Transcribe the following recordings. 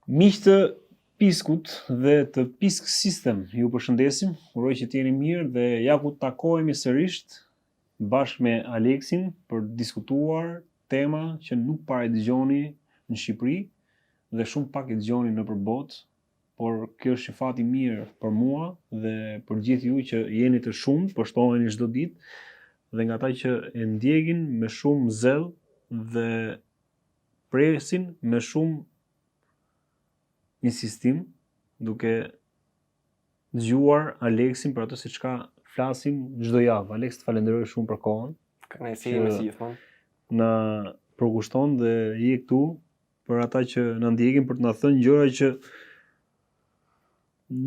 Miq të Piskut dhe të Pisk System, ju përshëndesim, uroj që të jeni mirë dhe ja ku takohemi sërisht bashkë me Aleksin për të diskutuar tema që nuk para i dëgjoni në Shqipëri dhe shumë pak i dëgjoni nëpër botë, por kjo është një fat i mirë për mua dhe për gjithë ju që jeni të shumtë, po shtoheni çdo ditë dhe nga ata që e ndjekin me shumë zell dhe presin me shumë insistim duke dëgjuar Aleksin për atë se çka flasim çdo javë. Aleks, të falenderoj shumë për kohën. Kënaqësi ime si gjithmonë. Na përkushton dhe je këtu për ata që na ndjekin për të na thënë gjëra që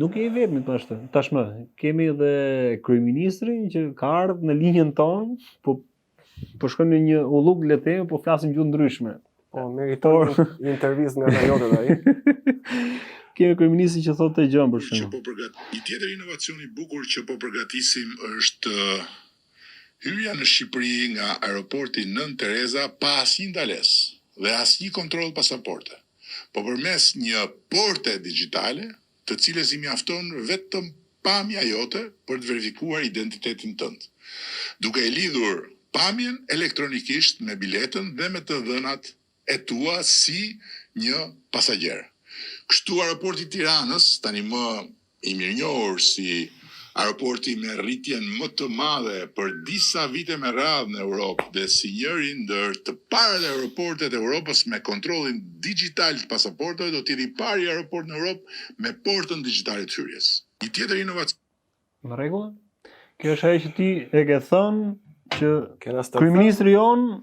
nuk je i vetmi tashmë. Tashmë kemi edhe kryeministrin që ka ardhur në linjën tonë, po po shkojmë në një ulluk le të themi, po flasim gjuhë ndryshme. Po, meriton Por... një intervistë nga ana jote ai. Kemi kryeministrin që thotë të gjën për shembull. Po përgat... Një tjetër inovacion i bukur që po përgatisim është hyrja në Shqipëri nga aeroporti Nënë Tereza pa asnjë ndalesë dhe asnjë kontroll pasaporte, po përmes një porte digjitale të cilës i mjafton vetëm pamja jote për të verifikuar identitetin tënd, duke e lidhur pamjen elektronikisht me biletën dhe me të dhënat e tua si një pasagjer. Kështu aeroporti i Tiranës, tani më i mirënjohur si aeroporti me rritjen më të madhe për disa vite me radhë në Europë dhe si njëri ndër të parët aeroportet e Europës me kontrollin dixhital të pasaportave do të jetë i pari aeroport në Europë me portën dixhitale të hyrjes. Një tjetër inovacion. Në rregull? Kjo është ajo që ti e ke thënë që kryeministri jonë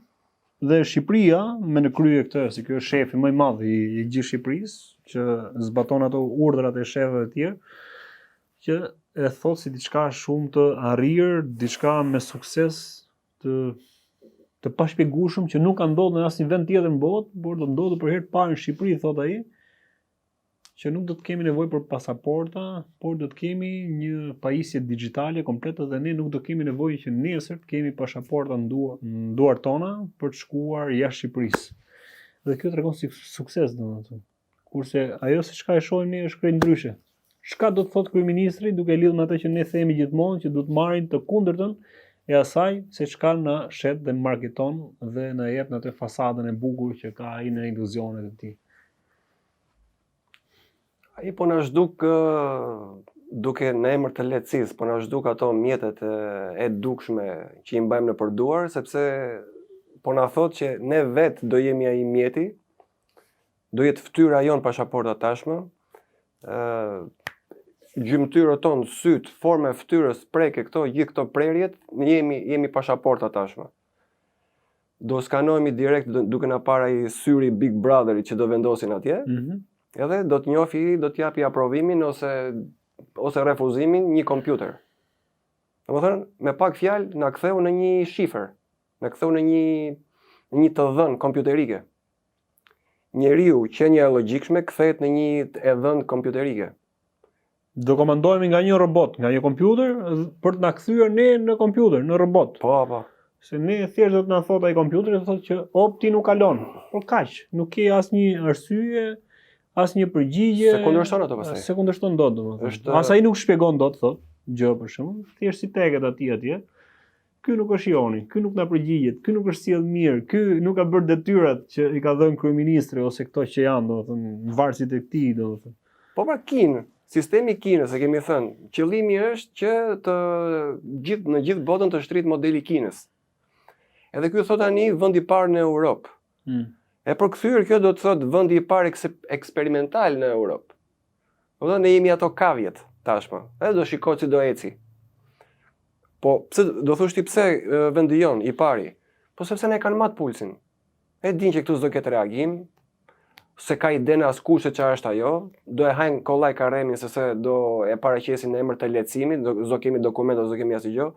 dhe Shqipëria me në krye këtë, se ky është shefi më i madh i, i gjithë Shqipërisë, që zbaton ato urdhrat e shefëve të tjerë, që e thotë si diçka shumë të arrirë, diçka me sukses të të pashpjegueshëm që nuk ka ndodhur në asnjë vend tjetër në botë, por do ndodhë për herë të parë në Shqipëri, thotë ai, që nuk do të kemi nevojë për pasaporta, por do të kemi një pajisje digjitale komplete dhe ne nuk do kemi nevojë që nesër të kemi pasaporta në duar në duart tona për të shkuar jashtë Shqipërisë. Dhe kjo tregon si sukses domethënë. Kurse ajo se çka e shohim ne është krejt ndryshe. Çka do të thotë kryeministri duke lidhur me atë që ne themi gjithmonë që duhet marrin të kundërtën e asaj se çka na shet dhe marketon dhe na jep në atë fasadën e bukur që ka ai në iluzionet e tij. Ai po na zhduk duke në emër të lehtësisë, po na zhduk ato mjetet e dukshme që i mbajmë nëpër duar, sepse po na thotë që ne vetë do jemi ai mjeti, do jetë fytyra jonë pashaporta tashmë, ë gjymtyrët tonë, sytë, forma e fytyrës, prekje këto, gjithë këto prerjet, ne jemi jemi pashaporta tashmë. Do skanohemi direkt duke na parë ai syri Big Brotherit që do vendosin atje. Mm -hmm. Edhe do të njofi, do të japi aprovimin ose ose refuzimin një kompjuter. Domethënë, me pak fjalë na ktheu në një shifër, na ktheu në një në një të dhënë kompjuterike. Njeriu, qenia e logjikshme, kthehet në një e dhënë kompjuterike. Do komandohemi nga një robot, nga një kompjuter për të na kthyer ne në kompjuter, në robot. Po, po. Se ne thjesht do të na thotë ai kompjuteri, do të thotë që op ti nuk kalon. Por kaq, nuk ke asnjë arsye, asnjë përgjigje. S'e kundërshton ato pastaj. S'e kundërshton dot domethënë. Është as ai nuk shpjegon dot thotë gjë për shembull, thjesht si teket atij atje. Ky nuk është joni, ky nuk na përgjigjet, ky nuk është sjell mirë, ky nuk ka bërë detyrat që i ka dhënë kryeministri ose këto që janë, domethënë, varësit e këtij, domethënë. Po pra Kinë, sistemi i Kinës, e kemi thënë, qëllimi është që të gjithë në gjithë botën të shtrihet modeli i Kinës. Edhe ky thotë tani vendi i parë në Europë. Mm. E përkthyer kjo do të thotë vendi i parë eksperimental në Europë. Do të ne jemi ato kavjet tashmë. Edhe do shikohet si do eci. Po pse do thosh ti pse vendi jonë i pari? Po sepse na e kanë mat pulsin. E dinë që këtu s'do ketë reagim, s'e ka idenë askush se çfarë është ajo, do e hajnë kollaj karremin se se do e paraqesin në emër të lehtësimit, do s'do kemi dokumenta, s'do kemi asgjë.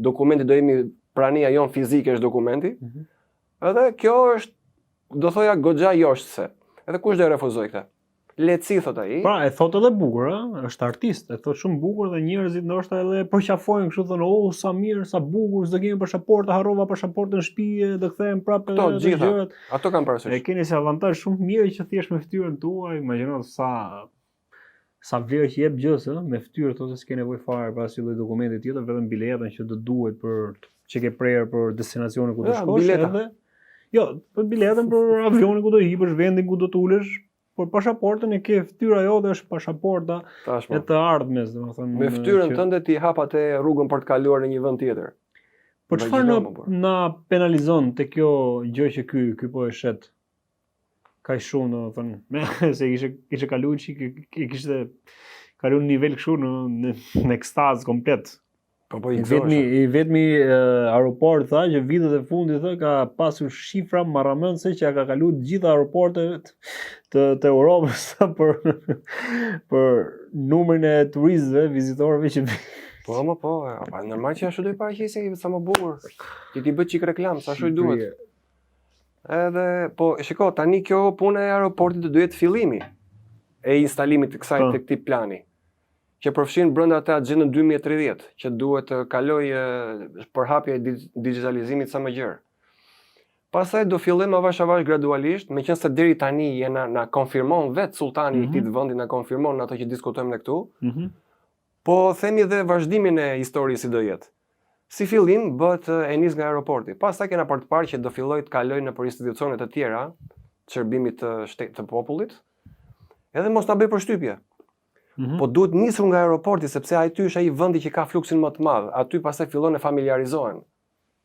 Dokumenti do jemi prania jonë fizike është dokumenti. Mm -hmm. Edhe kjo është do thoja goxha joshëse. Edhe kush do e refuzojë këtë? Lehtësi thot ai. Pra, e thot edhe bukur, ë, është artist, e thot shumë bukur dhe njerëzit ndoshta edhe përqafojnë kështu thonë, "Oh, sa mirë, sa bukur, s'do kemi pasaportë, harrova pasaportën në shtëpi, do kthehem prapë Këto edhe gjitha. gjërat." Ato kam parasysh. E keni si avantazh shumë të mirë që thjesht me fytyrën tuaj, imagjino sa sa vlerë që jep gjës, ë, me fytyrë thotë s'ke nevojë fare për asnjë lloj dokumenti tjetër, vetëm biletën që do duhet për që ke prerë për destinacionin ku do Ja, shkosh bileta. edhe Jo, për biletën për avionin ku do hipësh, vendin ku do të ulesh, por pasaportën e ke fytyra jote është pasaporta Tashmë. e të ardhmes, domethënë. Me fytyrën që- tënde ti hap atë rrugën për të kaluar në një vend tjetër. Po çfarë na Imagjino, po, na penalizon te kjo gjë që ky ky po e shet? Kaq shumë, domethënë, me se kishte kishte kaluar çik e kishte kaluar në nivel kështu në në, në ekstaz komplet. Po po i I vetmi i vetmi uh, aeroport tha që vitet e fundit tha ka pasur shifra marramendëse që ja ka kaluar të gjitha aeroportet të të Europës tha për për numrin e turistëve, vizitorëve që Po, më po, e, pa, normal që ashtu do i paraqesi sa më bukur. Ti ti bëj çik reklam, sa ashtu i duhet. Edhe po shiko, tani kjo puna e aeroportit do duhet fillimi e instalimit të kësaj Po. të këtij plani që përfshin brenda atë agjendën 2030, që duhet të kalojë e, përhapja e dig- digjitalizimit sa më gjerë. Pastaj do fillojmë avash avash gradualisht, meqenëse deri tani jena na konfirmon vetë sultani i Mhm. këtij vendi, na konfirmon ato që diskutojmë ne këtu. Mhm. Po themi dhe vazhdimin e historisë si do jetë. Si fillim bëhet e nis nga aeroporti. Pastaj kena për të parë që do filloj të kaloj nëpër institucione të tjera të shërbimit të shtet të popullit. Edhe mos ta bëj përshtypje. Mhm. Po duhet nisur nga aeroporti sepse aty është ai vendi që ka fluksin më të madh. Aty pastaj fillon e familiarizohen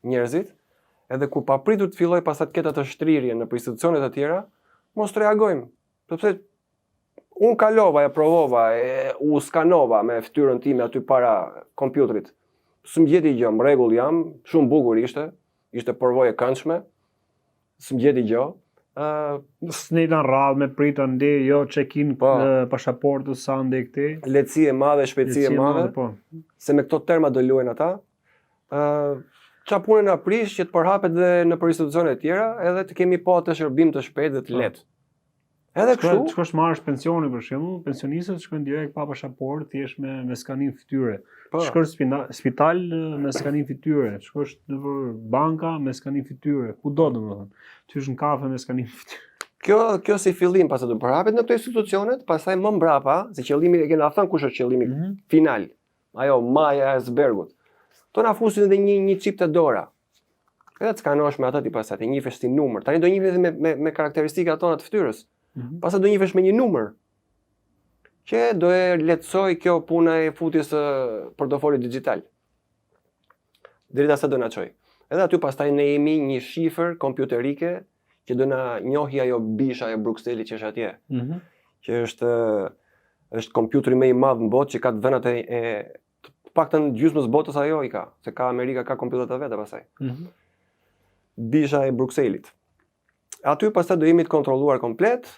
njerëzit. Edhe kur papritur të filloj pastaj të ketë atë shtrirje nëpër institucione të tjera, mos të reagojmë, sepse unë kalova, e provova, e, u skanova me fytyrën time aty para kompjuterit. S'm gjeti gjë, në rregull jam, shumë bukur ishte, ishte përvojë e këndshme. S'm gjeti gjë. Ë, S'nejta në radhë me prit ande, jo check-in Po. e, pasaportës sa ande këtej. lehtësi e madhe, shpejtësi e madhe, po. se me këto terma do luajnë ata. Ë, qa punë na prish që të përhapet dhe nëpër institucione të tjera, edhe të kemi po atë shërbim të shpejtë dhe të Po. lehtë. Edhe Shko, kështu, shkosh marrësh pensionin për shembull, pensionistët shkojnë direkt pa pasaportë, thjesht me me skanim fytyre. po, Shkosh spina, spital e, me skanim fytyre, shkosh nëpër banka me skanim fytyre, kudo domethënë. Ty në kafe me skanim fytyre. kjo kjo si fillim pastaj do përhapet në këto institucionet, pastaj më mbrapa, se qëllimi e kena thënë kush është qëllimi Mm -hmm. final, ajo maja e icebergut. To na fusin edhe një një çip te dora. Edhe të skanosh me atë ti pastaj, të njifesh si numër. Tani do njifesh edhe me me, me karakteristikat tona të fytyrës. Mhm. Pastaj do njifesh me një numër që do e lehtësoj kjo puna e futjes së portofolit digital. Deri sa do na çoj. Edhe aty pastaj ne jemi një shifër kompjuterike që do na njohi ajo bisha e Brukselit që është atje Mhm. që është është kompjuteri më i madh në botë që ka të dhënat e, e të paktën gjysmës botës ajo i ka, se ka Amerika ka kompjuterat e veta pastaj. Mhm. Bisha e Brukselit. Aty pastaj do jemi të kontrolluar komplet,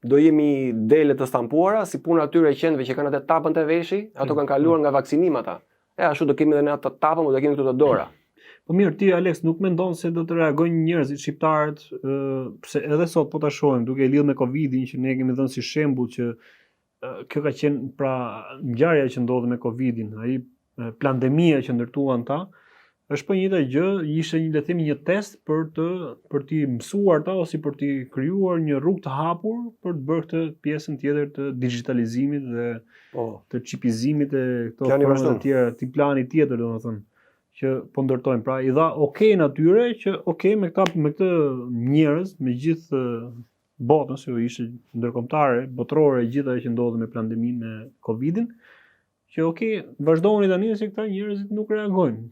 do jemi dele të stampuara, si puna atyre qenve që kanë atë tapën te veshi, ato Mm, kanë kaluar nga vaksinim ata. E ashtu do kemi edhe ne atë tapën, po do kemi këtu te dora. Po mirë, ti Alex nuk mendon se do të reagojnë njerëzit shqiptarët, ë, pse edhe sot po ta shohim duke e lidhur me Covidin që ne kemi dhënë si shembull që ë, kjo ka qenë pra ngjarja që ndodhi me Covidin, ai ë, pandemia që ndërtuan ta, është po njëjta gjë, ishte një le të themi një test për të për t'i mësuar ta ose për t'i krijuar një rrugë të hapur për të bërë këtë pjesën tjetër të digjitalizimit dhe Po. të çipizimit e këto Plani format vazhdon. të tjera, ti plani tjetër domethënë që po ndërtojnë. Pra i dha okay natyre që okay me këta me këtë njerëz, me gjithë eh, botën, se jo ishte ndërkombëtare, botërore e gjithë ajo që ndodhi me pandeminë me Covidin, që okay, vazhdoni tani se këta njerëzit nuk reagojnë.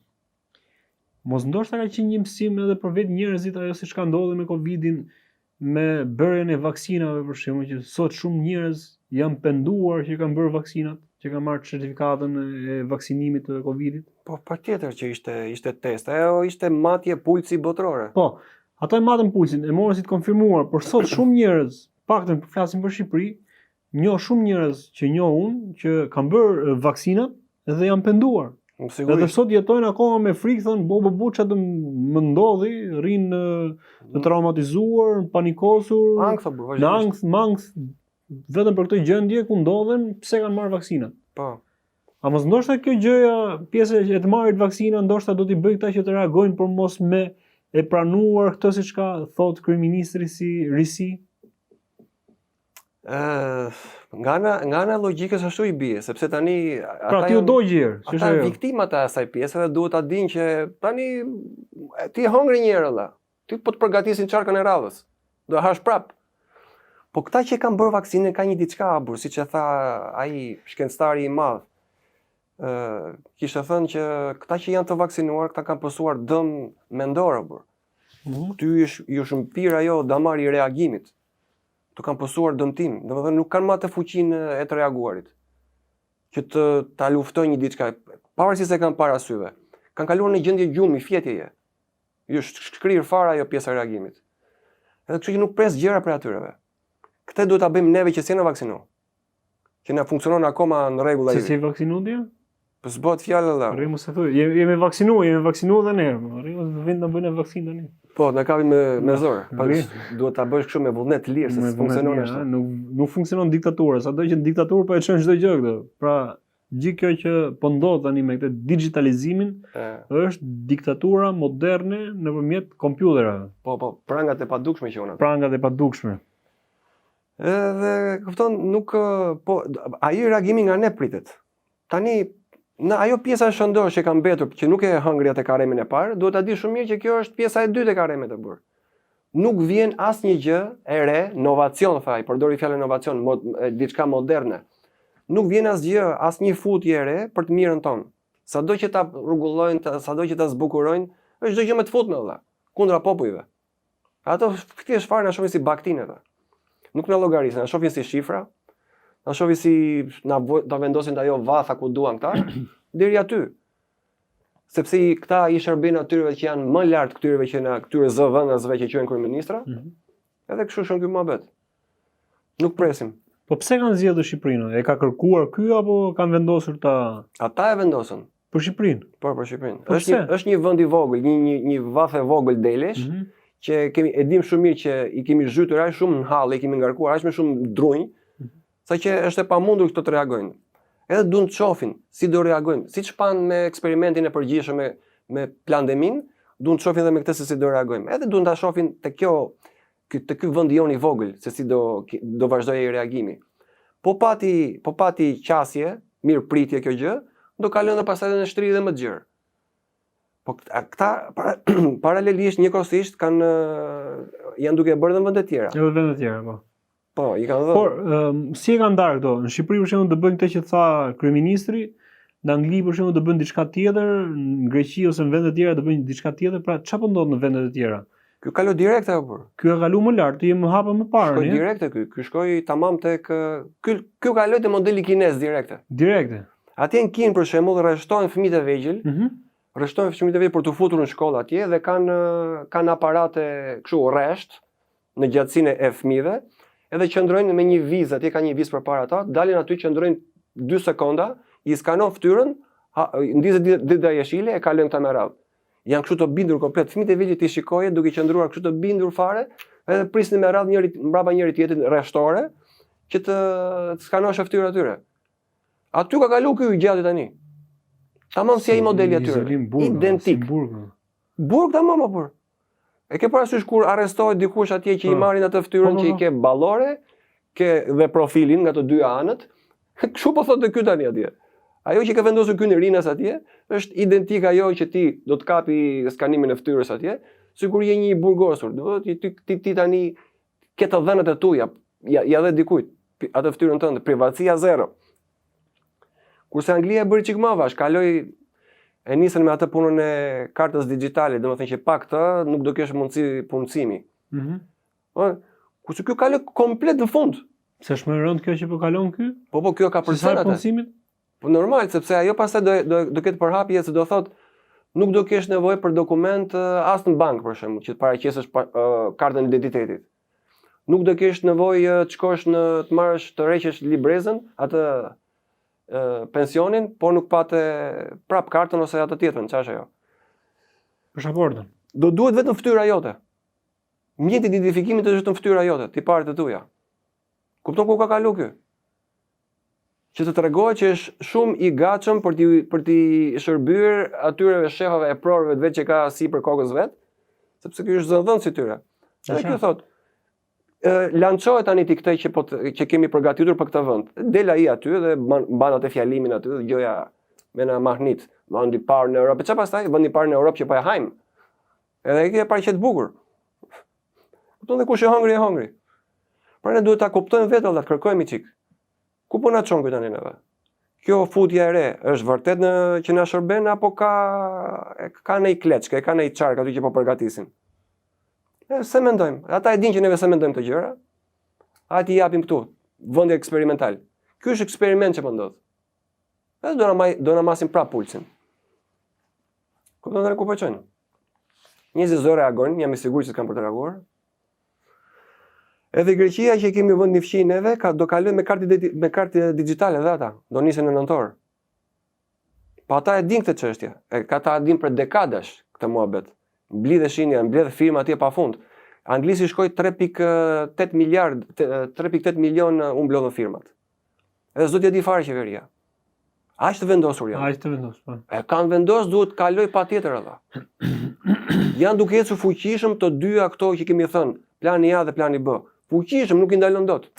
Mos ndoshta ka qenë një mësim edhe për vetë njerëzit ajo se çka ndodhi me Covidin, me bërjen e vaksinave për shembull që sot shumë njerëz janë penduar që kanë bërë vaksinat, që kanë marrë certifikatën e vaksinimit të Covidit. Po patjetër që ishte ishte test. Ajo ishte matje pulsi botërore. Po, ato e matën pulsin, e morën si të konfirmuar, por sot shumë njerëz, paktën po flasim për Shqipëri, njoh shumë njerëz që njoh unë që kanë bërë e, vaksinat dhe janë penduar. Më Edhe Sigurisht. sot jetojnë akoma me frikë, thonë bo bo bo ç'a do më ndodhi, rrinë e, të traumatizuar, panikosur, Ankth apo në ankth, mankth. Vetëm për këtë gjendje ku ndodhen, pse kanë marrë vaksinat. Po. A mos ndoshta kjo gjëja, pjesa e të marrit vaksina, ndoshta do t'i bëjë këta që të reagojnë për mos me e pranuar këtë siç ka thotë kryeministri si risi? Ë, nga ana nga ana e logjikës ashtu i bie, sepse tani ata pra, ti u dogje herë, si ata janë viktima të asaj pjese dhe duhet ta dinë që tani ti e hëngre një herë vëlla. Ti po të përgatisin çarkën e radhës. Do e hash prap. Po këta që kanë bërë vaksinën ka një diçka burrë, siç e tha ai shkencëtari i madh. Ë kishte thënë që këta që janë të vaksinuar, këta kanë pësuar dëm mendor burrë. Mm -hmm. Ty është ju është mpirë ajo damari i reagimit. Të kanë pësuar dëmtim, domethënë nuk kanë më atë fuqinë e të reaguarit që të ta luftojnë një diçka, pavarësisht se kanë para syve. Kanë kaluar në gjendje gjumi, fjetjeje. Ju është shkrirë fare ajo pjesa e reagimit. Edhe kështu që nuk pres gjëra prej atyreve. Këtë duhet ta bëjmë neve që s'jena vaksinu. Që na funksionon akoma në rregull ai. Se s'je vaksinu ti? Po s'bëhet fjalë vëlla. Rri mos e thuj, jemi, jemi vaksinu, jemi vaksinu dhe ne. Rri mos të vinë të bëjnë vaksinë tani. Po, na kapin me me zor. Pa duhet ta bësh kështu me vullnet të lirë se s'funksionon ashtu. Nuk nuk funksionon diktatura, sado që në diktaturë po e çon çdo gjë këtë. Pra, Gjithë kjo që po ndodh tani me këtë digjitalizimin është diktatura moderne nëpërmjet kompjuterave. Po, po, prangat e padukshme që unë. Prangat e padukshme. Edhe kupton, nuk po ai reagimi nga ne pritet. Tani në ajo pjesa e shëndoshë që ka mbetur, që nuk e hëngri atë karemin e parë, duhet ta di shumë mirë që kjo është pjesa e dytë e karemit të burrë. Nuk vjen asnjë gjë e re, novacion tha ai, përdori fjalën novacion, mod, diçka moderne. Nuk vjen asgjë, asnjë futje e re për të mirën tonë. Sado që ta rregullojnë, sado që ta zbukurojnë, është çdo gjë me të futme vëlla, kundra popujve. Ato thjesht fare na shohin si bagëtinë ata. Nuk na llogarisin, na shohin si shifra, na shohin si na ta vendosin ajo vatha ku duan këta, deri aty. sepse i, këta i shërbejnë atyreve që janë më lart këtyreve që na këtyre zëdhënësve që quhen kryeministra. Mm -hmm. Edhe kështu shkon ky muhabet. Nuk presim. Po pse kanë zgjedhur Shqipërinë? E ka kërkuar ky apo kanë vendosur ta Ata e vendosën. Për Shqipërinë. Po për Shqipërinë. Po është një është një vend i vogël, një një një vathë e vogël delesh mm -hmm. që kemi e dim shumë mirë që i kemi zhytur aq shumë në halle, i kemi ngarkuar aq më shumë drunj, mm -hmm. Sa që është e pamundur këto të reagojnë. Edhe duan të shohin si do reagojmë, siç panë me eksperimentin e përgjithshëm me me pandeminë, duan të shohin edhe me këtë se si do reagojmë. Edhe duan ta shohin te kjo ky te ky vend jonë i vogël se si do do vazhdojë ai reagimi. Po pati po pati qasje, mirëpritje kjo gjë, do kalojnë dhe pastaj edhe në shtrirje më të gjerë. Po këta para, paralelisht njëkohësisht kanë janë duke bërë edhe në vende të tjera. Edhe vende të tjera, po. Po, i kanë dhënë. Por, um, si e kanë ndarë këto? Në Shqipëri për shembull do bëjnë këtë që tha kryeministri, në Angli për shembull do bëjnë diçka tjetër, në Greqi ose në vende të tjera do bëjnë diçka tjetër, pra çfarë po ndodh në vendet e tjera? Ky kaloi direkt ajo por. Ky e kalu më lart, ti je më hapa më parë, Shkoi direkte ky, ky shkoi tamam tek ky ky kaloi te modeli kinez direkte. Direkte. Atje në Kinë për shembull rreshtohen fëmijët e vegjël. Mm -hmm. Rreshtohen fëmijët e vegjël për t'u futur në shkollë atje dhe kanë kanë aparate kështu rresht, në gjatësinë e fëmijëve, edhe qëndrojnë me një vizë, atje ka një vizë përpara ata, dalin aty qëndrojnë 2 sekonda, i skanon fytyrën, ndizet drita jeshile e kalojnë këta me radhë. Janë kështu të bindur komplet, fëmijët e vegjël ti shikoje duke qëndruar kështu të bindur fare, edhe prisnin me radhë njëri mbrapa njëri tjetrit rreshtore që të, të skanosh fytyrën atyre. Aty ka kalu ky i gjati tani. Tamam si ai modeli atyre. Identik. Burg. Burg tamam apo? E ke parasysh kur arrestohet dikush atje që i po. marrin atë fytyrën po, po, që i ke ballore, ke dhe profilin nga të dy anët. Kështu po thotë ky tani atje. Ajo që ka vendosur ky në Rinas atje, është identike ajo që ti do të kapi skanimin e fytyrës atje, sikur je një i burgosur. Do të thotë ti ti, ti tani ke të dhënat e tuaja, ja, ja dhe dikujt, atë fytyrën tënde, privatësia zero. Kurse Anglia e bëri çik më avash, kaloi e nisën me atë punën e kartës digjitale, domethënë që pa këtë nuk do kesh mundësi punësimi. Mhm. Mm po, kurse ky kaloi komplet në fund. Pse është më e rëndë kjo që po kalon ky? Po po, kjo ka përse atë. Punësimit? Po normal, sepse ajo pastaj do do do ketë përhapje se do thotë nuk do kesh nevojë për dokument as në bankë për shembull, që të paraqesësh pa, uh, kartën e identitetit. Nuk do kesh nevojë të shkosh në të marrësh të tërheqësh librezën, atë e, pensionin, por nuk pate prap kartën ose atë tjetrën, çfarë është ajo? Pasaportën. Do duhet vetëm fytyra jote. Mjeti i identifikimit është vetëm fytyra jote, tiparet e tuaja. Kupton ku ka kalu ky? Që të tregohet që është shumë i gatshëm për t'i për t'i shërbyer atyre shefave eprorëve të vet që ka sipër kokës vet, sepse ky është zëdhënës i tyre. Edhe ky thotë, lançoje tani ti këtë që po të, që kemi përgatitur për këtë vend. Del ai aty dhe mban atë fjalimin aty dhe gjoja me na mahnit, vendi i parë në Europë. Çfarë pastaj? Vendi i parë në Europë që po e hajm. Edhe e ke paraqet bukur. Kupton dhe kush e hëngri e hëngri. Pra ne duhet ta kuptojmë vetë vëlla, të kërkojmë çik. Ku po na çon ky tani neve? Kjo futja e re është vërtet në që na shërben apo ka ka ndonjë kleçkë, ka ndonjë çark aty që po përgatisin? E s'e mendojmë. Ata e dinë që neve s'e mendojmë këto gjëra. A t'i japim këtu vendi eksperimental. Ky është eksperiment që po ndodh. Edhe do na maj, do na masin prap pulsin. Kupton tani ku po çojnë? Njerëzit s'do reagojnë, jam i sigurt që s'kanë për të reaguar. Edhe Greqia që kemi vendin fqinj neve, ka, do kalojë me kartë me kartë digjitale edhe ata, do nisin në nëntor. Po ata e dinë këtë çështje. E ka ata e dinë për dekadash këtë muhabet. Mblidheshin, janë mbledh firma atje pafund. Anglisë i shkoi 3.8 miliard, 3.8 milion u mblodhën firmat. Edhe s'do t'ia di fare qeveria. Aq të vendosur janë. Aq të vendosur, po. E kanë vendosur duhet të kaloj patjetër ata. janë duke ecur fuqishëm të dyja këto që kemi thënë, plani A dhe plani B. Fuqishëm nuk i ndalon dot.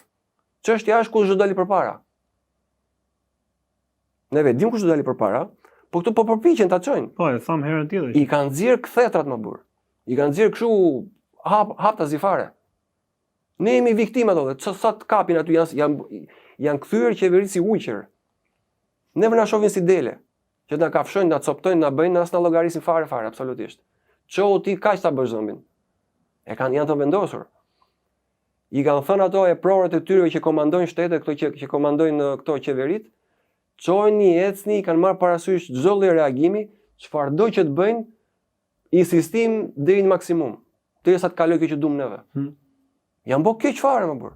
Çështja është kush do dali përpara. Neve dimë kush do dali përpara, po këto po përpiqen ta çojnë. Po, e thamë herën tjetër. I kanë nxjerr kthetrat më burr. I kanë nxjerr kështu hap haptazi fare. Ne jemi viktima ato, dhe sa të kapin aty janë janë janë kthyer qeveritë si ujqër. Neve na shohin si dele, që na kafshojnë, na coptojnë, na bëjnë, as na llogarisin fare fare absolutisht. Çohu ti kaq ta bësh dhëmbin. E kanë janë të vendosur. I kanë thënë ato eprorët e tyre që komandojnë shtetet, këto që, që komandojnë këto qeveritë, çojeni, ecni, i kanë marrë parasysh çdo lloj reagimi, çfarëdo që të bëjnë, insistim deri në maksimum, derisa të kalojë kjo që duam neve. Hmm. Janë bo keq fare më burr.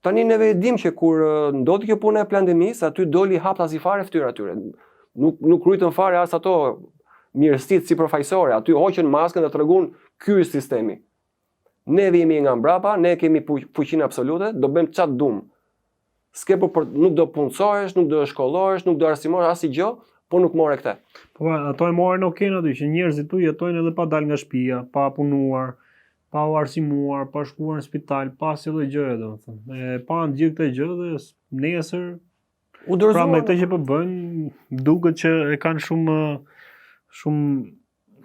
Tani neve e dim që kur ndodhi kjo puna e pandemisë, aty doli haptazi fare fytyra atyre. Nuk nuk rujtën fare as ato mirësitë sipërfaqësore, aty hoqën maskën dhe treguan ky është sistemi. Neve jemi nga mbrapa, ne kemi fuqinë absolute, do bëjmë ça të dum. S'ke për, për nuk do punësohesh, nuk do shkollohesh, nuk do arsimohesh asnjë gjë, po nuk more këtë. Po ato e morën okay aty që njerëzit tu jetojnë edhe pa dalë nga shtëpia, pa punuar, pa u arsimuar, pa shkuar në spital, pa asnjë lloj gjëje domethënë. E panë gjithë këtë gjë dhe nesër u dorëzuan. Pra me këtë që po bëjnë, duket që e kanë shumë shumë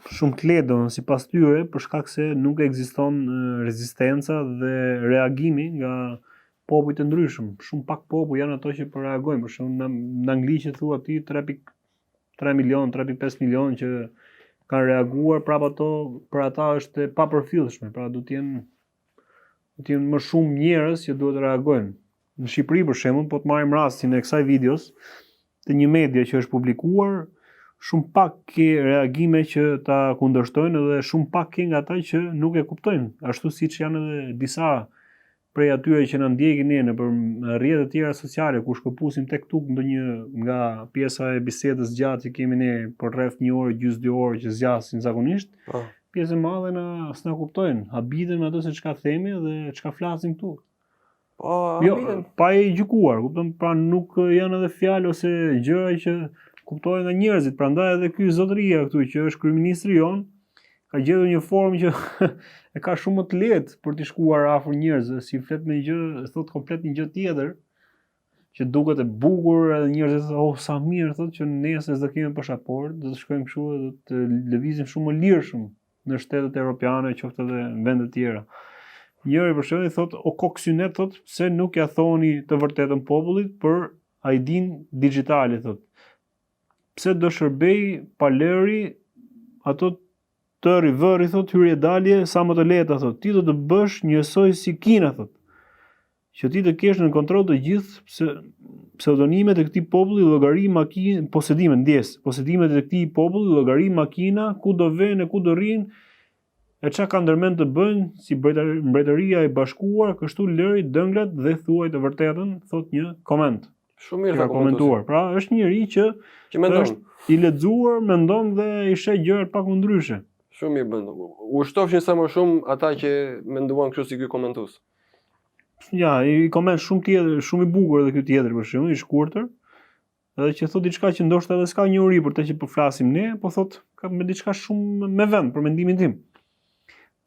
shumë të lehtë domethënë sipas tyre për shkak se nuk ekziston rezistenca dhe reagimi nga popujt e ndryshëm. Shumë pak popuj janë ato që po reagojnë, për shembull në, në Angli që thua ti 3.3 milion, 3.5 milion që kanë reaguar, prapë ato për ata është e papërfillshme, pra do të jenë do të jenë më shumë njerëz që duhet të reagojnë. Në Shqipëri për shembull, po të marrim rastin e kësaj videos të një media që është publikuar, shumë pak ke reagime që ta kundërshtojnë dhe shumë pak ke nga ata që nuk e kuptojnë, ashtu siç janë edhe disa prej atyre që na ndjekin ne nëpër rrjete të tjera sociale ku shkëpusim tek tuk ndonjë nga pjesa e bisedës gjatë që kemi ne për rreth një orë, gjysmë dy orë që zgjasin zakonisht. Po. Pjesë e madhe na s'na kuptojnë, habiten me atë se çka themi dhe çka flasim këtu. Po, jo, pa e gjykuar, kupton, pra nuk janë edhe fjalë ose gjëra që kuptohen nga njerëzit, prandaj edhe ky zotëria këtu që është kryeministri jonë ka gjetur një formë që e ka shumë më të lehtë për t'i shkuar afër njerëzve, si flet me një gjë, thotë komplet një gjë tjetër që duket e bukur edhe njerëzit thonë, oh sa mirë thotë që nesër s'do kemi pasaportë, do të shkojmë kështu dhe do të lëvizim shumë më lirshëm në shtetet europiane, qoftë edhe në vende të tjera. Njëri për shembull thotë, o koksynet thotë, pse nuk ja thoni të vërtetën popullit për ID-n digjitale thotë. Pse do shërbej pa lëri ato tërri vërri thotë hyrje dalje sa më të lehta thotë. Ti do të bësh njësoj si Kina thotë. Që ti të kesh në kontroll të gjithë pse pseudonimet e këtij populli llogari makinë posedimet ndjesë posedimet e këtij populli llogari makina ku do venë e ku do rrinë e ça ka ndërmend të bëjnë si mbretëria e bashkuar kështu lëri dënglat dhe thuaj të vërtetën thot një koment Shumë mirë ka komentuar. Pra është njeri që që mendon është i lexuar, mendon dhe i sheh gjërat pak më ndryshe. Shumë mirë bën. U shtofshin sa më shumë ata që menduan kështu si ky komentues. Ja, i koment shumë tjetër, shumë i bukur edhe ky tjetër për shembull, i shkurtër. Edhe që thot diçka që ndoshta edhe s'ka njohuri për të që po flasim ne, po thot ka me diçka shumë me vend për mendimin tim.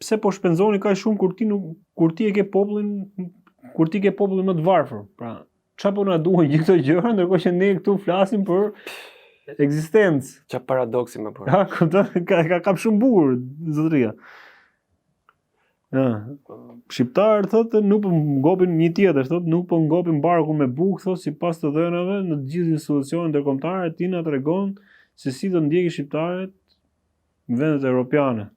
Pse po shpenzoni kaq shumë kur ti nuk kur ti e ke popullin kur ti ke popullin më të varfër? Pra, ça po na duhen gjithë këto gjëra ndërkohë që ne këtu flasim për ekzistencë. Ça paradoksi më por. Ha, kupton, ka ka kap shumë bukur zotëria. Ja. Shqiptarët thotë nuk po ngopin një tjetër, thotë nuk po ngopin barkun me bukë, thotë sipas të dhënave në të gjithë institucionet ndërkombëtare ti na tregon se si do ndjekin shqiptarët në vendet europiane.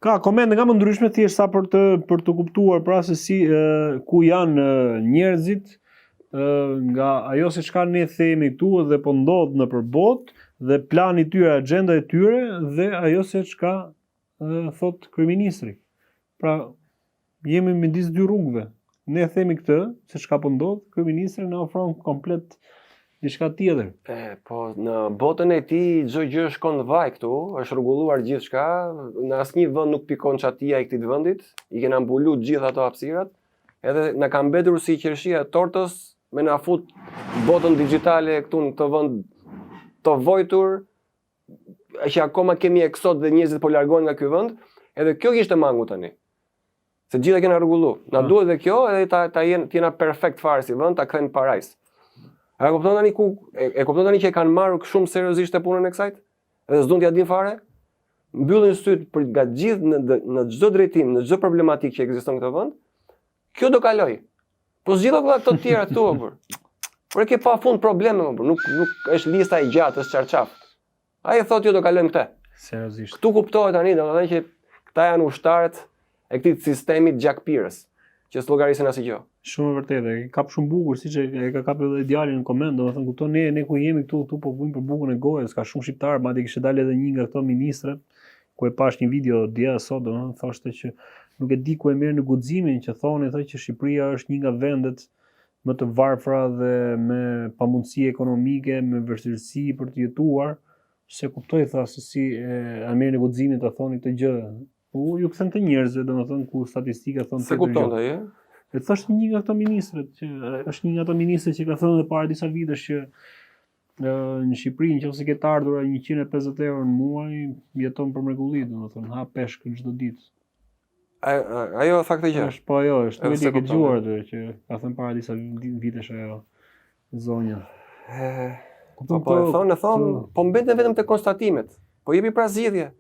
Ka komente nga më ndryshme thjesht sa për të për të kuptuar pra se si e, ku janë njerëzit e, nga ajo se çka ne themi këtu dhe po ndodh nëpër botë dhe plani i tyre, agjenda e tyre dhe ajo se çka thot kryeministri. Pra, jemi midis dy rrugëve. Ne themi këtë, se çka po ndodh, kryeministri na ofron komplet diçka tjetër. E, po në botën e tij çdo gjë shkon në vaj këtu, është rregulluar gjithçka, në asnjë vend nuk pikon çatia e këtij vendit, i kena mbulu të gjithë ato hapësirat, edhe na ka mbetur si qershia e tortës me na fut botën digjitale këtu në këtë vend të vojtur, që akoma kemi eksod dhe njerëzit po largohen nga ky vend, edhe kjo kishte mangu tani. Se gjitha kena rregullu. Na ah. duhet dhe kjo edhe ta ta jen të jena perfekt fare si vend, ta kthejmë parajs. A e kupton tani ku e, e kupton tani që e kanë marrë shumë seriozisht e punën e kësaj? Edhe s'duan t'ia dinë fare? Mbyllin sytë për nga gjithë në në çdo drejtim, në çdo problematikë që ekziston në këtë vend. Kjo do kaloj. Po zgjidho vëlla këto të tjera këtu o burr. Por e ke pa fund probleme më burr, nuk nuk është lista e gjatë, është çarçaf. Ai thotë jo do kalojmë këtë. Seriozisht. Këtu kuptohet tani, domethënë që këta janë ushtarët e këtij sistemi gjakpirës, që s'llogarisin asgjë. Shumë e vërtetë, e kap shumë bukur, siç e, e ka kap edhe djali në koment, domethënë kupton ne ne ku jemi këtu, këtu po vujmë për bukën e gojës, ka shumë shqiptar, madje kishte dalë edhe një nga këto ministret, ku e pash një video dje sot, domethënë thoshte që nuk e di ku e merrni guximin që thoni thotë që Shqipëria është një nga vendet më të varfra dhe me pamundësi ekonomike, me vështirësi për të jetuar, s'e kuptoj tha se si e, e merrni guximin të thoni këtë gjë. Po ju kthen të njerëzve, domethënë ku statistika thonë S'e kupton ai, e? E thoshte një nga këto ministret që është një nga ato ministret që ka thënë edhe para disa vitesh që në Shqipëri në qoftë se ke të ardhura 150 euro në muaj, jeton për mrekulli, domethënë, ha peshk çdo ditë. Ajo tha këtë gjë. Është po ajo, është, nuk e di e ke dëgjuar atë që ka thënë para disa vitesh ajo zonja. Kupton po, po, e thonë, e thonë, po mbeten vetëm te konstatimet. Po jepi pra zgjidhje.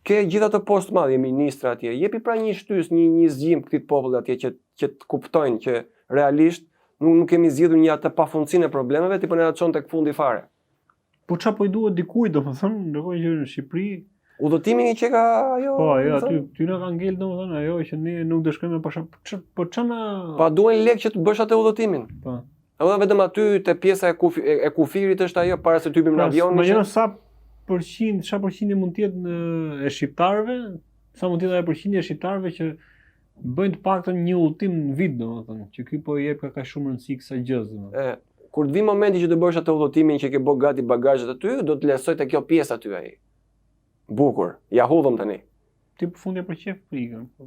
Ke gjithë atë post madh, je ministra atje. Jepi pra një shtysë, një një zgjim këtij populli atje që që të kuptojnë që realisht nuk nuk kemi zgjidhur një atë pafundësinë e problemeve, ti po na çon tek fundi fare. Po ça po i duhet dikujt, domethënë, ndërkohë që në Shqipëri Udhëtimin që ka ajo. Po, ajo aty ty na ka ngel domethënë ajo që ne nuk do shkojmë pasha po ça na Pa duhen lek që të bësh atë udhëtimin. Po. Edhe vetëm aty te pjesa e, kufi, e, e kufirit është ajo para se të hypim në pra, avion. Më jeno sa përqind, sa përqindje mund të jetë në e shqiptarëve, sa mund të jetë ajo përqindje e shqiptarëve që bëjnë të paktën një udhëtim në vit, domethënë, që ky po i jep ka kaq shumë rëndësi kësaj gjëje, domethënë. E, kur të vi momenti që të bësh atë udhëtimin që ke bë gati bagazhet aty, do të lehtësoj te kjo pjesë aty ai. Bukur, ja hudhëm tani. Ti për fundja për qejf po ikën. Po,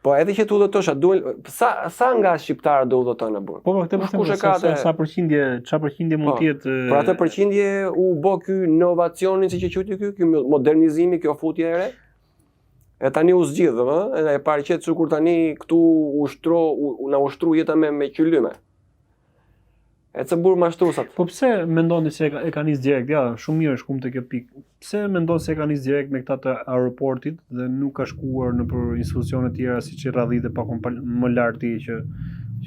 po edhe që të udhëtosh, a duhen sa sa nga shqiptarët do udhëtojnë në burg? Po po, këtë po them, sa, sa, sa përqindje, ça përqindje mund po, të jetë? Për atë përqindje u bë ky inovacioni siç e quajti ky, ky modernizimi, kjo futje e re. E tani u zgjidh, domethënë, edhe e paraqet sikur tani këtu u shtro, u, na u shtru jeta me me qylyme. E ca burrë mashtrusat. Po pse mendoni se e ka, e ka nis direkt? Ja, shumë mirë shkum te kjo pikë. Pse mendon se e ka nis direkt me këta të aeroportit dhe nuk ka shkuar nëpër institucione tjera siç i radhite pak më lart ti që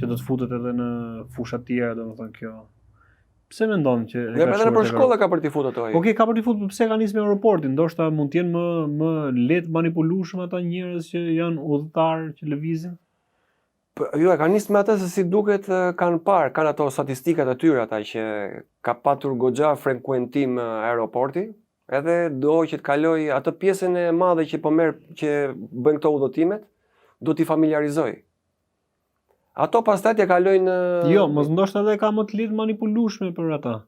që do të futet edhe në fusha të tjera, domethënë kjo. Pse mendon që e ka shkuar? Nëpër shkolla ka për t'i futur ato ai. Okej, ka për t'i futur, po pse ka nis me aeroportin? Ndoshta mund të jenë më më lehtë manipulueshëm ata njerëz që janë udhëtar që lëvizin. Po, jo, e ka nis me atë se si duket kanë parë, kanë ato statistikat e tyre ata që ka patur goxha frekuentim aeroporti, edhe do që të kaloj atë pjesën e madhe që po merr që bëjnë këto udhëtimet, do t'i familjarizoj. Ato pastaj t'ia kalojnë Jo, mos ndoshta edhe ka më të lehtë manipulueshme për ata.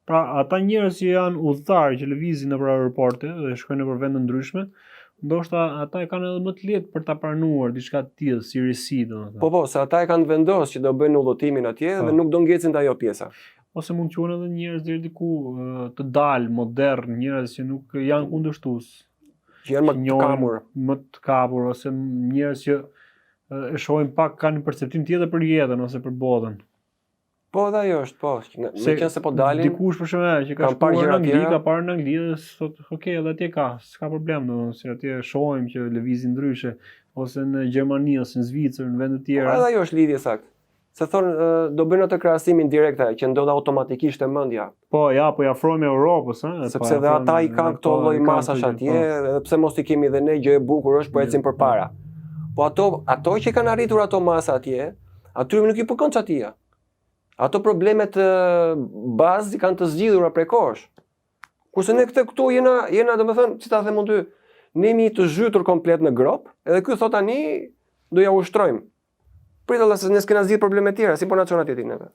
Pra, ata njerëz që janë udhëtar që lëvizin nëpër aeroporte dhe shkojnë nëpër vende ndryshme, ndoshta ata e kanë edhe më të lehtë për ta pranuar diçka të tillë si risi, domethënë. Po po, se ata e kanë vendosur që do bëjnë udhëtimin atje po. dhe nuk do ngecin te ajo pjesa. Ose mund të quhen edhe njerëz deri diku të dalë, modern, njerëz që nuk janë kundërshtues. Që janë më të kapur, më të kapur ose njerëz që e shohin pak kanë një perceptim tjetër për jetën ose për botën. Po edhe ajo është, po, meqenëse po dalin. Dikush për shembull që ka shkuar në Angli, ka parë në Angli dhe thotë, "Ok, edhe atje ka, s'ka problem, domethënë se atje shohim që lëvizin ndryshe ose në Gjermani ose në Zvicër, në vende të tjera. Po edhe ajo është lidhje saktë. Se thonë do bëjnë atë krahasimin direkt që ndodh automatikisht te mendja. Po, ja, po i afrohemi Europës, ë. Sepse po, edhe ata i kanë këto po, lloj masash atje, po. edhe pse mos i kemi dhe ne gjë e bukur është, po ecim përpara. Po ato ato që kanë arritur ato masa atje, atyre nuk i përkon çatia. Ato problemet bazë i kanë të zgjidhura prej kohësh. Kurse ne këtë këtu jena, jena domethënë, si ta them unë ty, ne jemi të zhytur komplet në gropë, edhe ky thotë tani do ja ushtrojmë. Prit valla se ne s'kena zgjidh probleme të tjera, si po na çon atje ti neve.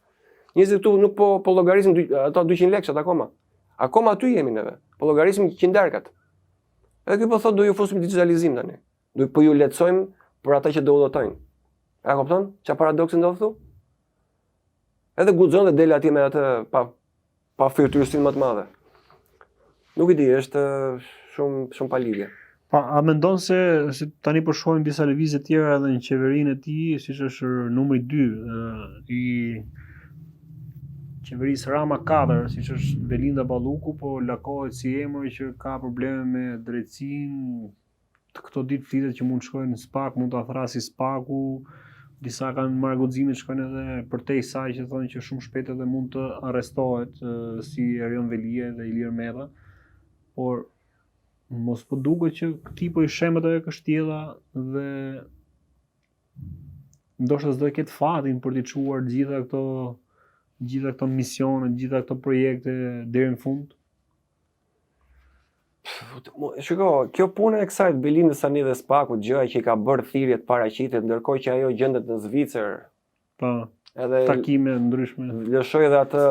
Njerëzit këtu nuk po po llogarisim dy, ato 200 lekëshat akoma. Akoma aty jemi neve. Po llogarisim qindarkat. Edhe ky po thotë do ju fusim digjitalizim tani. Do po ju lehtësojmë për ata që do udhëtojnë. A kupton? Çfarë paradoksi ndodh këtu? Edhe guxon dhe del atje me atë pa pafytyrësinë më të madhe. Nuk e di, është shumë shumë pa lidhje. Pa, a mendon se, se tani po shohim disa lëvizje të tjera edhe në qeverinë e tij, siç është numri 2 i qeverisë Rama 4, siç është Belinda Balluku, po lakohet si emër që ka probleme me drejtësinë, këto ditë flitet që mund të shkojë në SPAK, mund ta thrasi SPAK-u, disa kanë marrë guximin të shkojnë edhe përtej saj që thonë që shumë shpejt edhe mund të arrestohet si Erion Veliaj dhe Ilir Meta. Por mos po duket që këtij po i shembet ajo kështjella dhe ndoshta s'do e ketë fatin për t'i çuar të gjitha këto gjitha këto misione, të gjitha këto projekte deri në fund. Shiko, kjo puna e kësaj të Belindës tani dhe Spakut, gjëja që i ka bërë thirrje të paraqitet, ndërkohë që ajo gjendet në Zvicër. Po. Edhe takime ndryshme. Lëshoi edhe atë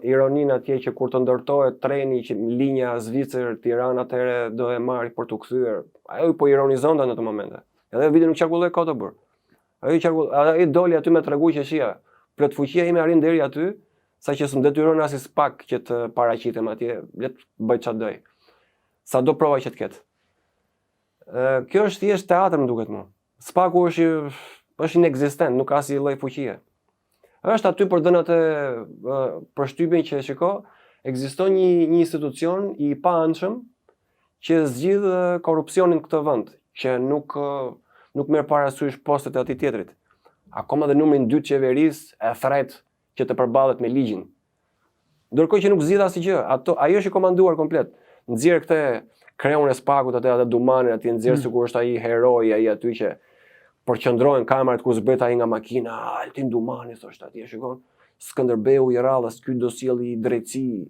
ironinë atje që kur të ndërtohet treni që linja Zvicër Tiranë atëherë do e marrë për t'u kthyer. Ajo po ironizonte në ato momente. Edhe video nuk qarkulloi kot o burrë. Ajo qarkull, ajo doli aty me tregu që shia. Plotfuqia ime arrin deri aty, sa që s'më detyron as SPAK që të paraqitem atje, le të bëj çfarë doj. Sado prova që të ketë. Ë, kjo është thjesht teatër më duket mua. SPAK-u është është inekzistent, nuk ka asnjë lloj fuqie. Është aty për dhënë atë përshtypjen që shiko, ekziston një një institucion i paanshëm që zgjidh korrupsionin në këtë vend, që nuk nuk merr parasysh postet e atij tjetrit. Akoma dhe numrin 2 të qeverisë e thret që të përballet me ligjin. Ndërkohë që nuk zgjidh asgjë, ato ai është i komanduar komplet. Nxjerr këtë kreun e SPAK-ut atë atë Dumanin aty nxjerr mm. sikur është ai heroi ai aty që përqendrohen kamerat kur zbret ai nga makina, Altin Dumani thoshte atje, shikon. Skënderbeu i radhës, ky do sjelli drejtësi,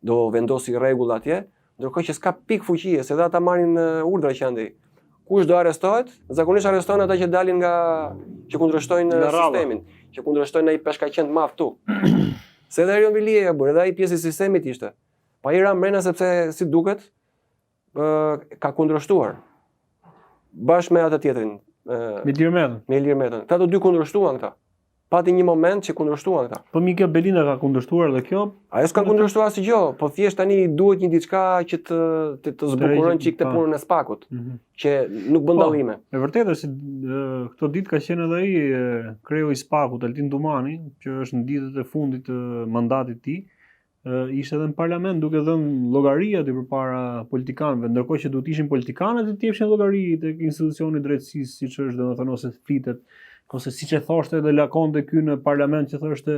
do vendosi rregull atje. Ndërkohë që s'ka pikë fuqie, se dhe ata marrin urdhra që andej. Kush do arrestohet? Zakonisht arrestohen ata që dalin nga që kundërshtojnë sistemin, që kundërshtojnë ai peshkaqen të madh këtu. Se edhe Erion Veliaj e bërë, edhe ai pjesë e sistemit ishte. Pa i ra mrena sepse si duket ë ka kundërshtuar. Bashkë me atë tjetrin, ë me Ilir Metën. Me Ilir Metën. Këta të dy kundërshtuan këta. Pati një moment që kundërshtuan këta. Po mi kjo Belinda ka kundërshtuar dhe kjo? Ajo s'ka kundërshtuar asgjë, po thjesht tani i duhet një diçka që të të, të zbukurojnë çik këtë po. punën e SPAK-ut, mm -hmm. që nuk bën po, dallime. E vërtetë është se këto ditë ka qenë edhe ai kreu i SPAK-ut Altin Dumani, që është në ditët e fundit të mandatit të tij, ishte edhe në parlament duke dhënë llogari aty përpara politikanëve, ndërkohë që duhet ishin politikanët të jepshin llogari tek institucioni i drejtësisë, siç është domethënë ose të flitet, ose siç e thoshte edhe lakonte ky në parlament që thoshte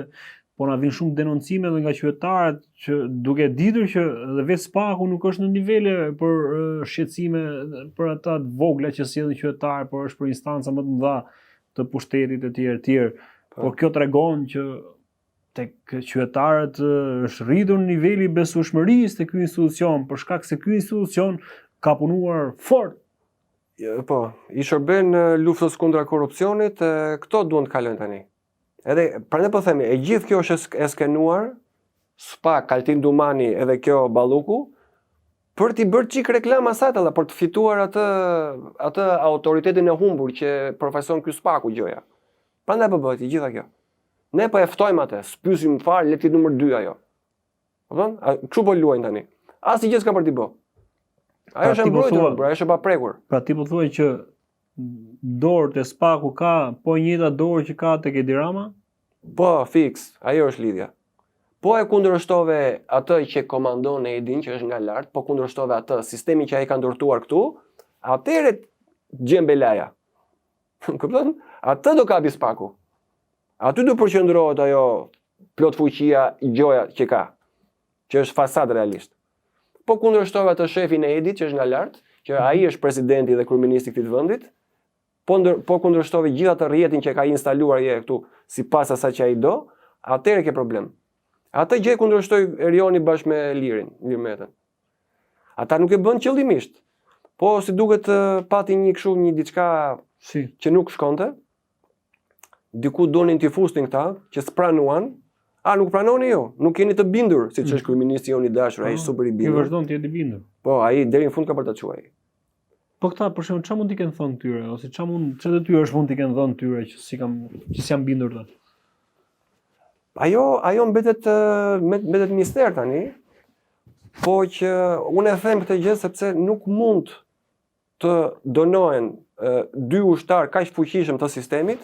po na vijnë shumë denoncime edhe nga qytetarët që duke ditur që edhe vetë SPAK-u nuk është në nivele për shqetësime për ata të vogla që sjellin qytetarët, por është për instanca më të mëdha të pushtetit e tjerë e tjerë. Po. Por kjo tregon që tek qytetarët është rritur niveli i besueshmërisë te ky institucion për shkak se ky institucion ka punuar fort. Po, i shërben luftës kundra korrupsionit, këto duan të kalojnë tani. Edhe prandaj po themi, e gjithë kjo është e skenuar, SPAK, Altin Dumani edhe kjo Balluku, Për t'i bërë çik reklamë asaj valla, për të fituar atë atë autoritetin e humbur që përfaqëson ky Spaku gjoja. Prandaj po bëhet e gjitha kjo. Ne po e ftojmë atë, s'pyesim fare, le të jetë numër 2 ajo. Kupton? Kështu po luajnë tani. Asnjë gjë s'ka për t'i bë. Ajo pra, është e po mbrojtur, bro, ajo është e paprekur. Pra ti po thua që dorë te Spaku ka po e njëjta dorë që ka tek Edi Rama? Po, fiks, ajo është lidhja. Po e kundërshtove atë që komandon Edin, që është nga lart, po kundërshtove atë sistemin që ai ka ndërtuar këtu, atëherë gjen belaja. Kupton? Atë do kapi Spaku. Aty do përqendrohet ajo plotfuqia gjoja që ka, që është fasadë realisht. Po kundërshtove atë shefin e Edit që është nga lart, që ai është presidenti dhe kryeministri i këtij vendit, po ndër, po kundërshtove gjithë atë rrjetin që ka instaluar ai këtu sipas asaj që ai do, atëherë ke problem. Atë gjë e kundërshtoi Erioni bashkë me Lirin, Ilir Metën. Ata nuk e bënë qëllimisht. Po si duket pati një kështu një diçka si që nuk shkonte. Diku donin t'i fusnin këta që s'pranuan. A nuk pranoni ju? Nuk jeni të bindur, siç mm. është kryeministri jonë i dashur, ai po, super i bindur. Ky vazhdon të jetë i bindur. Po, ai deri në fund ka për ta çuar. Po këta për shembull çfarë mund t'i kenë thënë këtyre ose çfarë mund çfarë detyrash mund t'i kenë dhënë këtyre që s'i kam që s'janë bindur këta? Ajo ajo mbetet mbetet mister tani. Po që unë e them këtë gjë sepse nuk mund të dënohen dy ushtarë kaq fuqishëm të sistemit,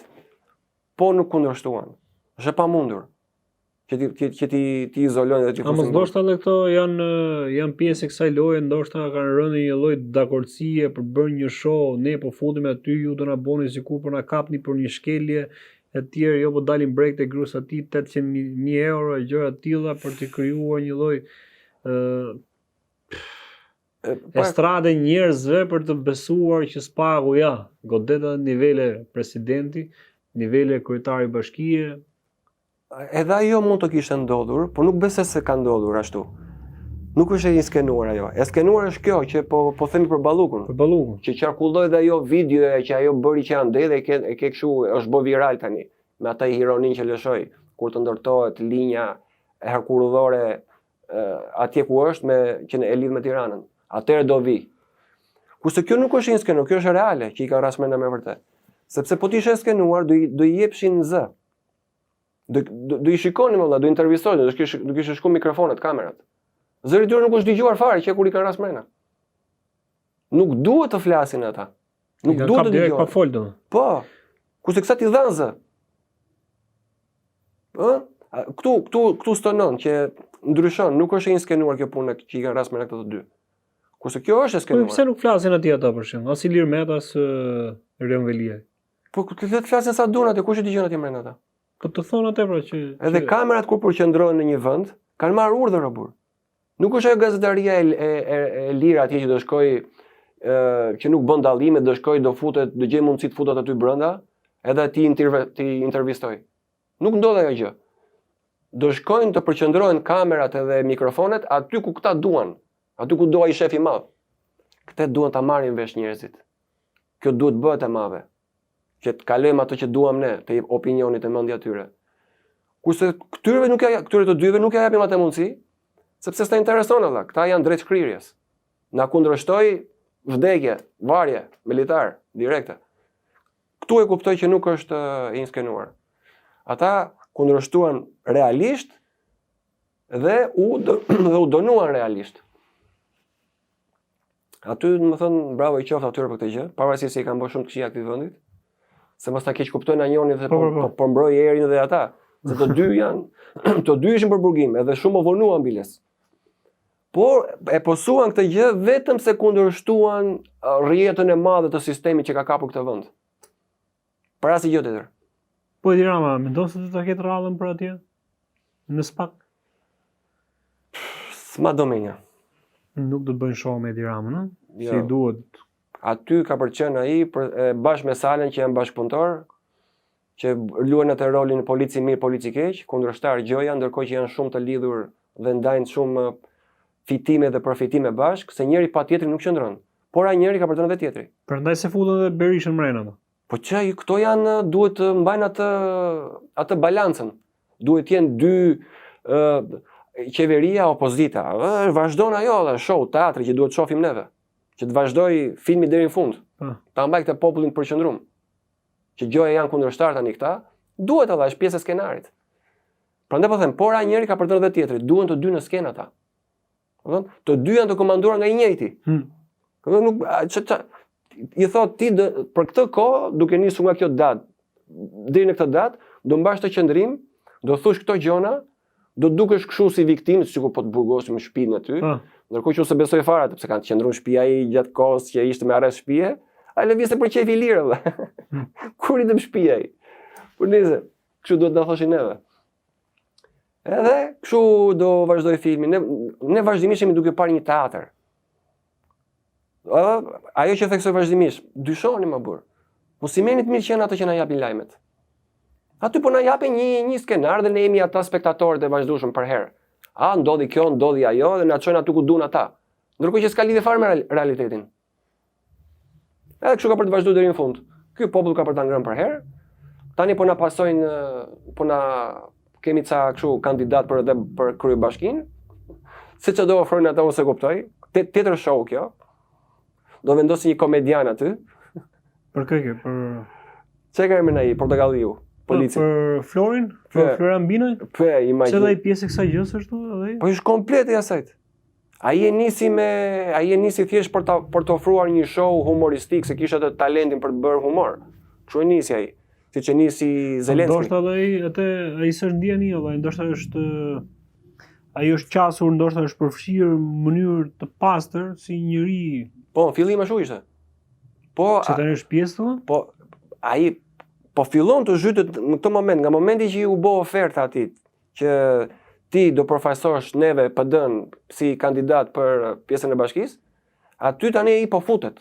po nuk kundërshtuan. Është e pamundur. që ti që, që ti ti izolojnë dhe ti fusin. Ndoshta edhe këto janë janë pjesë e kësaj loje, ndoshta kanë rënë në një lloj dakordësie për bërë një show, ne po futemi aty, ju do na bëni sikur po na kapni për një shkelje e tjerë, jo po dalin brekët e gruas atij 800.000 euro e gjëra të tilla për të krijuar një lloj ë po, estrade njerëzve për të besuar që SPAK-u ja, godet edhe nivele presidenti, nivele kryetari bashkie, Edhe ajo mund të kishte ndodhur, por nuk besoj se ka ndodhur ashtu. Nuk është e inskenuar ajo. E skenuar është kjo që po po themi për Ballukun. Për Ballukun. Që qarkulloi dhe ajo videoja që ajo bëri që andej dhe e ke e ke kështu është bë viral tani me atë ironinë që lëshoi kur të ndërtohet linja hekurudhore atje ku është me që e lidh me Tiranën. Atëherë do vi. Kurse kjo nuk është inskenuar, kjo është reale që i ka rrasë mrena me vërtet. Sepse po të ishte skenuar, do i do i jepshin zë. Do do, do i shikonim valla, do intervistonin, do kish do kishin shku mikrofonat, kamerat. Zëri i tyre nuk është dëgjuar fare që kur i kanë rrasë mrena. Nuk duhet të flasin ata. Nuk duhet të dëgjohen. Pa fol do. Po. Kurse kësaj i dhanë zë. Ë? Këtu këtu këtu stonon që ndryshon, nuk është e inskenuar kjo punë që i kanë rrasë mrena këta të dy. Kurse kjo është e po, skenuar. Po pse nuk flasin atje ata për shembull? As Ilir Meta as Erion Veliaj. Po të le të flasin sa duan aty, kush i dëgjon atje mrena ata? Po të thonë atë pra që Edhe që... kamerat kur përqendrohen në një vend, kanë marrë urdhër o burrë. Nuk është ajo gazetaria e e e, e lirë atje që do shkoj ë që nuk bën dallime, do shkoj, do futet, do gjej mundësi të futet aty brenda, edhe t'i interve, t'i intervistoj. Nuk ndodh ajo gjë. Do shkojnë të përqendrohen kamerat edhe mikrofonet aty ku këta duan, aty ku do ai shefi i madh. Këtë duan ta marrin vesh njerëzit. Kjo duhet bëhet e madhe, që të kalojmë ato që duam ne, te opinioni te mendja e tyre. Kurse këtyre nuk ja këtyre të dyve nuk ja japim atë mundësi, sepse s'na intereson valla, këta janë drejt shkrirjes. Na kundërshtoi vdekje, varje, me litar, direkte. Këtu e kuptoj që nuk është e inskenuar. Ata kundërshtuan realisht dhe u dhe u dënuan realisht. Aty, domethënë, bravo i qoftë atyre për këtë gjë, pavarësisht se i kanë bërë shumë të këqija këtij vendit, se mos ta keqkuptojnë njoni dhe po, po, po, po, po mbroj Erin dhe ata, se të dy janë, të dy ishin për burgim, edhe shumë u vonuan biles. Por e pësuan këtë gjë vetëm se kundërshtuan rrjetën e madhe të sistemit që ka kapur këtë vend. Për asnjë gjë tjetër. Po Edi Rama, mendon se do ta ketë radhën për atje? Në SPAK? S'ma do menja. Nuk do të bëjnë show me Edi Ramën, ëh? Jo. Si duhet. Aty ka për qenë ai për, e, bashkë me Salën që janë bashkëpunëtor, që luajnë atë rolin polici mirë, polici keq, kundërshtar gjoja, ndërkohë që janë shumë të lidhur dhe ndajnë shumë fitime dhe përfitime bashkë, se njëri pa tjetrin nuk qëndron. Por ai njëri ka për të dhe tjetri. Prandaj s'e futën dhe Berishën mrena. Po që këto janë duhet të mbajnë atë atë balancën. Duhet të jenë dy ë Qeveria, opozita, dhe vazhdon ajo dhe show teatri që duhet të shohim neve. Që të vazhdojë filmi deri në fund. Po. Ta mbaj këtë popullin përqendrum. Që gjoja janë kundërshtar tani këta, duhet edhe është pjesë e skenarit. Prandaj po them, po ra njëri ka për të rënë dhe tjetri, duhen të dy në skenë ata. Kupton? Të dy janë të komanduar nga i njëjti. Hmm. Kupton? Nuk ç'a ç'a i thot ti dë, për këtë kohë, duke nisur nga kjo datë deri në këtë datë, do mbash këtë qëndrim, do thush këto gjëna, do dukesh kështu si viktimë, sikur po të burgosim në shtëpinë aty. Po. Ndërkohë që unë s'e besoj fare, sepse kanë qëndruar në shtëpi ai gjatë kohës që ishte me arrest shtëpie, ai lëvizte për qejf i lirë vëlla. Hmm. Kur i në shtëpi ai? Po nëse, kështu duhet na thoshin neve. Edhe kështu do vazhdoj filmi. Ne ne vazhdimisht jemi duke parë një teatër. Edhe ajo që theksoj vazhdimisht, dyshoni më burr. Mos i merrni të mirëqenë ato që na japin lajmet. Aty po na japin një një skenar dhe ne jemi ata spektatorët e vazhdueshëm përherë. A ndodhi kjo, ndodhi ajo dhe na çojnë aty ku duan ata. Ndërkohë që s'ka lidhje fare me realitetin. Edhe kështu ka për të vazhduar deri në fund. Ky popull ka për ta ngrënë përherë. Tani po na pasojnë, po na kemi ca kështu kandidat për edhe për kryebashkinë. Se ç'do ofrojnë ata unë s'e kuptoj. Tjetër show kjo. Do vendosin një komedian aty. Për kë ke? Për Ç'e ka emrin ai, Portokalliu, po, polici. Për Florin? Për Florian Binaj? Po, imagjino. Se dhe ai pjesë e kësaj gjësë ashtu edhe ai? Po është komplet i asaj. Ai e nisi me ai e nisi thjesht për ta për të ofruar një show humoristik se kishte atë talentin për të bërë humor. Kështu e nisi ai, siç e nisi po, Zelenski. Ndoshta edhe ai atë ai s'është ndjeni valla, ndoshta është ai është qasur, ndoshta është përfshirë në mënyrë të pastër si njeri. Po, në fillim ashtu ishte. Po, që tani është pjesë thua? Po, ai po fillon të zhytet në këtë moment, nga momenti që iu bë oferta atij, që ti do përfaqësosh neve PD-n si kandidat për pjesën e bashkisë, aty tani ai po futet.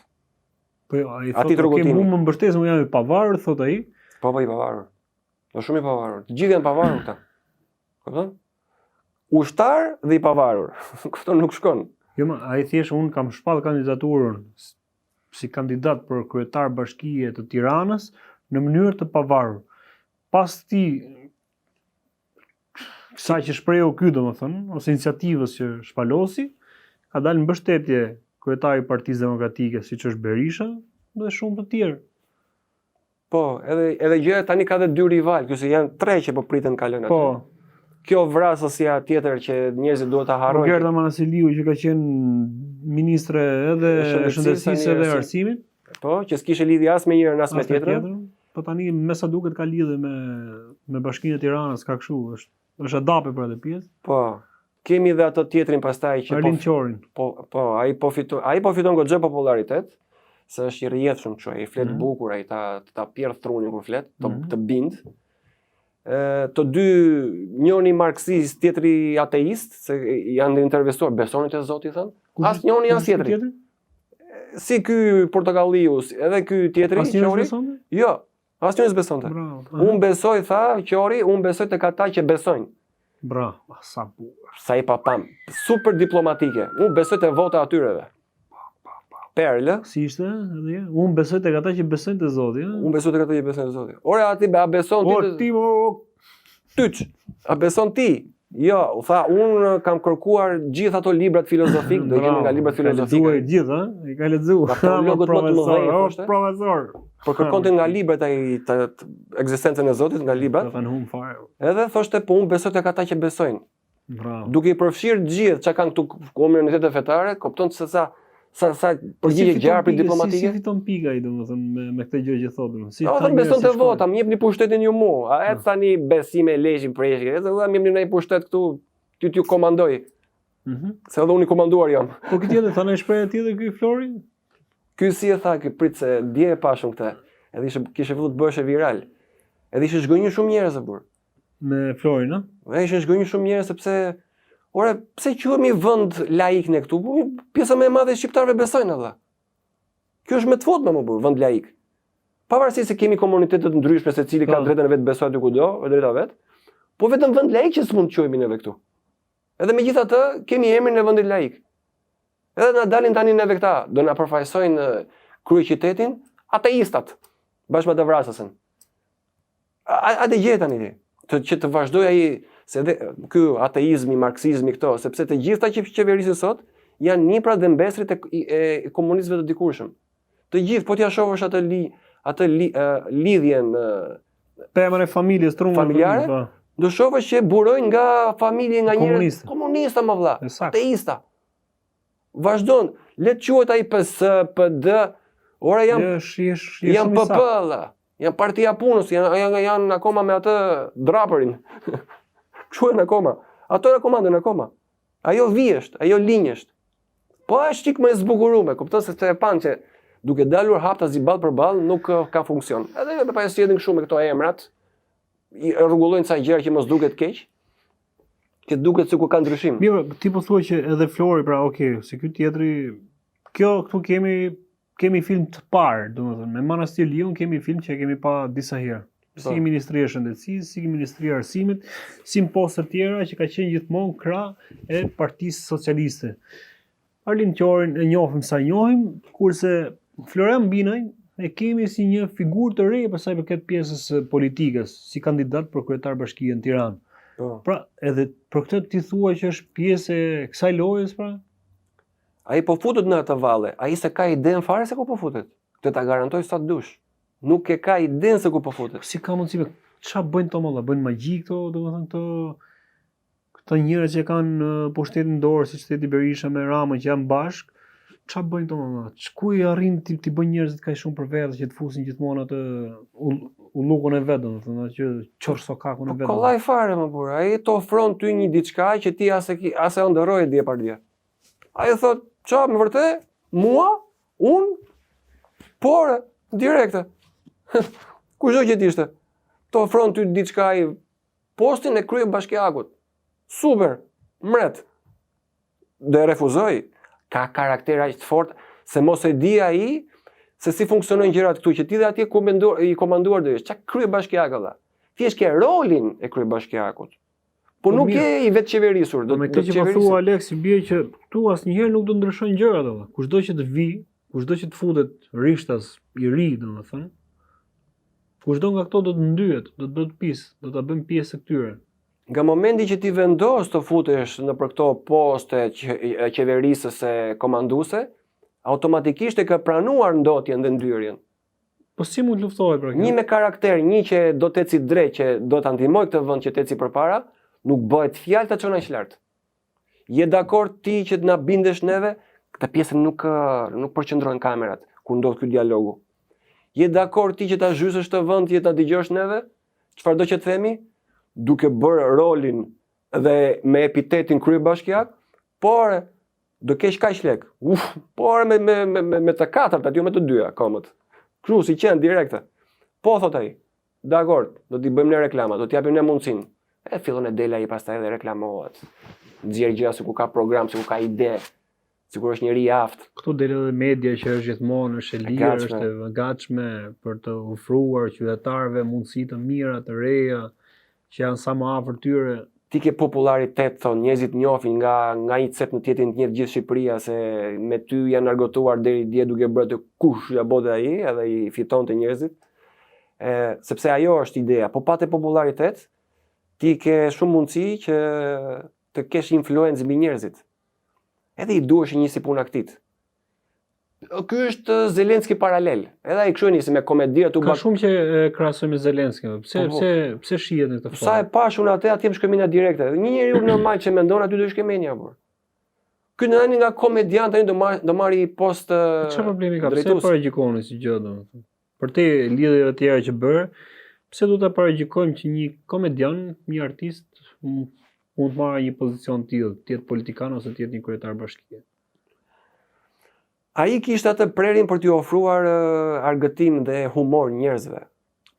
Po jo, ai thotë, "Ok, mu më mbështes, unë jam i pavarur," thotë ai. Po, po i pavarur. Do shumë i pavarur. Të gjithë janë pavarur këta. Kupton? Ushtar dhe i pavarur. Kupton, nuk shkon. Jo, ma, ai thjesht unë kam shpall kandidaturën si kandidat për kryetar bashkie të Tiranës në mënyrë të pavarur. Pas këtij kësaj që shprehu ky domethënë, ose iniciativës që shpalosi, ka dalë në mbështetje kryetari i Partisë Demokratike, siç është Berisha dhe shumë të tjerë. Po, edhe edhe gjëja tani ka dhe dy rivalë, kjo se janë tre që po priten kalojnë aty. Po. Kjo vrasësja tjetër që njerëzit duhet ta harrojnë. Ogerta Manastirliu që ka qenë ministre edhe e shëndetësisë edhe arsimit. Po, që s'kishte lidhje as me njërën as me tjetrën. Po tani me sa duket ka lidhje me me Bashkinë e Tiranës, ka kështu, është është adape për atë pjesë. Po. Kemi dhe atë tjetrin pastaj që po Qorin. Po, po, ai po fiton, ai po fiton goxha popularitet, se është i rrjedhshëm kështu, ai flet mm -hmm. bukur, ai ta ta pjerr trunin kur flet, të, mm -hmm. të bind. Ë të dy njëri marksist, tjetri ateist, se janë intervistuar, besoni te Zoti thonë? As njëri as tjetri. Si ky Portokalliu, edhe ky tjetri, Qori. Jo, asnjëri s'besonte. Unë besoj, tha Qori, unë besoj tek ata që besojnë. Bravo, sa bukur. Sa i papam. Super diplomatike. Unë besoj te vota e atyreve. Perlë. Si ishte edhe? Unë besoj tek ata që besojnë te Zoti, ëh. Unë besoj tek ata që besojnë te Zoti. Ore, a ti a beson ti? O ti, o, o tyç. A beson ti? Jo, u tha, unë kam kërkuar gjithë ato librat filozofik, do gjeni nga librat filozofik. Ka lexuar gjithë, ëh? I ka lexuar. Nga teologët më të mëdhenj, thoshte. Profesor. Po kërkonte nga librat ai të, të ekzistencën e Zotit nga librat. Do kanë humb fare. Edhe thoshte, po unë besoj tek ata që besojnë. Bravo. Duke i përfshirë gjithë çka kanë këtu komunitete fetare, kupton se sa sa sa përgjigje gjarpri diplomatike. Si, si fiton pika ai domethënë me me këtë gjë që thotë domethënë. Si ta beson te vota, më jepni pushtetin ju mua. A e po. tani besime leshi preshi, edhe vëlla më jepni ndonjë pushtet këtu, ty t'ju komandoj. Mhm. Mm se edhe unë i komanduar jam. Po ky tjetër tha një shprehje tjetër ky Flori? Ky si e tha ky prit se dje e pashë unë këtë. Edhe ishte kishte filluar të bëhej viral. Edhe ishin zhgënjyer shumë njerëz o burrë. Me Florin, ë? Dhe ishin zhgënjyer shumë njerëz sepse ore, pse quhemi vend laik ne këtu? Po pjesa më e madhe e shqiptarëve besojnë atë. Kjo është me të futme më burrë, vend laik. Pavarësisht se kemi komunitete të ndryshme, secili ka po. drejtën e vet të besojë aty ku do, e drejta vet. Po vetëm vend laik që s'mund të quhemi neve këtu. Edhe megjithatë kemi emrin e vendit laik. Edhe na dalin tani neve këta, do na përfaqësojnë kryeqytetin ateistat bashkë me atë vrasësen. A, a të gjej tani ti? Të që të vazhdoj ai Se edhe ky ateizmi, marksizmi këto, sepse të gjithë ata që qeverisin sot janë niprat dhe mbesërit e, e, e komunistëve të dikurshëm. Të gjithë, po t'ia shohësh atë li, atë li, uh, lidhjen uh, pemën e familjes trungun familjare, po. do shohësh që burojnë nga familje nga njerëz komunista mo vlla, ateista. Vazhdon, le të quhet ai PS, PD, ora janë janë PP vlla. Janë partia e punës, janë janë janë akoma me atë drapërin. Kështu janë akoma. Ato janë komandën akoma. Ajo vijë është, ajo linjë është. Po është çik më e zbukurume, kupton se e panë që duke dalur haptazi ballë për ballë nuk ka funksion. Edhe me pa e sjellin kështu me këto emrat, i rregullojnë ca gjëra që mos duket keq, që duket sikur ka ndryshim. Mirë, ti po thua që edhe Flori, pra, okay, se ky tjetri, kjo këtu kemi kemi film të parë, domethënë, me Manastirliun kemi film që e kemi pa disa herë. Si po. Ministria e Shëndetësisë, si Ministria e Arsimit, si në poste të tjera që ka qenë gjithmonë krah e Partisë Socialiste. Arlind Qorin e njohim sa njohim, kurse Florian Binaj e kemi si një figurë të re për sa i përket pjesës së politikës, si kandidat për kryetar bashkie në Tiranë. Po. Pra, edhe për këtë ti thua që është pjesë e kësaj lojës, pra? Ai po futet në atë valle, ai s'e ka idenë fare se ku po futet. Këtë ta garantoj sa të dush. Nuk e ka idenë se ku po futet. Si ka mundësi me ça bëjnë këto molla, bëjnë magji këto, domethënë këto këto njerëz që kanë pushtetin në dorë, siç theti Berisha me Ramën që janë bashk, ça bëjnë këto molla? Ku i arrin ti t'i bëjnë njerëzit kaq shumë për vete që të fusin gjithmonë atë ullukun e vet, domethënë, atë që qorr sokakun e po vet. Kollaj fare mo burrë, ai të ofron ty një diçka që ti as e ki, as e ëndërroje dje pardje. Ai thot, "Ça, me vërtet? Mua? Unë? Por, direkte. Kushdo që të ishte? Të ofron ty diçka ai postin e kryebashkiakut. Super, mret. Do e refuzoj. Ka karakter aq të fortë se mos e di ai se si funksionojnë gjërat këtu që ti dhe atje ku menduar i komanduar do jesh. Ça kryebashkiak valla. Thjesht ke rolin e kryebashkiakut. Po, po nuk je i vetëqeverisur, do me këtë që po thua Alex, i bie që këtu asnjëherë nuk do ndryshojnë gjërat valla. Kushdo që të vi, kushdo që të futet rishtas i ri, domethënë, kushdo nga këto do të ndyhet, do të bëhet pis, do ta bëjmë pjesë të këtyre. Nga momenti që ti vendos të futesh nëpër këto poste qeverisëse komanduese, automatikisht e ke pranuar ndotjen dhe ndyrjen. Po si mund të luftohet pra kjo? Një me karakter, një që do të eci drejt, që do ta ndihmojë këtë vend që të eci përpara, nuk bëhet fjalë ta çon aq lart. Je dakord ti që të na bindesh neve? Këtë pjesën nuk nuk përqendrohen kamerat kur ndodh ky dialogu. Je dakord ti që ta zhysësh këtë vend, që ta dëgjosh neve? Çfarëdo që të themi, duke bërë rolin dhe me epitetin kryebashkiak, por Do kesh kaq lek. Uf, por me me me me, me të katërt aty jo me të dyja komët. Kështu si qenë direkte. Po thot ai. Dakord, do t'i bëjmë ne reklama, do t'i japim ne mundësinë. E fillon e del ai pastaj dhe reklamohet. Nxjerr gjëra sikur ka program, sikur ka ide, sikur është njeri i aftë. Këtu del edhe media që është gjithmonë është e lirë, është e gatshme për të ofruar qytetarëve mundësi të mira, të reja, që janë sa më afër tyre. Ti ke popullaritet, thonë, njerëzit njohin nga nga një cep në tjetrin të njeh gjithë Shqipëria se me ty janë argëtuar deri dje duke bërë atë kush ja bote ai, edhe i fitonte njerëzit. E, sepse ajo është ideja, po pate popullaritet, ti ke shumë mundësi që të kesh influencë mbi njerëzit. Edhe i duhesh një si puna këtij. Ky është Zelenski paralel. Edhe ai kështu e nisi me komedi aty Ka shumë që e krahasojnë me Zelenskin. Pse po, po. pse pse shihet në këtë formë? Sa e pash unë atë atje më shkoi mendja direkte. Një njeriu normal që mendon aty do shkojë mendja por. Ky në një nga komedian tani do marr do marri post po Çfarë problemi ka? Pse paragjykoni si gjë domethënë? Përtej lidhjeve të tjera që bërë, pse do ta paragjykojmë që një komedian, një artist mund të marrë një pozicion të tillë, të jetë politikan ose të jetë një kryetar bashkie? Ai kishte atë prerjen për t'ju ofruar argëtim dhe humor njerëzve.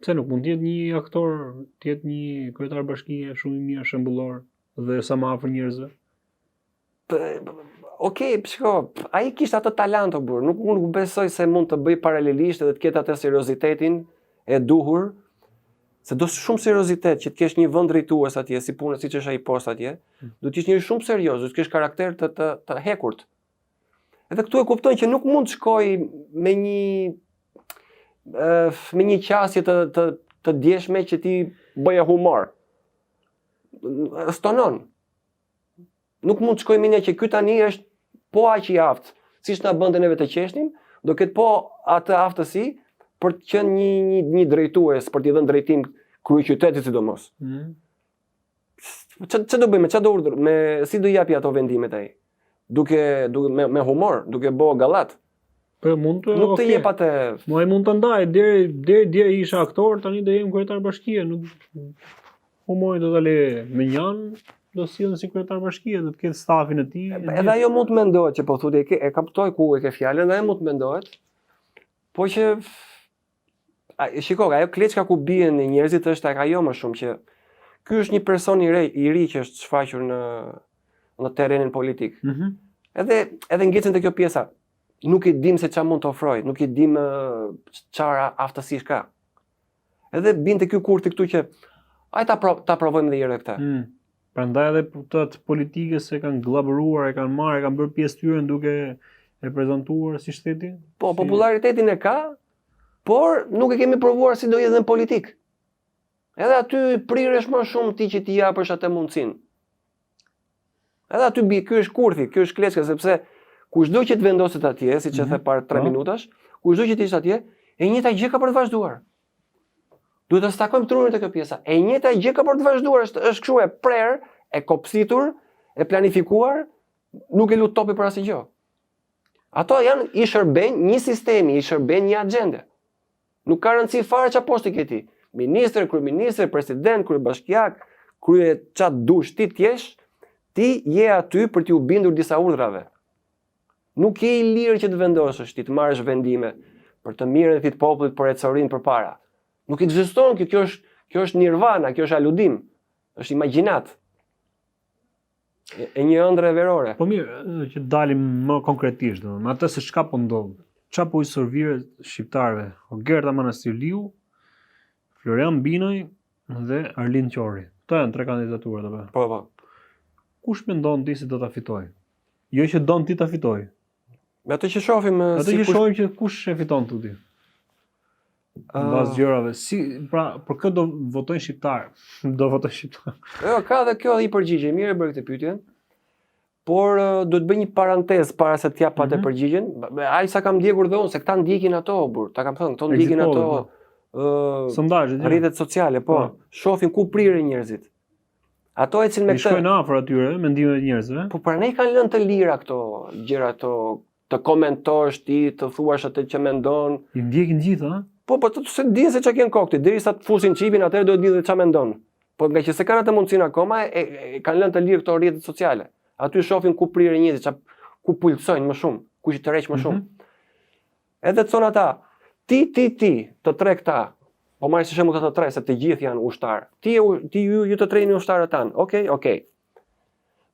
Pse nuk mund të jetë një aktor, të jetë një kryetar bashkie shumë i mirë, shembullor dhe sa më afër njerëzve? Ok, shiko, ai kishte atë talent o burrë, nuk unë nuk besoj se mund të bëj paralelisht edhe të ketë atë seriozitetin e duhur, se do shumë seriozitet që të kesh një vend drejtues atje, si punë siç është ai post atje, mm. do të jesh njeri shumë serioz, do të kesh karakter të të, të hekurt. Edhe këtu e kupton që nuk mund të shkoj me një me një qasje të të të djeshme që ti bëje humor. Stonon. Nuk mund të shkojë mendja që ky tani është po aq i aftë, siç na bënte neve të qeshnim, do ketë po atë aftësi për të qenë një një një drejtues, për t'i dhënë drejtim kryeqytetit sidomos. Mm. Ça ça do bëjmë, ça do urdhër, me si do japi ato vendimet ai? Duke duke me, me humor, duke bo gallat. Po mund të Nuk të jep atë. Mo ai mund të ndaj deri deri dje isha aktor, tani do jem kryetar bashkie, nuk humorin do ta le mënjanë, do sillet si kryetar bashkie, do të ketë stafin e tij. Edhe ajo mund të mendohet që po thotë e ke e kaptoj ku e ke fjalën, edhe ajo mund të mendohet. Po që a, shiko, ajo kleçka ku bien njerëzit është tek ajo më shumë që ky është një person i ri, i ri që është shfaqur në në terrenin politik. Mm -hmm. Edhe edhe ngecën te kjo pjesa. Nuk e dim se çfarë mund të ofrojë, nuk e dim çfarë aftësish ka. Edhe bin te ky kurthi këtu që ai ta pro, ta provojmë edhe një herë këtë. Mm. Prandaj edhe këta të politikës e kanë gllabëruar, e kanë marrë, e kanë bërë pjesë tyre duke e prezantuar si shteti. Po, si... popularitetin e ka, por nuk e kemi provuar si do jetë në politikë. Edhe aty priresh më shumë ti që t'i japësh atë mundësinë. Edhe aty bi, ky është kurthi, ky është kleçka, sepse kushdo që të vendoset atje, siç e the mhm. para 3 po. minutash, kushdo që të ishte atje, e njëjta gjë ka për të vazhduar. Duhet të stakojmë trurin te kjo pjesa. E njëjta gjë ka për të vazhduar, është është kështu e prerë, e kopsitur, e planifikuar, nuk e lu topi për asgjë. Ato janë i shërbejnë një sistemi, i shërbejnë një axhende. Nuk ka rëndësi fare çfarë posti ke ti. Ministër, kryeministër, president, kryebashkiak, krye ça dush ti të jesh, ti je aty për t'iu bindur disa urdhrave. Nuk je i lirë që të vendosësh ti të marrësh vendime për të mirën e të popullit për ecurinë përpara. Nuk ekziston kjo, kjo është kjo është nirvana, kjo është aludim, është imagjinatë. E, e një ëndrre verore. Po mirë, që të dalim më konkretisht, domethënë, me atë se çka po ndodh. Çka po i serviret shqiptarëve? Ogerta Manastirliu, Florian Binaj dhe Arlind Qori. Këto janë tre kandidaturat apo? Po, po. Kush mendon ti se do ta fitojë? Jo që don ti ta fitojë. Me atë që shohim atë si që kush... shohim që kush e fiton ti. Në bazë gjërave, si, pra, për kë do votojnë shqiptarët? Do votojnë shqiptarët. Jo, ka dhe kjo një përgjigje, mirë e bëre këtë pyetje. Por do të bëj një parantezë para se të jap atë mm -hmm. përgjigjen. Aq sa kam ndjekur dhe unë se këta ndjekin ato, burr, ta kam thënë, këto ndjekin ato ë po. sondazhet, rrjetet sociale, po, po. Shohin ku priren njerëzit. Ato ecin me këtë. Shkojnë afër atyre mendimeve të njerëzve. Po prandaj kanë lënë të lira këto gjëra ato të komentosh ti, të thuash atë që mendon. I ndjekin gjithë, ha? Po, po të se dinë se çka ke në kokë ti, derisa të fusin çipin, atëherë do të dinë dhe çka mendon. Po nga që s'e kanë atë mundësinë akoma, e, e, e kanë lënë të lirë këto rrjetet sociale. Aty shohin ku priren njerëzit, ça ku pulsojnë më shumë, kush i tërheq më shumë. Mm -hmm. Edhe të thonë ata, ti, ti, ti, të tre këta, po marr si shembull këta të tre, se të gjithë janë ushtarë. Ti, ti ju, ju të tre jeni ushtarët tanë. Okej, okay, okej. Okay.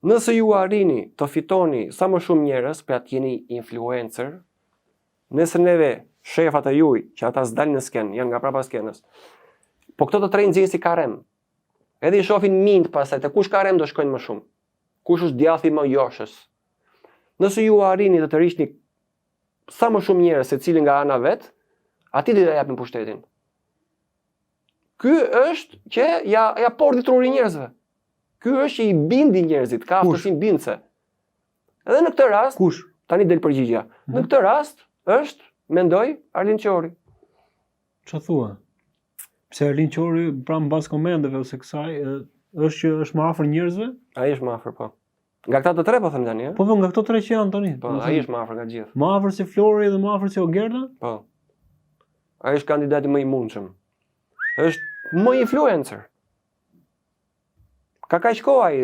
Nëse ju arrini të fitoni sa më shumë njerëz, pra të jeni influencer, nëse neve shefat e juj, që ata s'dalin në skenë, janë nga prapa skenës. Po këto të tre nxjerrin si karrem. Edhe i shohin minjtë pastaj, te kush karrem do shkojnë më shumë. Kush është djathi më joshës. Nëse ju arrini të tërhiqni sa më shumë njerëz secili nga ana vet, atij do t'ia japim pushtetin. Ky është që ja ja pordhi trurin njerëzve. Ky është që i bindi njerëzit, ka aftësinë bindëse. Edhe në këtë rast, kush? Tani del përgjigja. Mm -hmm. Në mhm. këtë rast është, mendoj, Arlind Qori. Ça thua? Pse Arlind Qori pra në bazë komenteve ose kësaj është që është më afër njerëzve? Ai është më afër, po. Nga këta të tre po them tani, ë? Po po nga këto tre që janë tani. Po, ai është më afër nga të gjithë. Më afër se Flori dhe më afër se Ogerta? Po. Ai është kandidati më i mundshëm. Është më influencer. Ka kaq kohë ai.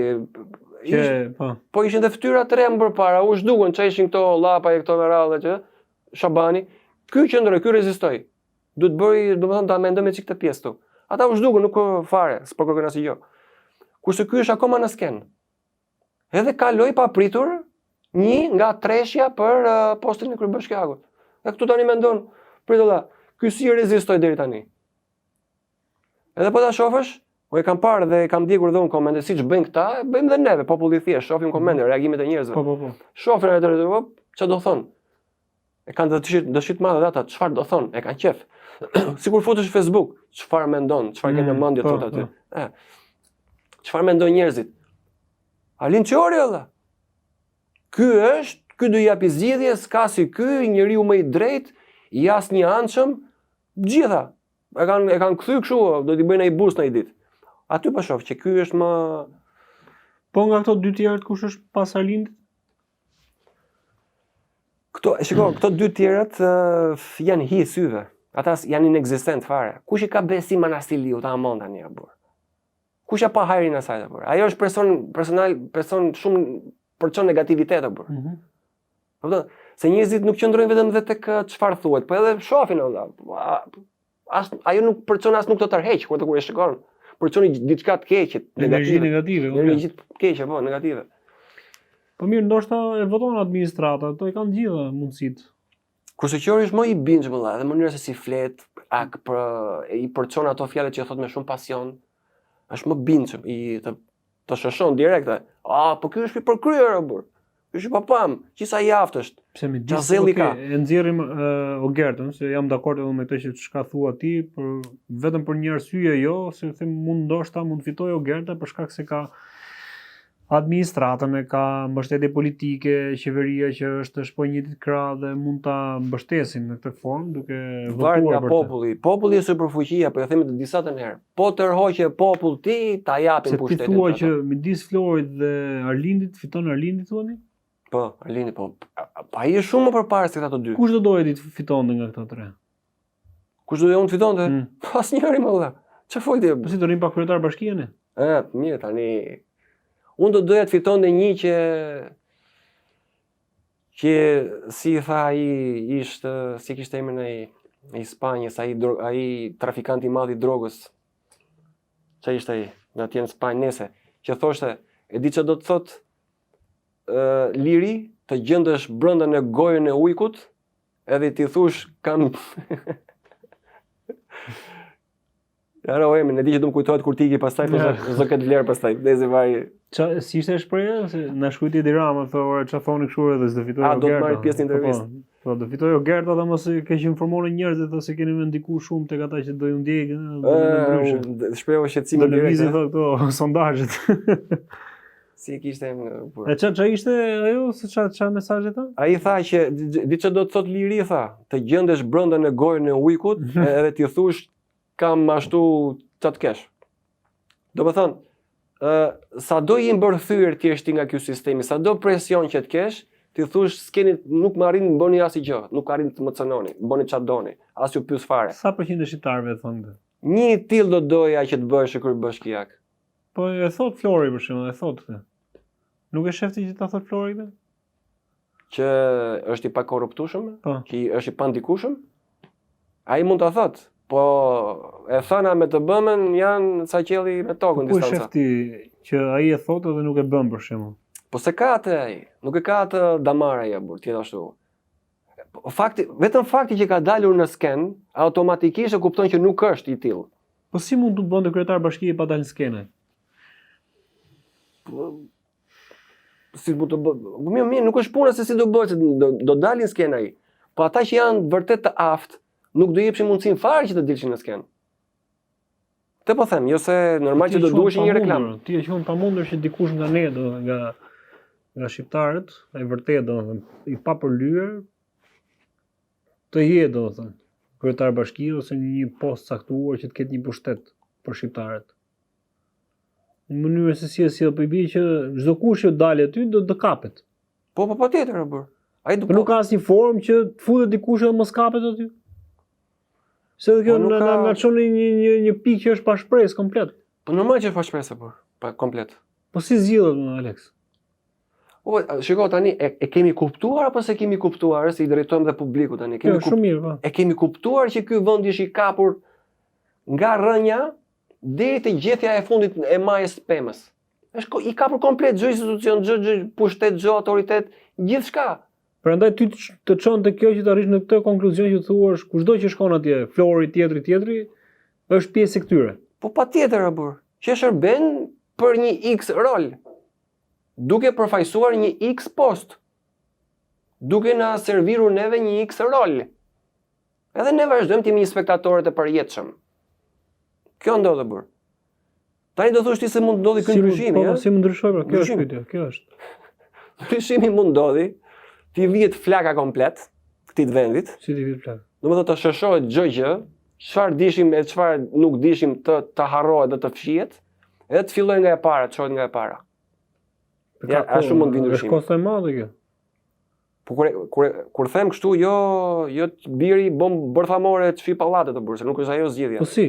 Që, po. Po ishin dhe fytyra të reja më përpara, u zhdukën, ça ishin këto llapa e këto me radhë që Shabani, ky qëndroi, ky rezistoi. Duhet të bëj, domethënë ta mendojmë çik këtë pjesë këtu. Ata u zhdukën, nuk fare, s'po kërkojnë asgjë. Kurse ky është akoma në skenë. Edhe kaloi papritur një nga treshja për uh, postin e kryebashkiakut. Dhe këtu tani mendon, prit vëlla, ky si rezistoi deri tani. Edhe po ta shofësh, po e kam parë dhe e kam ndjekur dhe unë komente, siç bëjnë këta, e bëjmë dhe neve, populli thjesht, shohim komente, reagimet e njerëzve. Po, po, po. Shohim edhe po, çfarë do thonë? E kanë dëshirë, dëshirë të madhe dhe ata, çfarë do thonë, e kanë qef. Sikur futesh në Facebook, çfarë mendon, çfarë ke në mm, mendje po, thotë aty. Po. E. Çfarë mendojnë njerëzit? Arlind Qori valla. Ky është, ky do japi zgjidhje, s'ka si ky, njeriu më i drejtë, i asnjëanshëm, gjitha. E kanë e kanë kthy kështu, do t'i bëjnë ai bus në një ditë. Aty po shoh që ky është më Po nga këto dy tjerët kush është pas Arlindit? Këto, shiko, këto dy tjerët uh, janë hi syve. Ata janë inekzistent fare. Kush i ka besim Manastirliut amon tani a burrë? Kush ja pa hajrin asaj a burrë? Ajo është person personal, person shumë përçon negativitet a burrë. Mm -hmm. Kupton? Se njerëzit nuk qëndrojnë vetëm dhe tek çfarë thuhet, po edhe shohin valla. As ajo nuk përçon as nuk të tërheq kur të kur e shikon. Përçon diçka të keqe, negative. Negative, po. Energji të keqe, po, negative. Po mirë, ndoshta e voton administrata, ato i kanë gjitha mundësitë. Kurse Qori është më i bindshëm vëlla, edhe mënyra se si flet, ak për i përçon ato fjalët që thot me shumë pasion. Është më bindshëm, i të të shoshon direkt. Ah, po ky është i përkryer o burrë. Ky është i papam, që sa i aftë është. Pse me gjithë zelli ka. E nxjerrim uh, Ogertën, se jam dakord edhe me këtë që çka thua ti, por vetëm për një arsye jo, se them mund ndoshta mund të fitojë Ogerta për shkak se ka administratën e ka mbështetje politike, qeveria që është është po i njëjtit krah dhe mund ta mbështesin në këtë formë duke votuar nga populli. Populli është superfuqia, po ja themi të disatën herë. Po tërhoqe popull ti, ta japin pushtetin. Se ti thua që midis Florit dhe Arlindit fiton Arlindi thua ti? Po, Arlindi po. Po ai është shumë më përpara se këta të dy. Kush do doje ti të fitonte nga këta tre? Kush do doja unë të fitonte? Mm. Po asnjëri më vëlla. Çfarë fol ti? Po si do rrim pa kryetar bashkie ne? Ë, mirë tani. Unë do doja të fitonte një që që si i tha ai ishte si kishte emrin ai i Spanjës, ai ai trafikant i madh i drogës. Ça ishte ai? Në atje në Spanjë nese, që thoshte, e di çfarë do të thotë ë liri të gjendesh brenda në gojën e ujkut, Edhe ti thush kam Ja ro emrin, e di që do më kujtohet kur të iki pastaj, po s'do ketë vlerë pastaj. Dezi vaj. Ça si ishte shprehja se na shkruajti Edi Rama, thotë, ore ça thoni kështu edhe s'do fitojë Ogerta. A do të marrë pjesë në intervistë? Po, po, do fitojë Ogerta dhe mos e keqinformoni njerëzit ose keni me ndiku shumë tek ata që do ju ndjekin, do të ndryshe. Shprehu shqetësimin direkt. Do lëvizin thotë këto sondazhet. Si e kishte emrin burrë? E ça ça ishte ajo se ça ça mesazhi tha? Ai tha që di ç'do të thotë liri tha, të gjendesh brenda në gojën e ujkut edhe ti thush kam ashtu ça të kesh. Domethënë, ë sado i mbërthyer ti je nga ky sistemi, sado presion që të kesh, ti thush s'keni nuk më arrin të bëni asgjë, nuk arrin të më cënoni, bëni çfarë doni, as ju pyes fare. Sa përqind e shqiptarëve e thonë këtë? Një i tillë do doja që të bëhesh kryebashkiak. Po e thot Flori për shembull, e thot këtë. Nuk e shef ti që ta thot Flori këtë? Që është i pakorruptueshëm, po. që është i pandikueshëm? Ai mund ta thot, po e thëna me të bëmen janë sa qielli me tokën po, distanca. Po e shef ti që ai e thot edhe nuk e bën për shembull. Po s'e ka atë ai, nuk e ka atë damar ai burrë, tjetër ashtu. Po, fakti, vetëm fakti që ka dalur në skenë, automatikisht e kupton që nuk është i tillë. Po si mund të bënte kryetar bashkie pa dalë në skenë? Po si mund të bë? Po mirë, mirë, nuk është puna se si do bëhet, do do dalin në skenë ai. Po ata që janë vërtet të aftë, nuk do jepshin mundësinë fare që të dilshin në skenë. Të po them, jo se normal që do duhesh një reklamë. Ti e quan pamundur që dikush nga ne do nga nga shqiptarët, e vërtetë domethënë, i papërlyer të jetë domethënë kryetar bashkie ose në një post caktuar që të ketë një pushtet për shqiptarët. Në mënyrë se si e sjell po i bie që çdo kush që dalë aty do të kapet. Po po patjetër o burrë. Ai do po nuk ka asnjë formë që të futet dikush edhe mos kapet aty. Se dhe kjo po na na na çon në një një një pikë që është pa shpresë komplet. Po normal që është pa shpresë po, pa komplet. Po si zgjidhet më Alex? Po, shiko tani e, e kemi kuptuar apo s'e kemi kuptuar, se i drejtojmë dhe publikut tani. Kemi jo, shumë mirë, po. E kemi kuptuar që ky vend është i kapur nga rrënja deri te gjethja e fundit e majës së pemës. Është i kapur komplet çdo institucion, çdo çdo pushtet, çdo autoritet, gjithçka. Prandaj ty të çon te kjo që të arrish në këtë konkluzion që thua është kushdo që shkon atje, Flori tjetri tjetri, është pjesë e këtyre. Po patjetër o burrë, që shërben për një X rol. Duke përfaqësuar një X post, duke na servirur neve një X rol. Edhe ne vazhdojmë të jemi një spektatorët e përjetshëm. Kjo ndodh burrë. Tani do thosh ti se mund të ndodhi ky ndryshimi, po, po, si mund ndryshoj pra, kjo është pyetja, kjo është. Ndryshimi mund ndodhi, t'i vihet flaka komplet këtij të vendit. Si t'i vihet flaka? Domethënë të sheshohet çdo gjë, çfarë dishim e çfarë nuk dishim të të harrohet dhe të fshihet, edhe të fillojë nga e para, të çohet nga e para. Ja, ashtu mund të ndryshimi. Është kosto e madhe kjo. Po kur kur kur them kështu, jo jo të biri bombë bërthamore të fshi pallatet të burrë, se nuk është ajo zgjidhja. Po si?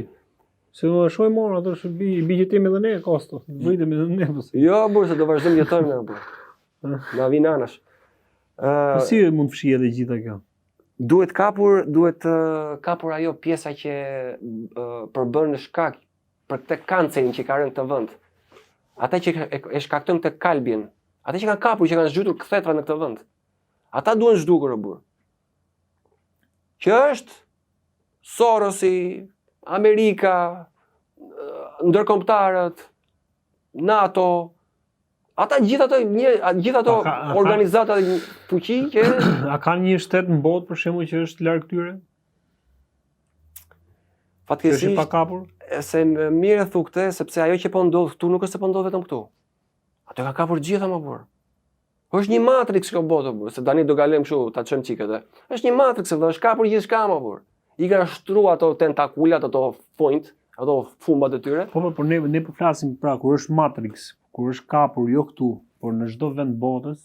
Se më shoh mor ato është bi bi që jemi edhe ne kosto. Vritemi edhe ne po si. Jo burrë, se do vazhdojmë jetojmë ne burrë. Na vin anash. Ë Po si mund të fshihet e gjitha kjo? Duhet kapur, duhet kapur ajo pjesa që përbën shkak për këtë kancerin që ka rënë këtë vend. Ata që e, e shkaktojnë këtë kalbjen, ata që kanë kapur, që kanë zhytur kthetrat në këtë vend. Ata duhen zhdukur o burrë. Që është Sorosi, Amerika, ndërkombëtarët, NATO, ata gjithë ato një gjithë ato organizata dhe fuqi që a ka një shtet në botë për shembull që është larg tyre? Fatkeqësisht është pa kapur? Se mirë e thu këtë, sepse ajo që po ndodh këtu nuk është se po ndodh vetëm këtu. Ato kanë kapur gjitha mo burrë. Është një matrix kjo botë, burrë, se tani do kalojmë kështu, ta çojmë çikë edhe. Është një matrix, dhe është kapur gjithçka mo burrë. I kanë shtru ato tentakulat, ato thonjt, ato thumbat e tyre. Po, po, por ne ne po flasim pra kur është matrix, kur është kapur jo këtu, por në çdo vend botës.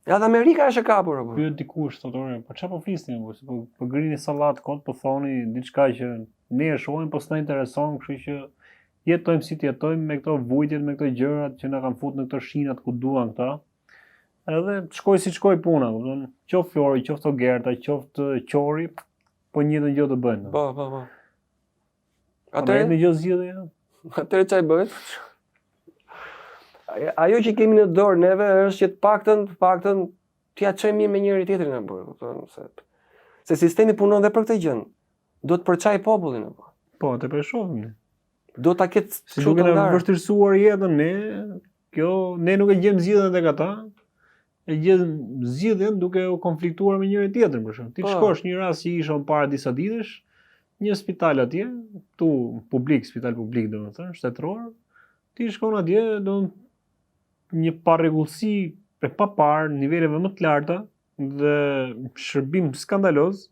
Ja dhe Amerika është e kapur apo? Pyet dikush thotë, "Ore, po çfarë po flisni apo? Se po po grini sallat kot, po thoni diçka që ne e shohim, po s'na intereson, kështu që jetojmë si të jetojmë me këto vujtjet, me këto gjërat që na kanë fut në këto shinat ku duan këta. Edhe të shkoj si shkoj puna, kupton? Qoftë Flori, qoftë Ogerta, qoftë Qori, po njëjtën gjë të bëjnë. Po, po, po. Atëherë një gjë zgjidhje. Atëherë çfarë bëhet? Ajo që kemi në dorë neve është që të paktën, të paktën t'ia çojmë mirë me njëri tjetrin o burrë, kupton se se sistemi punon dhe për këtë gjë. Do të përçaj popullin apo. Po, atë po e shohim ne. Do ta ketë si duke na vështirësuar jetën ne, kjo ne nuk e gjejmë zgjidhjen tek ata, e gjejmë zgjidhjen duke u konfliktuar me njëri tjetrin për shembull. Ti po. shkosh një rast që isha para disa ditësh, një spital atje, tu publik, spital publik domethënë, shtetëror, ti shkon atje, do një parregullsi e paparë, niveleve më të larta dhe shërbim skandaloz,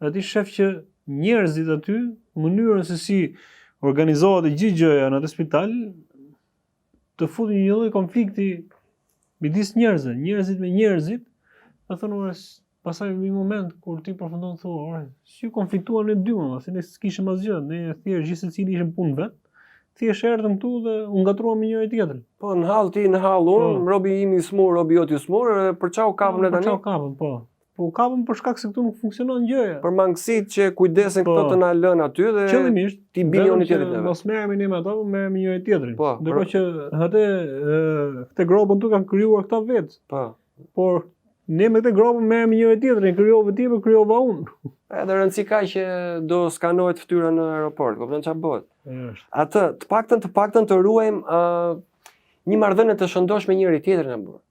dhe ti shef që njerëzit aty, mënyrën se si organizohet e gjithë gjëja në atë spital, të fut një lloj konflikti midis njerëzve, njerëzit me njerëzit, dhe thonë ore, pastaj në një moment kur ti përfundon thua, ore, si u konfliktuam ne dy më, se ne s'kishim asgjë, ne thjesht gjithsecili ishim punë vet, thjesht erdhëm këtu dhe u ngatërruam me njëri tjetrin. Po, në hall ti, në hall unë, po. robi im i smur, robi jot i smur, për ça u kapëm ne tani? Për ça u kapëm, po. Po u kapëm për shkak se këtu nuk funksionon gjëja. Për mangësitë që kujdesen po, këto të na lënë aty dhe qëllimisht t'i bini njëri tjetrit neve. Mos merremi ne me ato, po merremi njëri tjetrin. Po, Ndërkohë që atë këtë gropën këtu kanë krijuar këta vetë. Po. Por ne me këtë gropën merremi njëri tjetrin, krijove ti, po krijova unë. Edhe rëndësi ka që do skanohet fytyra në aeroport, kupton çfarë bëhet. Është. Atë, të paktën të paktën të ruajmë uh, një marrëdhënie të shëndoshë me njëri tjetrin o burrë.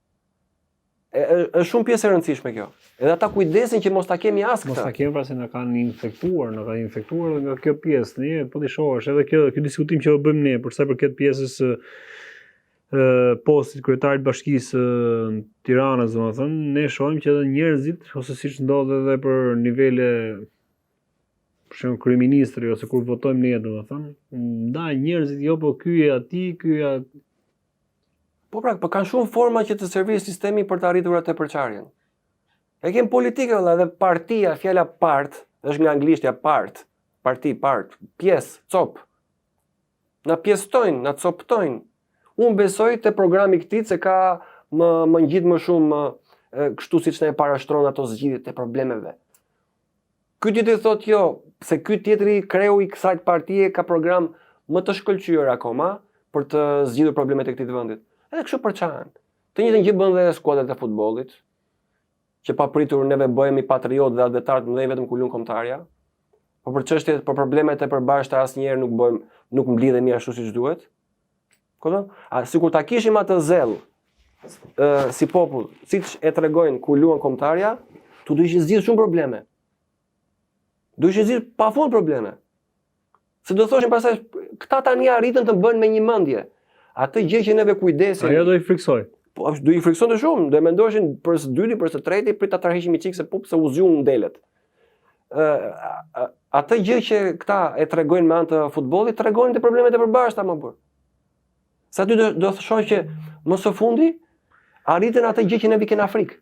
Është shumë pjesë e rëndësishme kjo. Edhe ata kujdesen që mos ta kemi as këtë. Mos ta kemi pra se na kanë infektuar, na kanë infektuar edhe nga kjo pjesë. Ne po ti shohësh edhe kjo ky diskutim që po bëjmë ne për sa i përket pjesës së postit kryetarit të bashkisë së Tiranës, domethënë, ne shohim që edhe njerëzit ose siç ndodh edhe për nivele për shembull kryeministri ose kur votojmë ne, domethënë, ndaj njerëzit jo po ky e aty, ky e Po pra, po kanë shumë forma që të servirë sistemi për të arritur atë përçarjen. E kemi politikë vëlla, edhe partia, fjala part, është nga anglishtja part, parti, part, pjesë, copë. Na pjesëtojnë, na copëtojnë. Unë besoj te programi i këtij se ka më më ngjit më shumë kështu siç na e parashtron ato zgjidhjet e problemeve. Ky tjetri thotë jo, se ky tjetri kreu i kësaj partie ka program më të shkëlqyer akoma për të zgjidhur problemet e këtij vendit. Edhe kështu përçahen. Të njëjtën gjë bën dhe skuadrat e futbollit, që papritur neve bëhemi patriotë dhe atdhetarë të mëdhenj vetëm kur luan kombëtarja. Po për çështjet, për problemet e përbashkëta asnjëherë nuk bëjmë, nuk mblidhemi ashtu siç duhet. Kupton? A sikur ta kishim atë zell ë si popull, siç e tregojnë kur luan kombëtarja, tu do ishin zgjidh shumë probleme. Do ishin zgjidh pafund probleme. Se do thoshin pastaj Këta tani arritën të bëhen me një mendje. Atë gjë që neve kujdesemi. Ajo do i friksoj. Po, do i friksonte shumë, do e mendoshin për së dyti, për së treti, prit ta tërheqim një çik se pup se u zgjuan delet. Ë atë gjë që këta e tregojnë me anë të futbollit, tregojnë te problemet e përbashkëta më burr. Sa ty do do të shoh që më së fundi arritën atë gjë që neve kena frikë.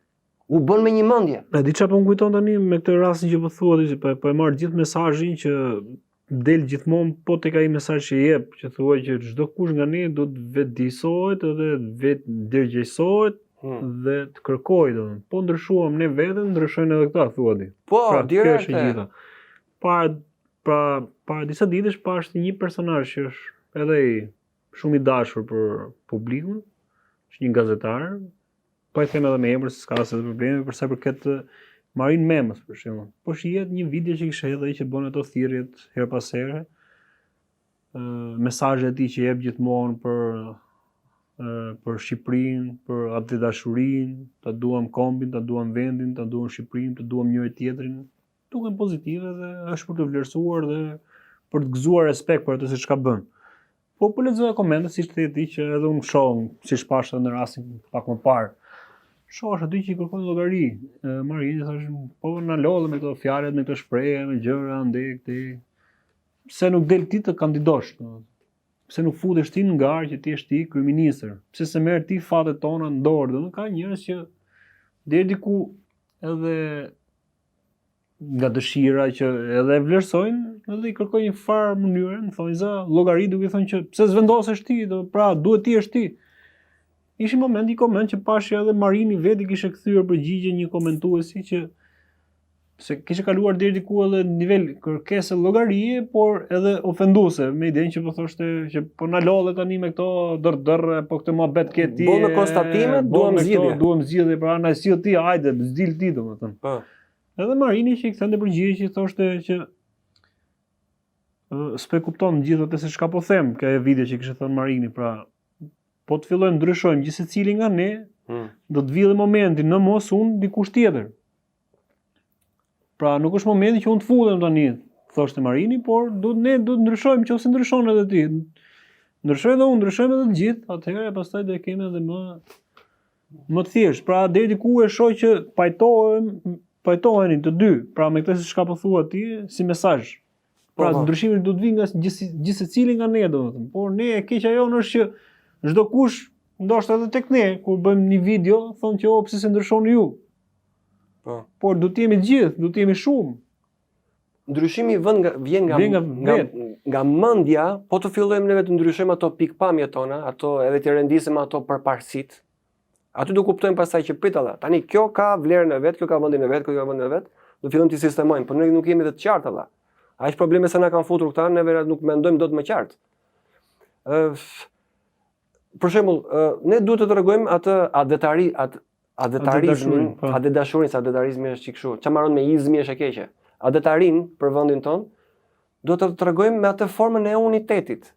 U bën me një mendje. E di çfarë po më kujton tani me këtë rastin që po thua ti, po po e marr gjithë mesazhin që del gjithmonë po tek ai mesazh që jep, që thua që çdo kush nga ne do të vetëdijesohet edhe vetëndërgjegjësohet hmm. dhe të kërkojë domethënë. Po ndryshuam ne veten, ndryshojnë edhe këta thua ti. Po, pra, direkt. Kjo është e gjitha. Para pra para disa ditësh pashë një personazh që është edhe i shumë i dashur për publikun, është një gazetar, po e them edhe me emër se s'ka asnjë problem për sa i përket Marin Memës për shembull. Po shihet një video që kishte hedhur ai që bën ato thirrjet herë pas here, ë mesazhet e tij që jep gjithmonë për ë për Shqipërinë, për atdhedashurinë, ta duam kombin, ta duam vendin, ta duam Shqipërinë, të duam njëri tjetrin, duken pozitive dhe është për të vlerësuar dhe për të gëzuar respekt për atë se çka bën. Po po lexoja komentet siç the ti që edhe unë shoh, siç pashë edhe në rastin pak më parë. Shoh aty që i kërkojnë llogari. Marini thosh, po na lodhe me këto fjalët, me këto shprehje, me gjëra andej këtej. Pse nuk del ti të kandidosh? Pse nuk futesh ti në garë që ti je ti kryeministër? Pse s'e merr ti fatet tona në dorë? Domethënë ka njerëz që deri diku edhe nga dëshira që edhe e vlerësojnë, edhe i kërkojnë një farë mënyre, në thonjza, llogari duke i thënë që pse s'vendosesh ti, do pra duhet ti jesh ti. Ishte moment një koment që pashë edhe Marini vetë i kishte kthyer përgjigje një komentuesi që se kishte kaluar deri diku edhe në nivel kërkese llogarie, por edhe ofenduese, me idenë që po thoshte që po na lodhe tani me këto dër dër, po këtë muhabet ke ti. Boll me konstatime, duam zgjidhje. Duam zgjidhje, pra na sill ti, hajde, dil ti domethënë. Po. Edhe Marini që i kthente përgjigje që thoshte që s'po e kupton gjithë atë se çka po them, kjo e video që kishte thënë Marini, pra po të fillojmë ndryshojmë gjithsecili nga ne, hmm. do të vijë momenti në mos unë dikush tjetër. Pra nuk është momenti që unë të futem tani, thoshte Marini, por do ne do të ndryshojmë nëse ndryshon edhe ti. Ndryshoj edhe unë, ndryshojmë edhe të gjithë, atëherë pastaj do e kemi edhe më më të thjeshtë. Pra deri diku e shoh që pajtohem, pajtoheni të dy, pra me këtë se çka po thua ti si mesazh. Pra po, po. ndryshimi do të vijë nga gjithsecili nga ne domethënë. Por ne e keqja jonë është që çdo kush ndoshta edhe tek ne kur bëjmë një video thonë që o pse s'e ndryshoni ju. Po. Por do të jemi të gjithë, do të jemi shumë. Ndryshimi vën nga vjen nga vjen nga, nga, nga mendja, po të fillojmë neve të ndryshojmë ato pikëpamjet tona, ato edhe të rendisim ato përparësitë. Aty do kuptojmë pastaj që prit alla. Tani kjo ka vlerën e vet, kjo ka vendin e vet, kjo ka vendin e vet. Do fillojmë të sistemojmë, por ne nuk jemi të qartë alla. Aq probleme sa na kanë futur këta, neve nuk mendojmë dot më qartë. Ë për shembull, ne duhet të tregojmë atë atdhetari, atë atdhetarizmin, po. atdhedashurinë, se atdhetarizmi është çik kështu. Ça mbaron me izmi është e keqe. Atdhetarinë për vendin tonë duhet të tregojmë me atë formën e unitetit.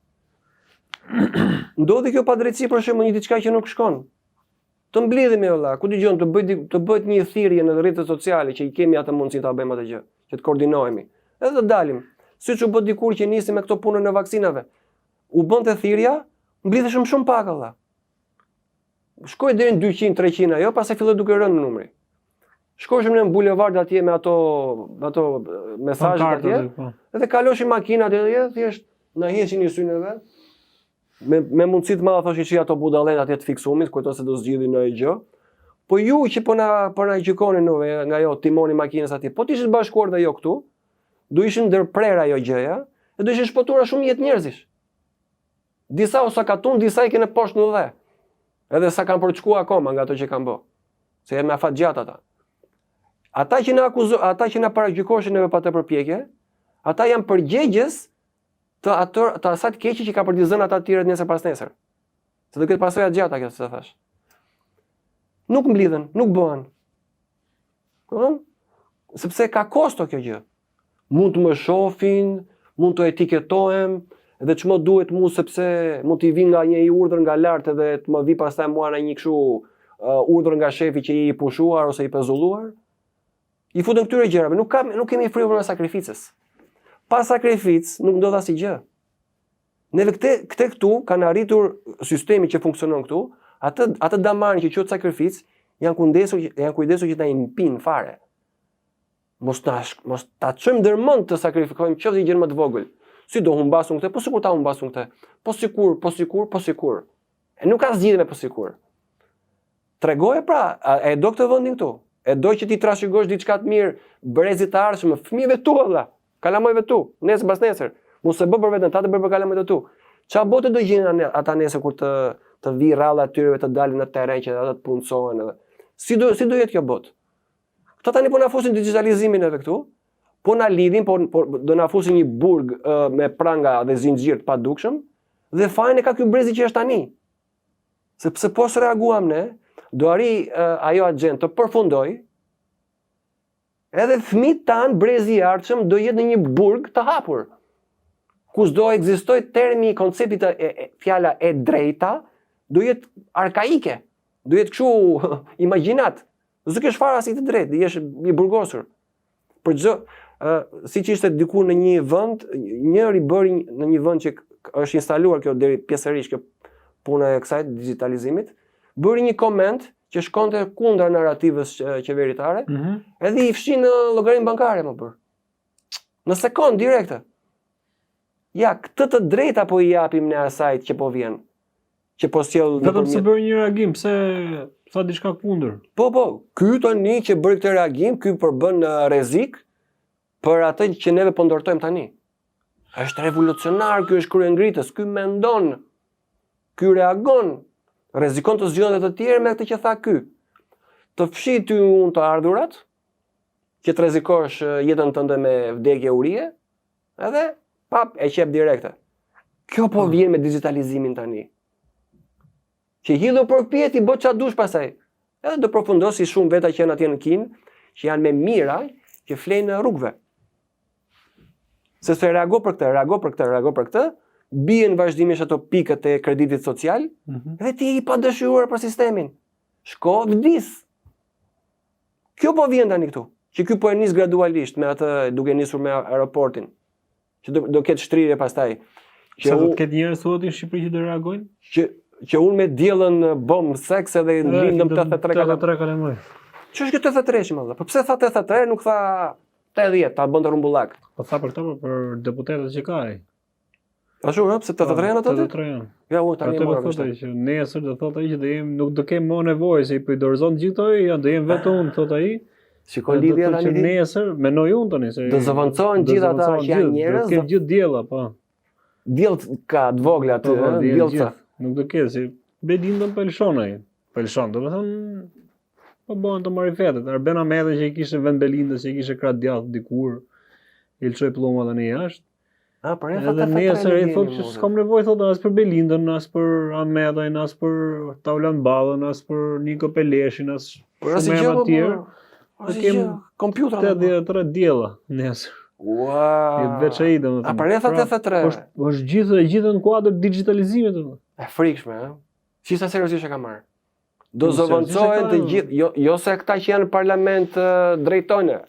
Ndodhi kjo padrejtësi për shembull një diçka që nuk shkon. Të mblidhemi vëlla, ku dëgjon të bëj të bëhet një thirrje në rrjetet sociale që i kemi atë mundësi ta bëjmë atë gjë, që të koordinohemi. Edhe të dalim. Siç u bë dikur që nisi me këto punën e vaksinave. U bënte thirrja, mblidheshim shumë pak vëlla. Shkoi deri në 200, 300 ajo, pastaj filloi duke rënë numri. Shkoshim në bulevard atje me ato me ato mesazhet atje. Po. Edhe kaloshim makinat atje, thjesht na heqin një sy neve. Me me mundësi të madhe thoshin që ato budallet atje të fiksumit, kujton se do zgjidhin ndonjë gjë. Po ju që po na po na gjykoni neve nga ajo timoni makinës atje, po të ishit bashkuar dhe jo këtu, do ishin ndërprerë ajo gjëja, e do ishin shpëtuar shumë jetë njerëzish. Disa u sakatun, disa i kene poshtë në dhe. Edhe sa kanë për të shku akoma nga ato që kanë bë. Se janë me afat gjatë ata. Ata që na akuzo, ata që na paragjykoshin neve pa atë përpjekje, ata janë përgjegjës të ato të asaj të keqe që ka për t'i zënë ata të tjerët nesër pas nesër. Se do ketë pasoja të gjata kjo, siç thashë. Nuk mblidhen, nuk bëhen. Kupton? Sepse ka kosto kjo gjë. Mund të më shofin, mund të etiketohem, dhe ç'më duhet mu sepse mund t'i vi nga një urdhër nga lart edhe të më vi pastaj mua në një kështu uh, urdhër nga shefi që je i pushuar ose i pezulluar. I futen këtyre gjërave, nuk kam nuk kemi frikë nga sakrificës. Pa sakrificë nuk ndodh asgjë. Neve këte, këte këtu kanë arritur sistemi që funksionon këtu, atë, atë damarin që quhet sakrificë, janë kujdesur, janë kujdesur që ta mpin fare. Mos ta mos ta çojmë ndërmend të sakrifikojmë qoftë një gjë më të vogël. Si do humbas unë këtë, po sikur ta humbas unë këtë. Po sikur, po sikur, po sikur. E nuk ka zgjidhje me po sikur. Tregoje pra, a, e do këtë vendin këtu? E do që ti trashëgosh diçka të mirë brezit të ardhshëm, fëmijëve tu vëlla, kalamajve tu, nesër pas nesër. Mos e bë për veten tënde, bëj për kalamajtë tu. Ça bote do gjejnë ata nesër kur të të vijë radha atyre të dalin në terren që ata të punësohen edhe. Si do si do jetë kjo botë? Këta tani po na fusin digjitalizimin edhe këtu, po na lidhin, po, po do na fusin një burg uh, me pranga dhe zinxhir të padukshëm dhe fajin e ka ky brezi që është tani. Sepse po s'reaguam ne, do arrijë uh, ajo agjendë të përfundojë, edhe fëmijët tanë brezi i ardhshëm do jetë në një burg të hapur. Ku s'do ekzistojë termi koncepti të e, e, fjala e drejta, do jetë arkaike, do jetë kështu imagjinat. S'do kesh fare asnjë të drejtë, do jesh i burgosur. Për çdo ë siç ishte diku në një vend, njëri bëri në një vend që është instaluar kjo deri pjesërisht kjo puna e kësaj digjitalizimit, bëri një koment që shkonte kundra narrativës qeveritare, mm -hmm. edhe i fshinë llogarinë bankare më për. Në sekond direkte. Ja, këtë të drejta po i japim ne asaj që po vjen. Që po sjell Vetëm se bëri një reagim, pse tha diçka kundër. Po, po, ky tani që bëri këtë reagim, ky përbën rrezik për atë që neve po ndërtojmë tani. Është revolucionar, ky është kryengritës, ky mendon, ky reagon, rrezikon të zgjohen dhe të tjerë me këtë që tha ky. Të fshij ty unë të ardhurat, që të rrezikosh jetën tënde me vdekje urie, edhe pap e qep direkte. Kjo po mm. vjen me digjitalizimin tani. Që hidhu përpjetë i bë ça dush pastaj. Edhe do përfundosh si shumë veta që janë atje në Kinë, që janë me mijëra që flejnë rrugëve. Se se reago për këtë, reago për këtë, reago për këtë, bien vazhdimisht ato pikët e kreditit social, mm -hmm. dhe ti je i padëshiruar për sistemin. Shko vdis. Kjo po vjen tani këtu, që ky po e nis gradualisht me atë duke nisur me aeroportin, që do, do ketë shtrirje pastaj. Që do të ketë njerëz thuhet në Shqipëri që do reagojnë? Që që unë me Diellën bëm seks edhe lindëm 83 kalamaj. 83 kalamaj. Ç'është kjo 83 më vëlla? Po pse tha 83, nuk tha 80, ta bënte rrumbullak. Po tha për këto, po për deputetët që ka ai. Ashtu, ëh, pse 83 janë ato? 83 janë. Ja, unë tani mora vesh. Thotë që nesër do thotë ai që do jem nuk do kem më nevojë se i po i dorëzon gjithë këto, ja do jem vetëm unë, thotë ai. Shiko lidhja tani. Që nesër mendoj unë tani se do zëvendësohen gjithë ata që janë njerëz. Do ketë gjithë diella, po. Diell ka të vogla aty, po, po, diell. Nuk do ketë si Belindën po e lëshon ai. Po e lëshon, domethënë po bëhen të marifetet. Arben Ahmetaj që i kishte vend Belindës, që i kishte krah djathtë dikur, i lëshoi pëllumbat tani jashtë. A, për e Edhe nesër ai thotë që s'kam nevojë thotë as për Belindën, as për Ahmetajn, as për Taulant Ballën, as për Niko Peleshin, as për asnjë gjë të tjerë. Po kem kompjuter 83 diella nesër. Ua. Je veç ai domethënë. A për e tha 83. Pra, është është gjithë e gjithë në kuadër digjitalizimit domethënë. E frikshme, ë. Si sa seriozisht e ka marrë. Do zëvendësohen të gjithë, jo, jo se këta që janë në parlament drejtojnë.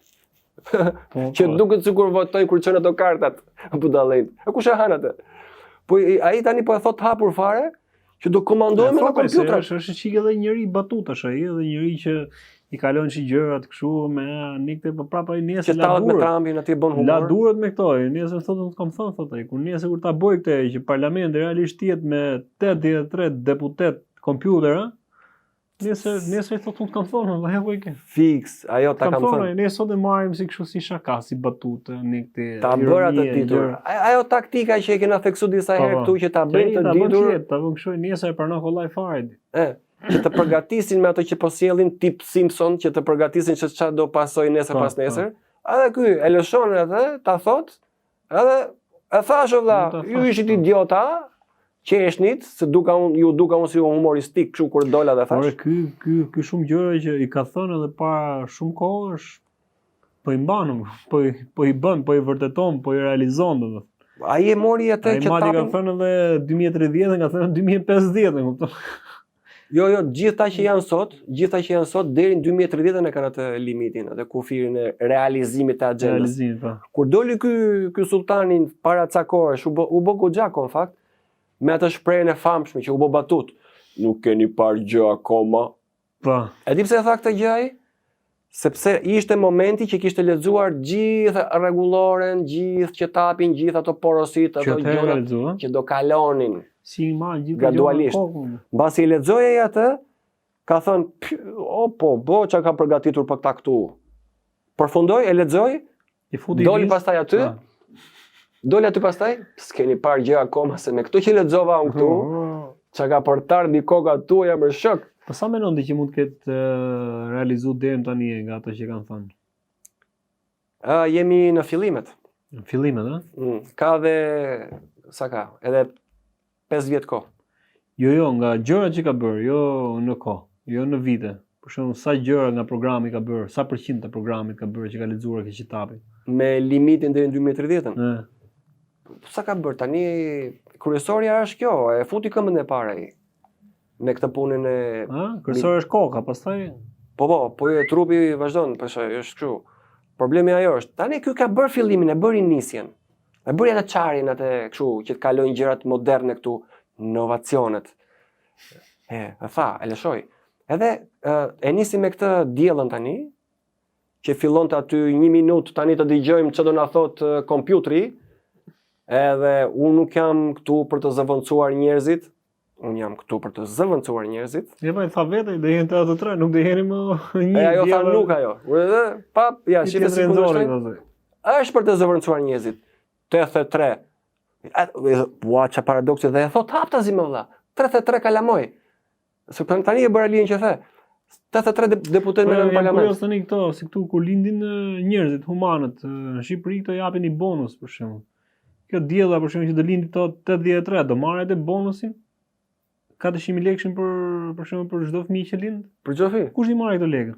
Po, që po. duket sikur votojnë kur çojnë ato kartat, budallenjtë. E kush e han atë? Po ai tani po e thot hapur fare që do komandohemi nga kompjutera. Është është çik edhe njeri batutash ai, edhe njeri që i kalon që gjërat kështu me nikte po prapa ai nesër la duart. me Trumpin atje bën humor. La duart me këto, ai nesër thotë unë kam thënë thotë ai, kur nesër kur ta bëj këtë që parlamenti realisht të jetë me 83 deputet kompjutera, nesër nesër i thotë unë kam thonë, valla ja ku e ke. Fiks, ajo ta kam thonë. Ne sot e marrim si kështu si shaka, si batutë, ne këtë. Ta bërë atë ditur. Ajo taktika që e kena theksu disa po, herë po. këtu që ta bëjmë të ditur. Ta bën kështu nesër e pranon kollaj fare. E, që të përgatisin me ato që po sjellin tip Simpson, që të përgatisin që çfarë do pasojë nesër po, pas nesër. Edhe ky e lëshon edhe ta thot, Edhe e thashë vlla, ju ishit po. idiota, qeshnit, se duka un, ju duka unë si humoristik kështu kur dola dhe thashë. Ore ky ky ky shumë gjëra që i ka thënë edhe para shumë kohësh, po i mban, po i po i bën, po i vërteton, po i realizon domethënë. Ai e mori atë që tapin. Ai ka thënë edhe 2030, ka thënë 2050, e kupton? Jo, jo, gjithë ta që janë sot, gjithë ta që janë sot deri në 2030 e kanë atë limitin, atë kufirin e realizimit të agjendës. Realizimit, po. Kur doli ky ky sulltanin para ca kohësh, u bë u bë goxha në fakt, Me atë shprehjen e famshme që u bë batut, nuk keni parë gjë akoma. Po. E di pse e tha këtë gjë ai? Sepse ishte momenti që kishte lexuar gjithë rregulloren, gjithë qetapin, gjithë ato porositë, ato gjërat që do kalonin. Si ma gjithë gradualisht. Mbasi e lexoi ai atë, ka thënë, o po, bo ça ka përgatitur për këta këtu. Përfundoi, e lexoi, I futi doli pastaj aty. Doli aty pastaj, s'keni parë gjë akoma se me këto që lexova unë këtu, ça ka për të ardhur mbi kokat tuaja më shok. Po sa mendon ti që mund të ketë realizuar deri më tani nga ato që kanë thënë? Ë jemi në fillimet. Në fillimet, ë? Mm, ka dhe sa ka, edhe 5 vjet kohë. Jo, jo, nga gjërat që ka bërë, jo në kohë, jo në vite. Për shembull, sa gjëra nga programi ka bërë, sa përqind të programit ka bërë që ka lexuar ke qitapi. Me limitin deri në 2030-ën. Ë. Sa ka bërë tani kryesorja është kjo, e futi këmbën e parë ai. Me këtë punën e Ë, kryesorja është koka, pastaj Po po, po jo, trupi vazhdon, po është kështu. Problemi ajo është, tani ky ka bërë fillimin, e bëri nisjen. E bëri atë çarjen atë kështu që të kalojnë gjërat moderne këtu, inovacionet. E, e tha, e lëshoi. Edhe e, e nisi me këtë Diellën tani, që fillonte aty një minutë tani të dëgjojmë ç'do na thotë kompjutri, edhe unë nuk jam këtu për të zëvendësuar njerëzit, unë jam këtu për të zëvendësuar njerëzit. E pa, tha vetë, do jeni 83, nuk do jeni më një. E ajo tha nuk ajo. Edhe pa, ja, shife si kundërshtoi. Është për të zëvendësuar njerëzit. 83. Ua, ça paradoksi dhe e thot haptazi më vëlla. 33 kalamoj. Se për tani e bëra lidhjen që the. 83 deputetë po, në parlament. Po tani këto, si këtu kur lindin njerëzit, humanët në Shqipëri këto japin një bonus për shembull. Kjo Diella për shembull që do lindi këto 83, do marrë edhe bonusin 400.000 lekëshin për për shembull për çdo fëmijë që lind. Për çdo fëmijë. Kush i marrë këto lekë?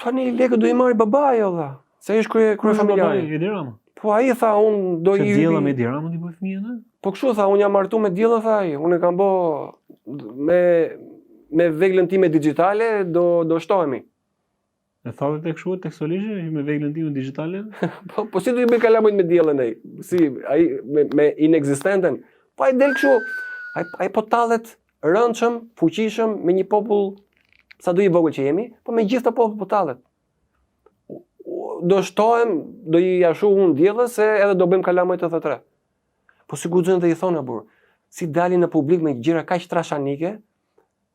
Tani lekët do i marrë babai o vlla. Se është krye kryefamiljari. Edi Rama. Po ai tha unë do i Diella me Edi Ramën t'i bëj fëmijën? Po kështu tha unë jam martu me Diellën tha ai. Unë e kam bë me me veglën time digjitale do do shtohemi. E tha dhe kështu tekstualisht me veglën time digjitale? po po si do i bëj kalamajt me Diellën ai? Si ai me, me inekzistenten? Po ai del kështu ai ai po tallet rëndshëm, fuqishëm me një popull sado i vogël që jemi, po me gjithë të popull po tallet. Do shtohem, do i ashu unë Diellës se edhe do bëjmë kalamaj 83. Po si guxojnë dhe i thonë burr, si dalin në publik me gjëra kaq trashanike,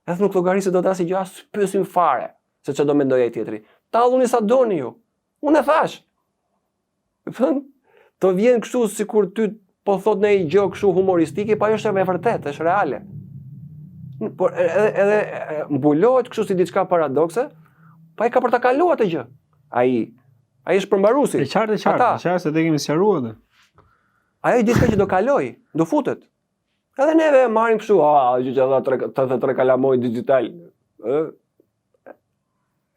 edhe nuk llogarisin dot asnjë gjë, as pyesin fare se ç'do mendojë ai tjetri. Talluni sa doni ju. Unë e thash. Thën, të vjen kështu sikur ty po thot një gjë kështu humoristike, po ajo është e vërtetë, është reale. Por edhe edhe mbulohet kështu si diçka paradokse, po ai ka për ta kaluar atë gjë. Ai ai është përmbaruesi. E qartë, e qartë, e qartë se e kemi sqaruar atë. Ajo është diçka që do kaloj, do futet. Edhe neve e marrim kështu, a, që që dha 83 kalamoj digital. Ë?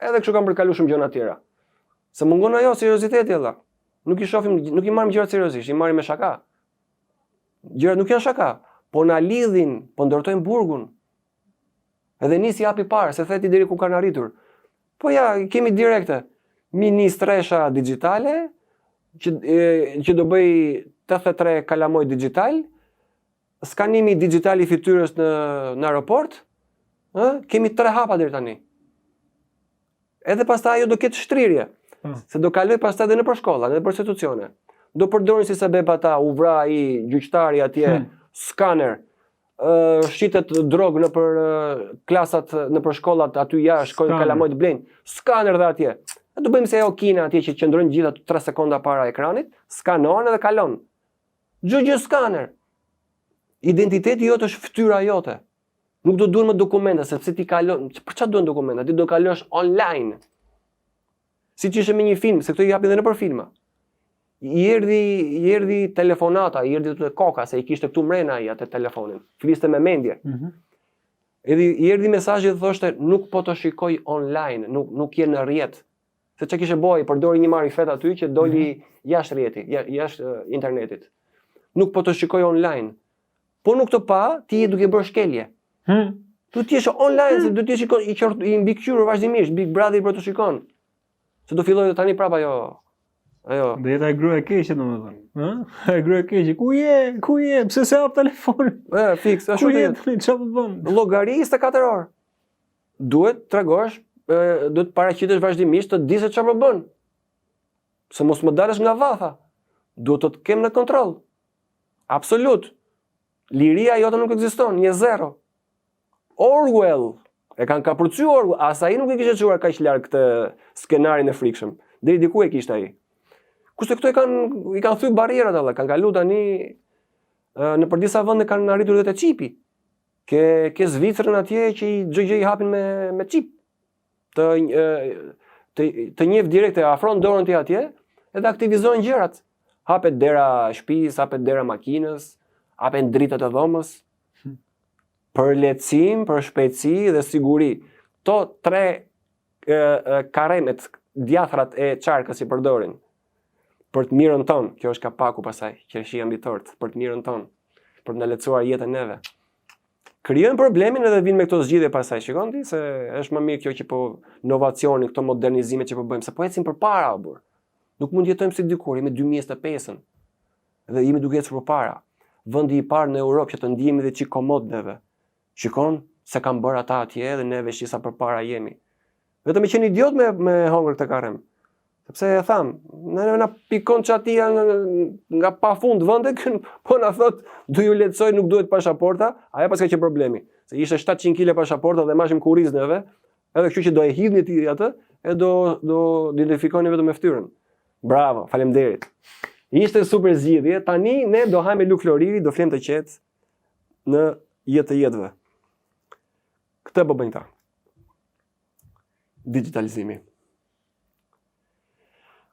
Edhe kështu kanë për të kalu shumë gjëra tjera. Se mungon ajo serioziteti vëlla. Nuk i shohim, nuk i marrim gjërat seriozisht, i marrim me shaka. Gjërat nuk janë shaka, po na lidhin, po ndërtojnë burgun. Edhe nisi hapi i parë, se the ti deri ku kanë arritur. Po ja, kemi direkte. Ministresha digjitale, që, e, që do bëj 83 kalamoj digital, skanimi digital i fytyrës në në aeroport, ë, kemi tre hapa deri tani. Edhe pastaj ajo do ketë shtrirje. Hmm. Se do kaloj pastaj edhe nëpër shkolla, nëpër institucione. Do përdorin si sebep ata, u vra ai gjyqtari atje, hmm. skaner, ë shitet drogë nëpër klasat, nëpër shkollat aty jashtë, shkojnë kalamajt blejnë. Skaner dhe atje. E do bëjmë si ajo Kina atje që qëndrojnë gjithë ato 3 sekonda para ekranit, skanon edhe kalon. Çdo gjë skaner. Identiteti jot është fytyra jote. Nuk do duhen më dokumenta sepse ti kalon, për çfarë duhen dokumenta? Ti do kalosh online. Siç ishte me një film, se këto i japin edhe nëpër filma. I erdhi, i erdhi telefonata, i erdhi te koka se i kishte këtu mrena ai atë telefonin. Fliste me mendje. Mm -hmm. Edhe i erdhi mesazhi dhe thoshte nuk po të shikoj online, nuk nuk je në rrjet. Se çka kishte bo, përdori një marifet aty që doli mm -hmm. jashtë rrjeti, jashtë internetit. Nuk po të shikoj online. Po nuk të pa, ti je duke bërë shkelje. Hmm. Tu ti jesh online, hmm. se do të jesh i i, i mbikëqyrur vazhdimisht, Big Brother po të shikon. Se do fillojë tani prapa ajo. Ajo. Do jetë ajo grua e keqe domethënë, ë? Ajo grua e keqe, ku je? Ku je? Pse s'e hap telefonin? E, fiks, ashtu do jetë. Çfarë po bën? Llogari 24 orë. Duhet tregosh, duhet paraqitesh vazhdimisht të di se çfarë po bën. Se mos më dalësh nga vatha. Duhet të të kem në kontroll. Absolut. Liria jote nuk ekziston, je zero. Orwell, e kanë kapërcy Orwell, as ai nuk e kishte çuar kaq larg këtë skenarin e frikshëm. Deri diku e kishte ai. Kurse këto i kanë i kanë thy barrierat alla, kanë kalu tani nëpër disa vende kanë arritur edhe te çipi. Ke ke Zvicrën atje që i çdo gjë i hapin me me çip. Të të të njeh direkt e afron dorën ti atje edhe aktivizojnë gjërat. Hapet dera e shtëpisë, hapet dera e makinës, hapen dritat e dhomës. Hm. Për lehtësim, për shpejtësi dhe siguri. Këto tre e, e, karemet, djathrat e çarkës i përdorin për të mirën tonë. Kjo është kapaku pastaj, qershia mbi tortë, për të mirën tonë, për të na lehtësuar jetën neve. Krijojnë problemin edhe vijnë me këto zgjidhje pastaj. Shikon ti se është më mirë kjo që po inovacioni, këto modernizime që po bëjmë, se po ecim përpara o burrë. Nuk mund të jetojmë si dikur, jemi 2025-ën. Dhe jemi duke ecur përpara. Vendi i parë në Europë që të ndihemi dhe çik komod neve. Shikon se kanë bërë ata atje dhe neve shi sa përpara jemi. Vetëm me qenë idiot me me hongër këtë karrem. Sepse e thamë, ne na pikon çatia nga, nga pafund vende, po na thot, do ju lehtësoj, nuk duhet pashaporta, ajo paska qenë problemi. Se ishte 700 kg pashaporta dhe marrshim kurriz neve, edhe kështu që do e hidhni ti atë, e do do identifikoni vetëm me fytyrën. Bravo, faleminderit. Ishte super zgjidhje. Tani ne do hajmë lugë floriri, do flemë të qetë në jetë të jetëve. Këtë po bëjnë këta. Digitalizimi.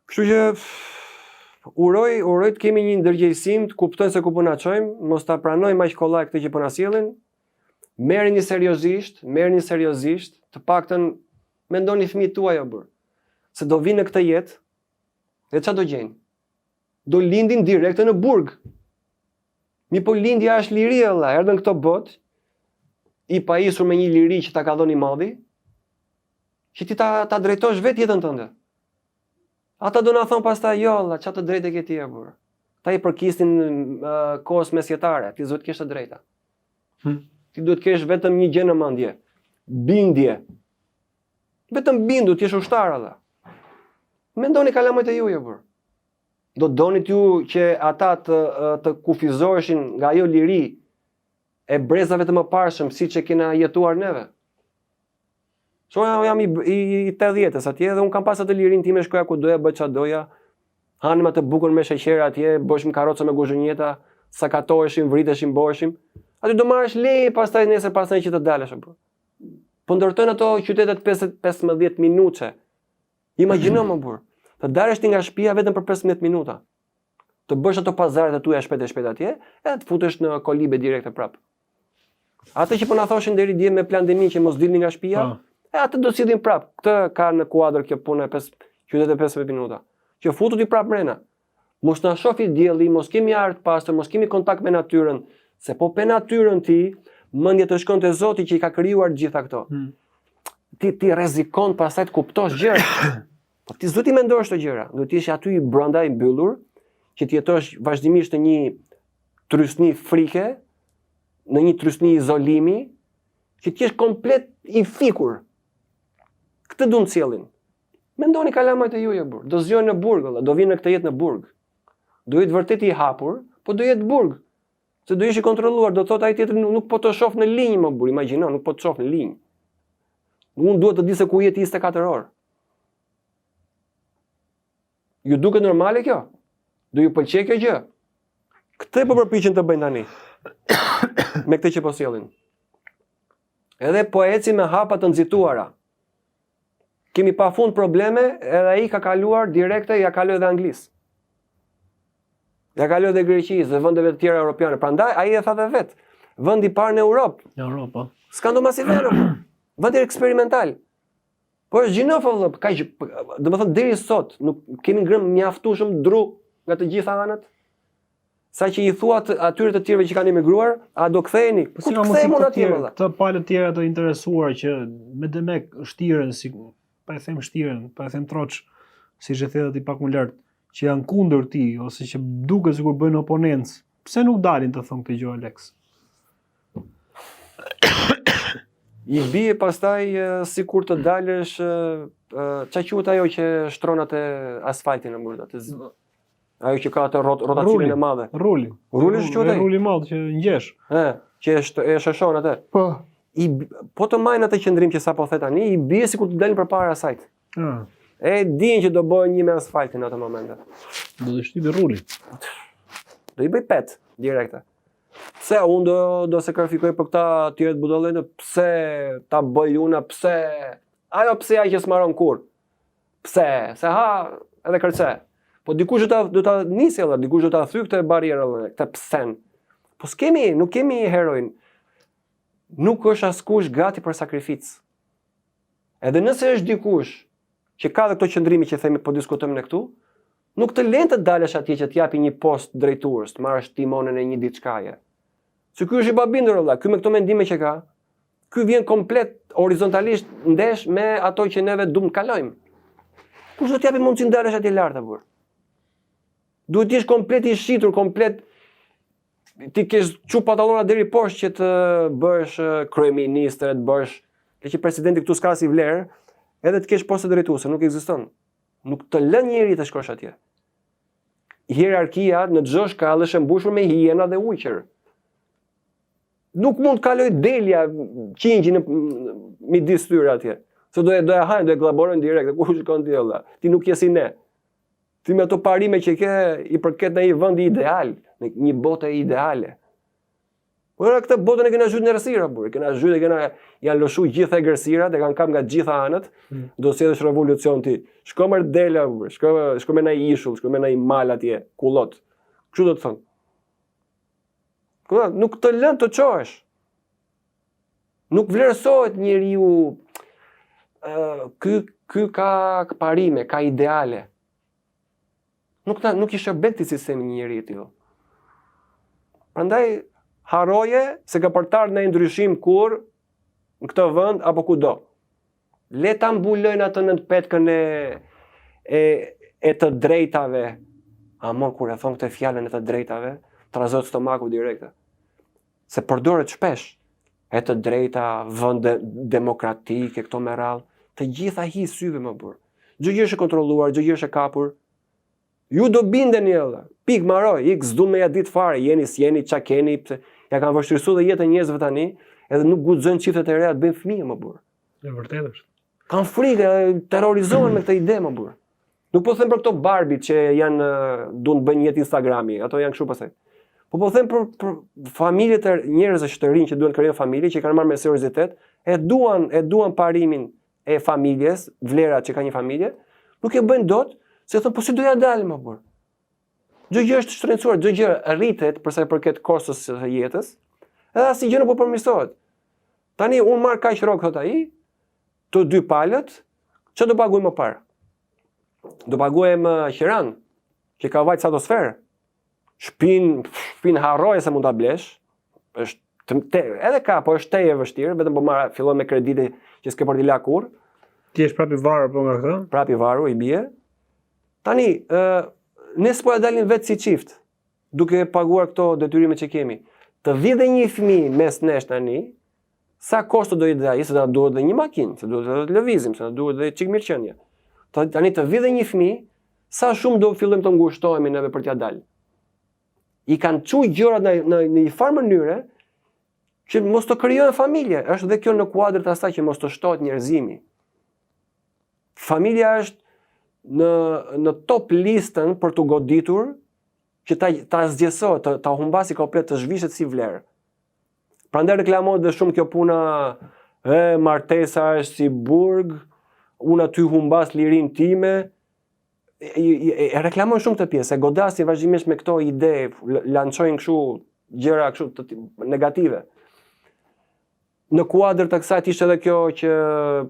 Kështu që uroj, uroj të kemi një ndërgjegjësim, të kuptojmë se ku po na çojmë, mos ta pranojmë aq kollaj këtë që po na sjellin. Merreni seriozisht, merreni seriozisht, të paktën mendoni fëmijët tuaj o burrë. Se do vinë në këtë jetë, dhe ça do gjejnë? Do lindin direkt në burg. Mirëpo lindja është liri e vlla, erdhën në këtë botë, i pajisur me një liri që ta ka dhënë i madhi, që ti ta, ta drejtosh vetë jetën tënde. Ata do na thonë pastaj, jo, vlla, ça të drejte ke ti e burrë. Ta i përkisnin uh, kohës mesjetare, ti s'duhet kesh të drejta. Hm. Ti duhet kesh vetëm një gjë në mendje, bindje. Vetëm bindu, të jesh ushtar, vlla. Mendoni kalamajtë e juaj, o burrë. Do donit ju që ata të të kufizoheshin nga ajo liri e brezave të mëparshëm siç e kena jetuar neve. So unë jam i i, i 80-s atje dhe unë kam pas atë lirinë time shkoja ku doja, bëja çfarë doja. Hanim atë bukën me sheqer atje, bëshim karroca me guzhënjeta, sakatoheshim, vriteshim, boheshim. Aty do marrësh leje pastaj nesër pastaj që të dalësh apo. Po ndërtojnë ato qytetet 5 15 minutëshe. Imagjino mo burrë, të dalësh ti nga shtëpia vetëm për 15 minuta. Të bësh ato pazaret e tuaja shpejt e shpejt atje, edhe të futesh në kolibe direkt e prap. Atë që po na thoshin deri dje me pandeminë që mos dilni nga shtëpia, po. e atë do sillin prap. Këtë ka në kuadër kjo puna e 5 qytete 15 minuta. Që futu ti prap mrena. Mos na shofi dielli, mos kemi ajër të pastër, mos kemi kontakt me natyrën, se po pe natyrën ti, mendja të shkon te Zoti që i ka krijuar të gjitha këto. Hmm. Ti ti rrezikon pastaj të kuptosh gjëra. Po ti s'duhet t'i mendosh këto gjëra, duhet të jesh aty i brenda i mbyllur, që të jetosh vazhdimisht në një trysni frike, në një trysni izolimi, që të jesh komplet i fikur. Këtë duan të sjellin. Mendoni kalamajtë e juaj burrë, do zgjohen në burg valla, do vinë në këtë jetë në burg. Do jetë vërtet i hapur, po do jetë burg. Se do jesh i kontrolluar, do thotë ai tjetri nuk, nuk po të shoh në linjë mo burrë, imagjino, nuk po të shoh në linjë. Unë duhet të di se ku je ti 24 orë. Ju duket normale kjo? Do ju pëlqej kjo gjë? Këtë po përpiqen të bëjnë tani. Me këtë që po sjellin. Edhe po ecim me hapa të nxituara. Kemi pa fund probleme, edhe ai ka kaluar direkte, ja kaloi edhe Anglisë. Ja kaloi edhe Greqisë dhe vendeve të tjera europiane. Prandaj ai e tha dhe vet, vendi i parë në Europë. Në Europë. Po. S'ka ndo masi vend. Vendi eksperimental. Po është gjynah vëlla, ka që, domethënë deri sot nuk kemi ngrënë mjaftueshëm dru nga të gjitha anët. Sa që i thua të, atyre të tjerëve që kanë emigruar, a do ktheheni? Po si ka mundësi këto tjerë, këto palë të tjera të interesuar që me demek shtiren si pa e them shtiren, pa e them troç, siç e the ti pak më lart. që janë kundër tij ose që duket sikur bëjnë oponencë, pse nuk dalin të thonë këtë gjë Alex? I bie pastaj sikur të dalësh ça quhet ajo që shtron atë asfaltin në mbrë atë ajo që ka atë rrot, rotacionin e madhe. Ruli. Ruli është quhet ai. Ruli i madh që ngjesh. Ë, që e, shtë, e sheshon atë. Po. I po të majnë atë qëndrim që sapo the tani, i bie sikur të dalin përpara asaj. Ë. E dinë që do bëhen një me asfaltin në atë moment. Do të shtypi ruli. Do i bëj pet direkte. Pse unë do do sakrifikoj për këta të tjerët budallenjtë, pse ta bëj unë, pse ajo pse ai që s'maron kurr. Pse, se ha edhe kërce. Po dikush do ta do ta nisë edhe, dikush do ta thyj këtë barrierë edhe, këtë psen. Po s'kemi, nuk kemi heroin. Nuk është askush gati për sakrificë. Edhe nëse është dikush që ka dhe këto qëndrime që themi po diskutojmë ne këtu, nuk të lën të dalësh atje që të japi një post drejtues, të marrësh timonin e një diçkaje. Se ky është i pabindur vëlla, ky me këto mendime që ka, ky vjen komplet horizontalisht ndesh me ato që neve duam të kalojmë. Kush do të japi mundësinë të dalësh atje lart apo? Duhet të jesh komplet i shitur, komplet t'i kesh çu pantallona deri poshtë që të bëhesh kryeministër, të bëhesh, le që presidenti këtu s'ka si vlerë, edhe të kesh poste drejtuese, nuk ekziston. Nuk të lë njeri të shkosh atje. Hierarkia në çdo shkallë është e mbushur me hijena dhe ujqër. Nuk mund të kalojë delja qingji në midis tyre atje. Se do e do e hajnë, do e gllaborojnë direkt, ku shkon ti vëlla? Ti nuk je si ne. Ti me ato parime që ke i përket në një vend ideal, në një botë ideale. Po era këtë botën e kena zhyt në errësira, burrë, kena zhyt e kena janë lëshu gjithë egërsirat, e kanë kap nga gjitha anët, mm. do sjellësh revolucion ti. Shko mër dele, burrë, shko shko me nai ishull, shko me nai mal atje, kullot. Kështu do të thonë. Nuk të lënë të çohesh. Nuk vlerësohet njeriu ë ky ky ka parime, ka ideale. Nuk ta nuk i shërben këtij sistemi një njeri i tillë. Prandaj harroje se ka për të ardhur ndonjë ndryshim kurrë në këtë vend apo kudo. Le ta mbulojnë atë nën petkën e e e të drejtave. Ama kur e thon këtë fjalën e të drejtave, trazohet stomaku direkt. Se përdoret shpesh e të drejta, vende demokratike, këto me radhë, të gjitha hi syve mo burrë. Çdo gjë është e kontrolluar, çdo gjë është e kapur. Ju do bindeni edhe. Pik mbaroi, ik s'du me ja ditë fare, jeni s'jeni, ça keni, pse ja kanë vështirësu dhe jetën njerëzve tani, edhe nuk guxojnë çiftet e reja të bëjnë fëmijë mo burrë. E vërtetë është. Kanë frikë, terrorizohen me këtë ide mo burrë. Nuk po them për këto Barbie që janë duan të bëjnë jetë Instagrami, ato janë kështu pastaj. Po po them për, për familjet e njerëzve që të rinj që duan të krijojnë familje, që kanë marrë me seriozitet, e duan, e duan parimin e familjes, vlerat që ka një familje, nuk e bëjnë dot, se thonë po si do ja dalim mo burrë. Çdo gjë është shtrenjtësuar, çdo gjë rritet për sa i përket kostos së jetës, edhe asnjë gjë nuk po përmirësohet. Tani unë marr kaq rrogë thot ai, të dy palët, çfarë do paguajmë më parë? Do paguajmë uh, qiranë, që ka vajt stratosferë. Shpin, shpin harroje se mund ta blesh. Është të, te, edhe ka, po është tej e vështirë, vetëm po marr fillon me kredite që s'ke për t'i la kurrë. Ti je prapë i varur po nga këtë? Prapë i varur i bie. Tani, ë uh, ne s'po e dalim vetë si çift, duke paguar këto detyrime që kemi. Të vijë dhe një fëmijë mes nesh tani, Sa kosto do i dajë, se na duhet dhe një makinë, se duhet dhe të lëvizim, se na duhet dhe çik mirëqenie. Tani të vijë dhe një fëmijë, sa shumë do fillojmë të ngushtohemi neve për t'ia dalë. I kanë çu gjërat në në, në një farë mënyre që mos të krijohen familje, është dhe kjo në kuadër të asaj që mos të shtohet njerëzimi. Familja është në në top listën për t'u goditur që ta ta asgjësohet, të, ta humbasi komplet, të zhvishet si vlerë. Prandaj reklamohet dhe shumë kjo puna e martesa është si burg, unë aty humbas lirinë time. E, e, e reklamojnë shumë këtë pjesë, e godasin vazhdimisht me këto ide, lançojnë kështu gjëra kështu të, negative. Në kuadër të kësaj ishte edhe kjo që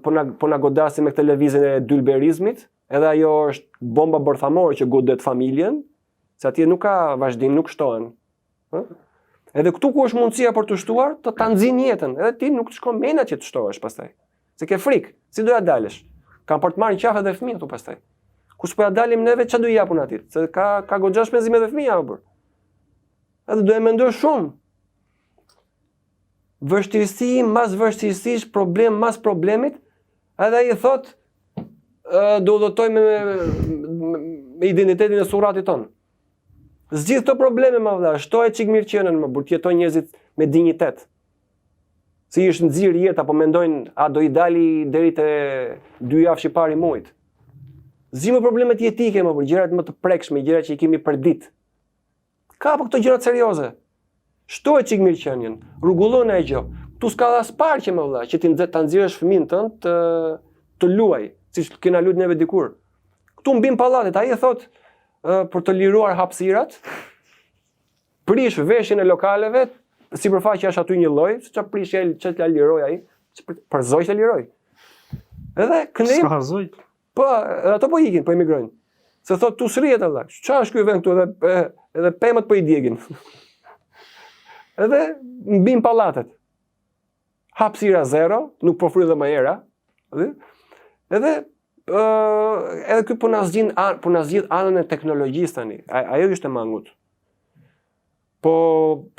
po na po na godasin me këtë lëvizjen e dylberizmit, edhe ajo është bomba bërthamore që godet familjen, se atje nuk ka vazhdim, nuk shtohen. Ë? Edhe këtu ku është mundësia për të shtuar, të ta nxin jetën, edhe ti nuk të shkon mendja që të shtohesh pastaj. Se ke frikë, si do ja dalësh? Kanë për të marrë në qafë edhe fëmijët këtu pastaj. Ku s'po ja dalim neve, ça do i japun atij? Se ka, ka goxha shpenzime dhe fëmija, për. Edhe do e mendoj shumë. Vështirësi, mas vështirësish, problem mas problemit, edhe ai thot, do udhëtoj me, me, me identitetin e surratit tonë. Zgjidh këto probleme më vëlla, shtoje çik mirëqenien më burrë, të jetojnë njerëzit me dinjitet. Si është nxirë jeta, po mendojnë a do i dali deri te dy javëshi i parë i muajit. Zgjidh problemet jetike më burrë, gjërat më të prekshme, gjërat që i kemi për ditë. Kapo këto gjërat serioze. Shtoje çik mirëqenien, rregullo një gjë. Ktu s'ka as parqe më vëlla, që ti nxet ta nxjerrësh fëmijën tënd të të luaj, siç kena luajt neve dikur. Ktu mbin pallatet, ai e thot për të liruar hapësirat, prish veshjen e lokaleve, sipërfaqja është aty një lloj, se çfarë prish ai, çfarë ta liroj ai, për zogj ta liroj. Edhe këndej. S'ka zogj. Po, edhe ato po ikin, po emigrojnë. Se thot tu s'rrihet vëlla. Çfarë është ky vend këtu edhe edhe pemët po i djegin. edhe mbin pallatet. Hapësira zero, nuk po fryn dhe më era. Dhe edhe ë edhe ky po na zgjidh po na zgjidh anën e teknologjisë tani. Ajo ishte mangut. Po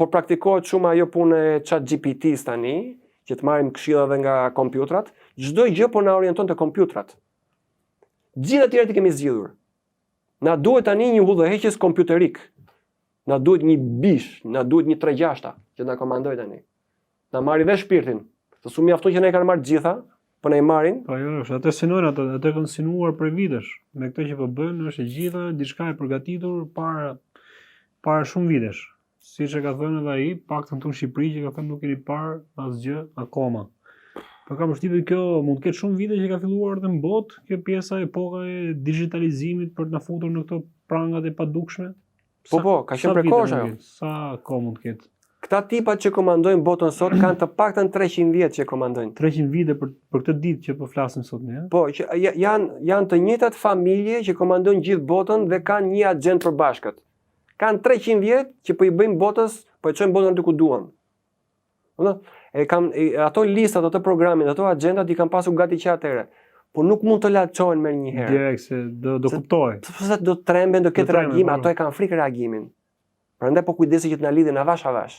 po praktikohet shumë ajo punë e Chat GPT-s tani, që të marrim këshilla edhe nga kompjutrat. Çdo gjë po na orienton te kompjutrat. Gjithë të tjerat i kemi zgjidhur. Na duhet tani një udhëheqës kompjuterik. Na duhet një bish, na duhet një tregjashta që na komandoj tani. Na marri dhe shpirtin. Se s'u mjafton që na i kanë marrë të gjitha, po na i marrin. Po jo, është atë synojnë atë, atë kanë synuar prej vitesh. Me këtë që po bëjnë është e gjitha diçka e përgatitur para para shumë vitesh. Siç e ka thënë edhe ai, paktën këtu në Shqipëri që ka thënë nuk keni parë asgjë akoma. Po kam përshtypjen kjo mund të ketë shumë vite që ka filluar edhe në botë, kjo pjesa epoka e digjitalizimit për të na futur në këto prangat e padukshme. Po po, ka qenë prej kohësh ajo. Sa kohë mund të ketë? Këta tipat që komandojnë botën sot kanë të paktën 300 vjet që komandojnë. 300 vite për për këtë ditë që po flasim sot ne. Po, që janë janë të njëjtat familje që komandojnë gjithë botën dhe kanë një agjendë përbashkët. Kanë 300 vjet që po i bëjnë botës, po e çojnë botën aty ku duan. Do e kam e, ato listat, ato programin, ato agjendat i kanë pasur gati që atëherë. Po nuk mund të lançohen menjëherë. Direkt se do do kuptohej. Sepse do të tremben, do ketë reagim, po. ato e kanë frikë reagimin. Prandaj po kujdesen që të na lidhin avash avash.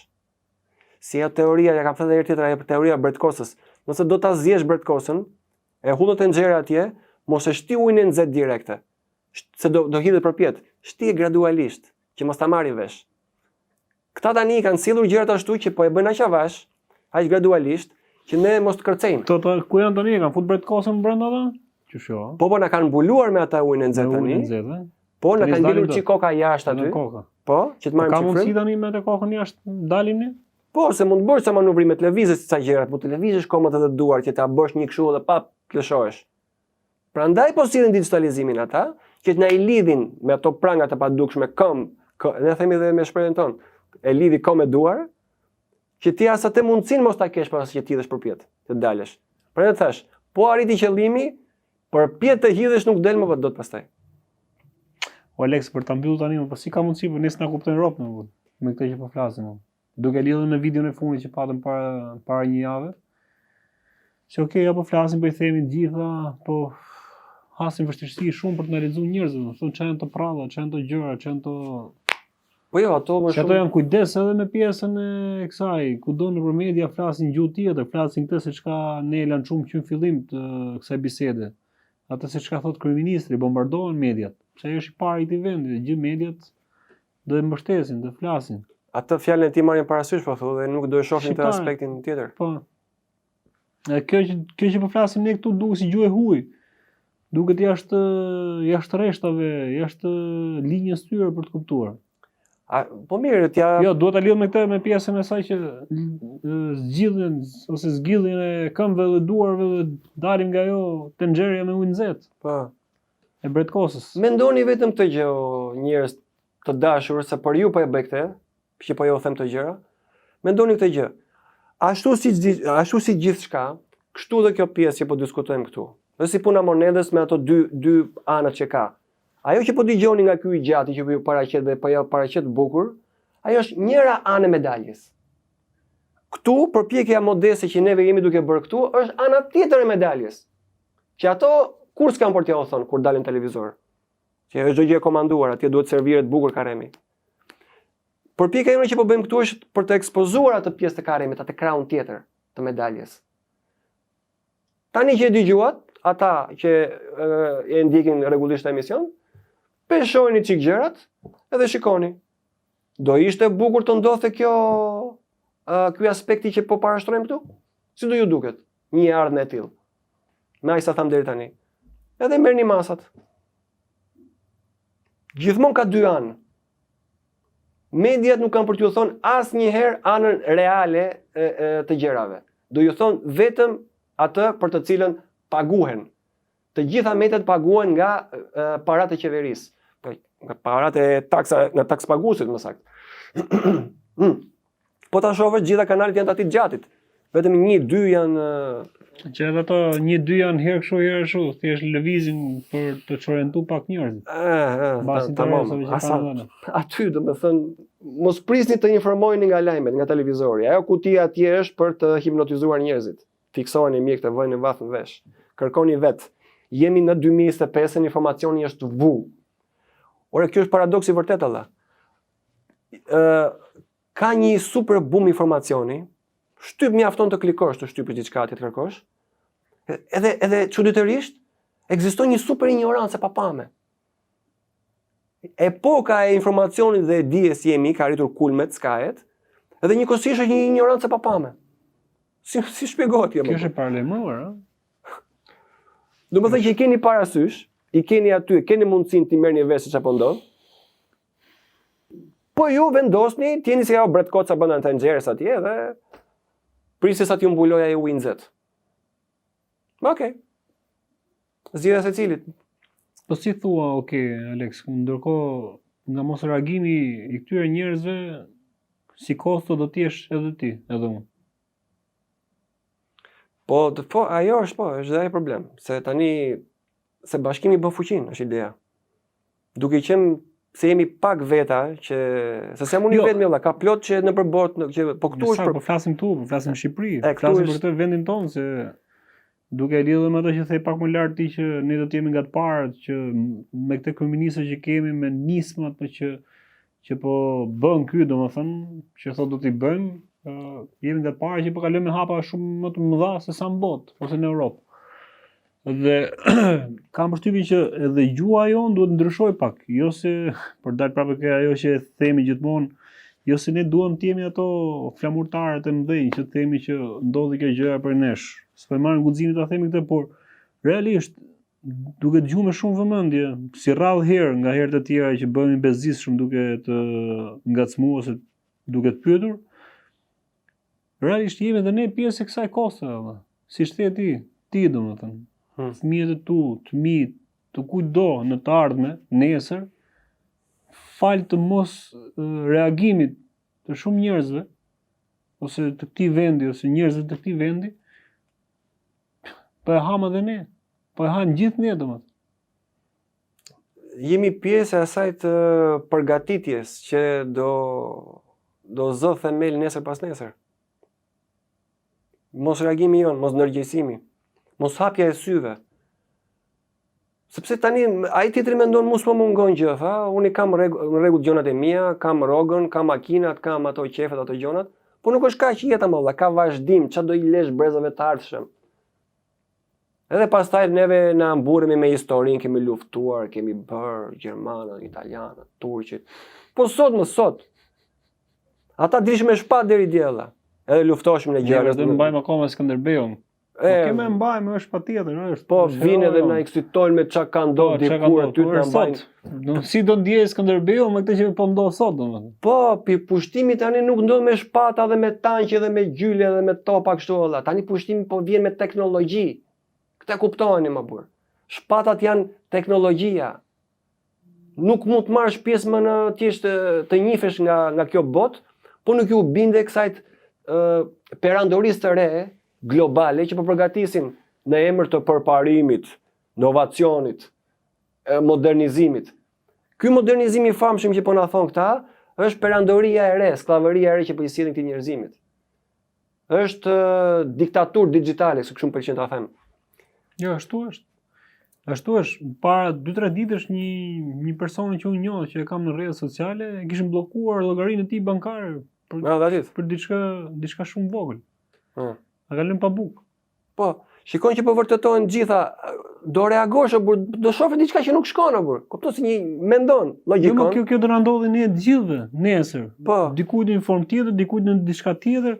Si ajo teoria, ja kam thënë edhe herë tjetër, ajo teoria e bretkosës. Nëse do ta zjesh bretkosën, e hudh në tenxhere atje, mos e shti ujin e nxehtë direkte. Se do do hidhet përpjetë. Shtie gradualisht, që mos ta marrin vesh. Këta tani i kanë sjellur gjërat ashtu që po e bëjnë aq avash, aq gradualisht, që ne mos të kërcejmë. Këto të, ku janë tani, e kanë fut bretkosën brenda ata? Qysh jo? Po po na kanë mbuluar me ata ujin e nxehtë tani. Ujin e nxehtë, Po na kanë ngelur çik koka jashtë aty. Koka. Po, që të marrim po, çik. Ka mundësi tani me atë kokën jashtë dalim ne? Po, se mund të bësh ca manovrime të lëvizësh ca gjëra, mund të lëvizësh këmbët edhe duart që ta bësh një kështu dhe pap të lëshohesh. Prandaj po sjellin digjitalizimin ata, që të na i lidhin me ato pranga të padukshme këmbë, kë, ne themi dhe me shprehjen tonë, e lidhi këmbë e duar, që ti as atë mundësinë mos ta kesh pas që ti hidhesh përpjetë, të dalësh. Prandaj të thash, po arriti qëllimi, përpjetë të hidhesh nuk del më dot pastaj. O Alex, për ta mbyllur tani, po si ka mundësi po ne s'na kuptojnë robt më, me këtë që po flasim. Duke lidhur me videon e fundit që patëm para para një jave. Se okay, ja po flasim, po i themi të gjitha, po hasim vështirësi shumë për të na lexuar njerëzit, do thonë çfarë janë të pralla, çfarë janë të gjëra, çfarë janë të Po jo, ato më shumë. Ato janë kujdes edhe me pjesën e kësaj, kudo nëpër media flasin gjuhë tjetër, flasin këtë se çka ne lançum që në fillim të kësaj bisede. Atë se çka thot kryeministri, bombardohen mediat. Pse ai është i pari i këtij vendi, gjithë mediat do e mbështesin, do flasin. Atë fjalën e tij marrin parasysh, po thotë, dhe nuk do e shohin të aspektin tjetër. Po. E kjo që kjo që po flasim ne këtu duket si gjuhë e huaj. Duket jashtë jashtë rreshtave, jashtë linjës tyre për të kuptuar. A, po mirë, t'ja... Jo, duhet ta lidh me këtë me pjesën e saj që zgjidhjen ose zgjidhjen e këmbëve dhe duarve dhe dalim nga ajo tenxherja me ujë nxehtë. Po. E bretkosës. Mendoni vetëm këtë gjë, njerëz të dashur, se për ju po e bëj këtë, që po ju them këto gjëra. Mendoni këtë gjë. Ashtu si ashtu si gjithçka, kështu dhe kjo pjesë që po diskutojmë këtu. Dhe si puna monedhës me ato dy dy anët që ka. Ajo që po dëgjoni nga ky i gjati që po ju paraqet dhe po ja paraqet bukur, ajo është njëra anë e medaljes. Këtu përpjekja modeste që neve jemi duke bërë këtu është ana tjetër e medaljes. Që ato kurrë s'kanë për t'jua thënë kur dalin në televizor. Që është çdo gjë e komanduar, atje duhet serviret bukur karemi. Përpjekja jonë që po bëjmë këtu është për të ekspozuar atë pjesë të karemit, atë krahun tjetër të medaljes. Tani që e dëgjuat, ata që e ndjekin rregullisht emision, peshojini çik gjërat edhe shikoni. Do ishte bukur të ndodhte kjo ky aspekti që po parashtrojmë këtu? Si do ju duket një e ardhme e tillë? Me aq sa thamë deri tani. Edhe merrni masat. Gjithmonë ka dy anë. Mediat nuk kanë për t'ju thonë asnjëherë anën reale e, e, të gjërave. Do ju thonë vetëm atë për të cilën paguhen. Të gjitha mediat paguhen nga e, paratë e qeverisë, nga, nga paratë e taksa, nga takspaguesit më saktë. Hmm. Po ta shohësh, gjitha kanalet janë të atij të gjatit. Vetëm një, dy janë Që edhe ato një dy janë herë kështu herë kështu, thjesht lëvizin për të çorientuar pak njerëzit. Ëh, ëh, tamam. Asa, aty domethënë mos prisni të informoheni nga lajmet, nga televizori. Ajo kutia atje është për të hipnotizuar njerëzit. Fiksojeni mirë këtë vëni vath në vesh. Kërkoni vetë. Jemi në 2025-ën, informacioni është vu. Ore, kjo është paradoks i vërtetë alla. Ë ka një super boom informacioni, shtyp mjafton të klikosh, të shtypësh diçka atje të kërkosh. Edhe edhe çuditërisht ekziston një super injorancë e papame. Epoka e informacionit dhe e dijes jemi ka arritur kulmet, skajet, edhe njëkohësisht është një injorancë e papame. Si si shpjegohet kjo? Kjo është e paralajmëruar, ëh? Domethënë që i keni parasysh, i keni aty, keni mundësinë të merrni vesh se çfarë po ndodh. Po ju vendosni, të jeni si ajo bretkoca brenda tenxheres atje dhe prisni sa t'ju mbulojë ai uji i nxehtë. Okej. Okay. Zgjidhja secilit. Po si thua, ok, Alex, ndërkohë nga mos reagimi i këtyre njerëzve si kosto do të jesh edhe ti, edhe unë. Po, të, po, ajo është po, është dhe ai problem, se tani se bashkimi bën fuqinë, është ideja. Duke qenë se jemi pak veta që se s'jam unë jo. vetëm vëlla, ka plot që nëpër botë që po këtu është për po flasim këtu, po flasim në Shqipëri, e, flasim për këtë vendin tonë se duke e lidhur me ato që the pak më lart ti që ne do të jemi nga të parët që me këtë kryeministër që kemi me nismat po që që po bën ky, domethënë, që thotë do t'i bëjmë, uh, jemi nga të parët që po kalojmë me hapa shumë më të mëdha se sa në botë ose në Europë. Dhe kam përshtypjen që edhe gjuha jonë duhet të ndryshojë pak, jo se për dal prapë ke ajo që e themi gjithmonë, jo se ne duam të jemi ato flamurtarët e mëdhenj që të themi që ndodhi kjo gjëja prej nesh. S'po e marrim guximin ta themi këtë, por realisht duke dëgjuar me shumë vëmendje, si rrallë herë nga herët e tjera që bëhemi bezdisshëm duke të ngacmuar ose duke të pyetur, Realisht jemi dhe ne pjesë e kësaj koste, vëlla. Siç the ti, ti domethënë. Hmm. Fëmijët e tu, të mi, të kujtdo në të ardhme, nesër, falë të mos reagimit të shumë njerëzve, ose të këtij vendi, ose njerëzve të këtij vendi, po e hamë edhe ne, po e hamë gjithë ne, domethënë. Jemi pjesë e asaj të përgatitjes që do do zë themel nesër pas nesër. Mos reagimi jonë, mos ndërgjegjësimi, mos hapja e syve. Sepse tani ai tjetri mendon mu s'më mungon gjë, tha, unë i kam në rregull gjonat e mia, kam rrogën, kam makinat, kam ato qefet, ato gjonat, po nuk është kaq jeta mo vlla, ka vazhdim, ça do i lesh brezave të ardhshëm. Edhe pastaj neve na mburremi me historinë, kemi luftuar, kemi bërë gjermanët, italianët, turqit. Po sot më sot. Ata dilshin me shpatë deri dje vlla. Edhe luftoshim në gjëra. Ne mbajmë akoma Skënderbeun. Po kemi mbajmë është patjetër, është. Po vijnë edhe na eksitojnë me çka ka ndodhur po, dikur aty na mbajnë. Do si do ndjehej Skënderbeu me këtë që po ndodh sot domethënë. Po, pi pushtimi tani nuk ndodh me shpata dhe me tanqe dhe me gjyle dhe me topa kështu valla. Tani pushtimi po vjen me teknologji. Këtë kuptojeni mo burrë. Shpatat janë teknologjia. Nuk mund të marrësh pjesë më në thjesht të njifesh nga nga kjo botë, po nuk ju binde kësaj ë perandorisë të re globale që po përgatisin në emër të përparimit, inovacionit, modernizimit. Ky modernizim i famshëm që po na thonë këta, është perandoria e re, skllavëria e re që po i sjellin këtij njerëzimit. Është diktaturë digjitale, se kështu më pëlqen ta them. Jo, ashtu është. Ashtu është, para 2-3 ditësh një një person që unë njoh që e kam në rrjetet sociale, e kishin bllokuar llogarinë e tij bankare për Na dhalit. për diçka diçka shumë vogël. Ëh. E ka lënë pa bukë. Po, shikon që po vërtetohen gjitha, do reagosh o burr, do shohë diçka që nuk shkon o burr. Kupton si një mendon, Jo, më logjikon. kjo kjo do na ndodhi ne të gjithëve nesër. Po. Dikujt në një formë tjetër, dikujt në diçka tjetër.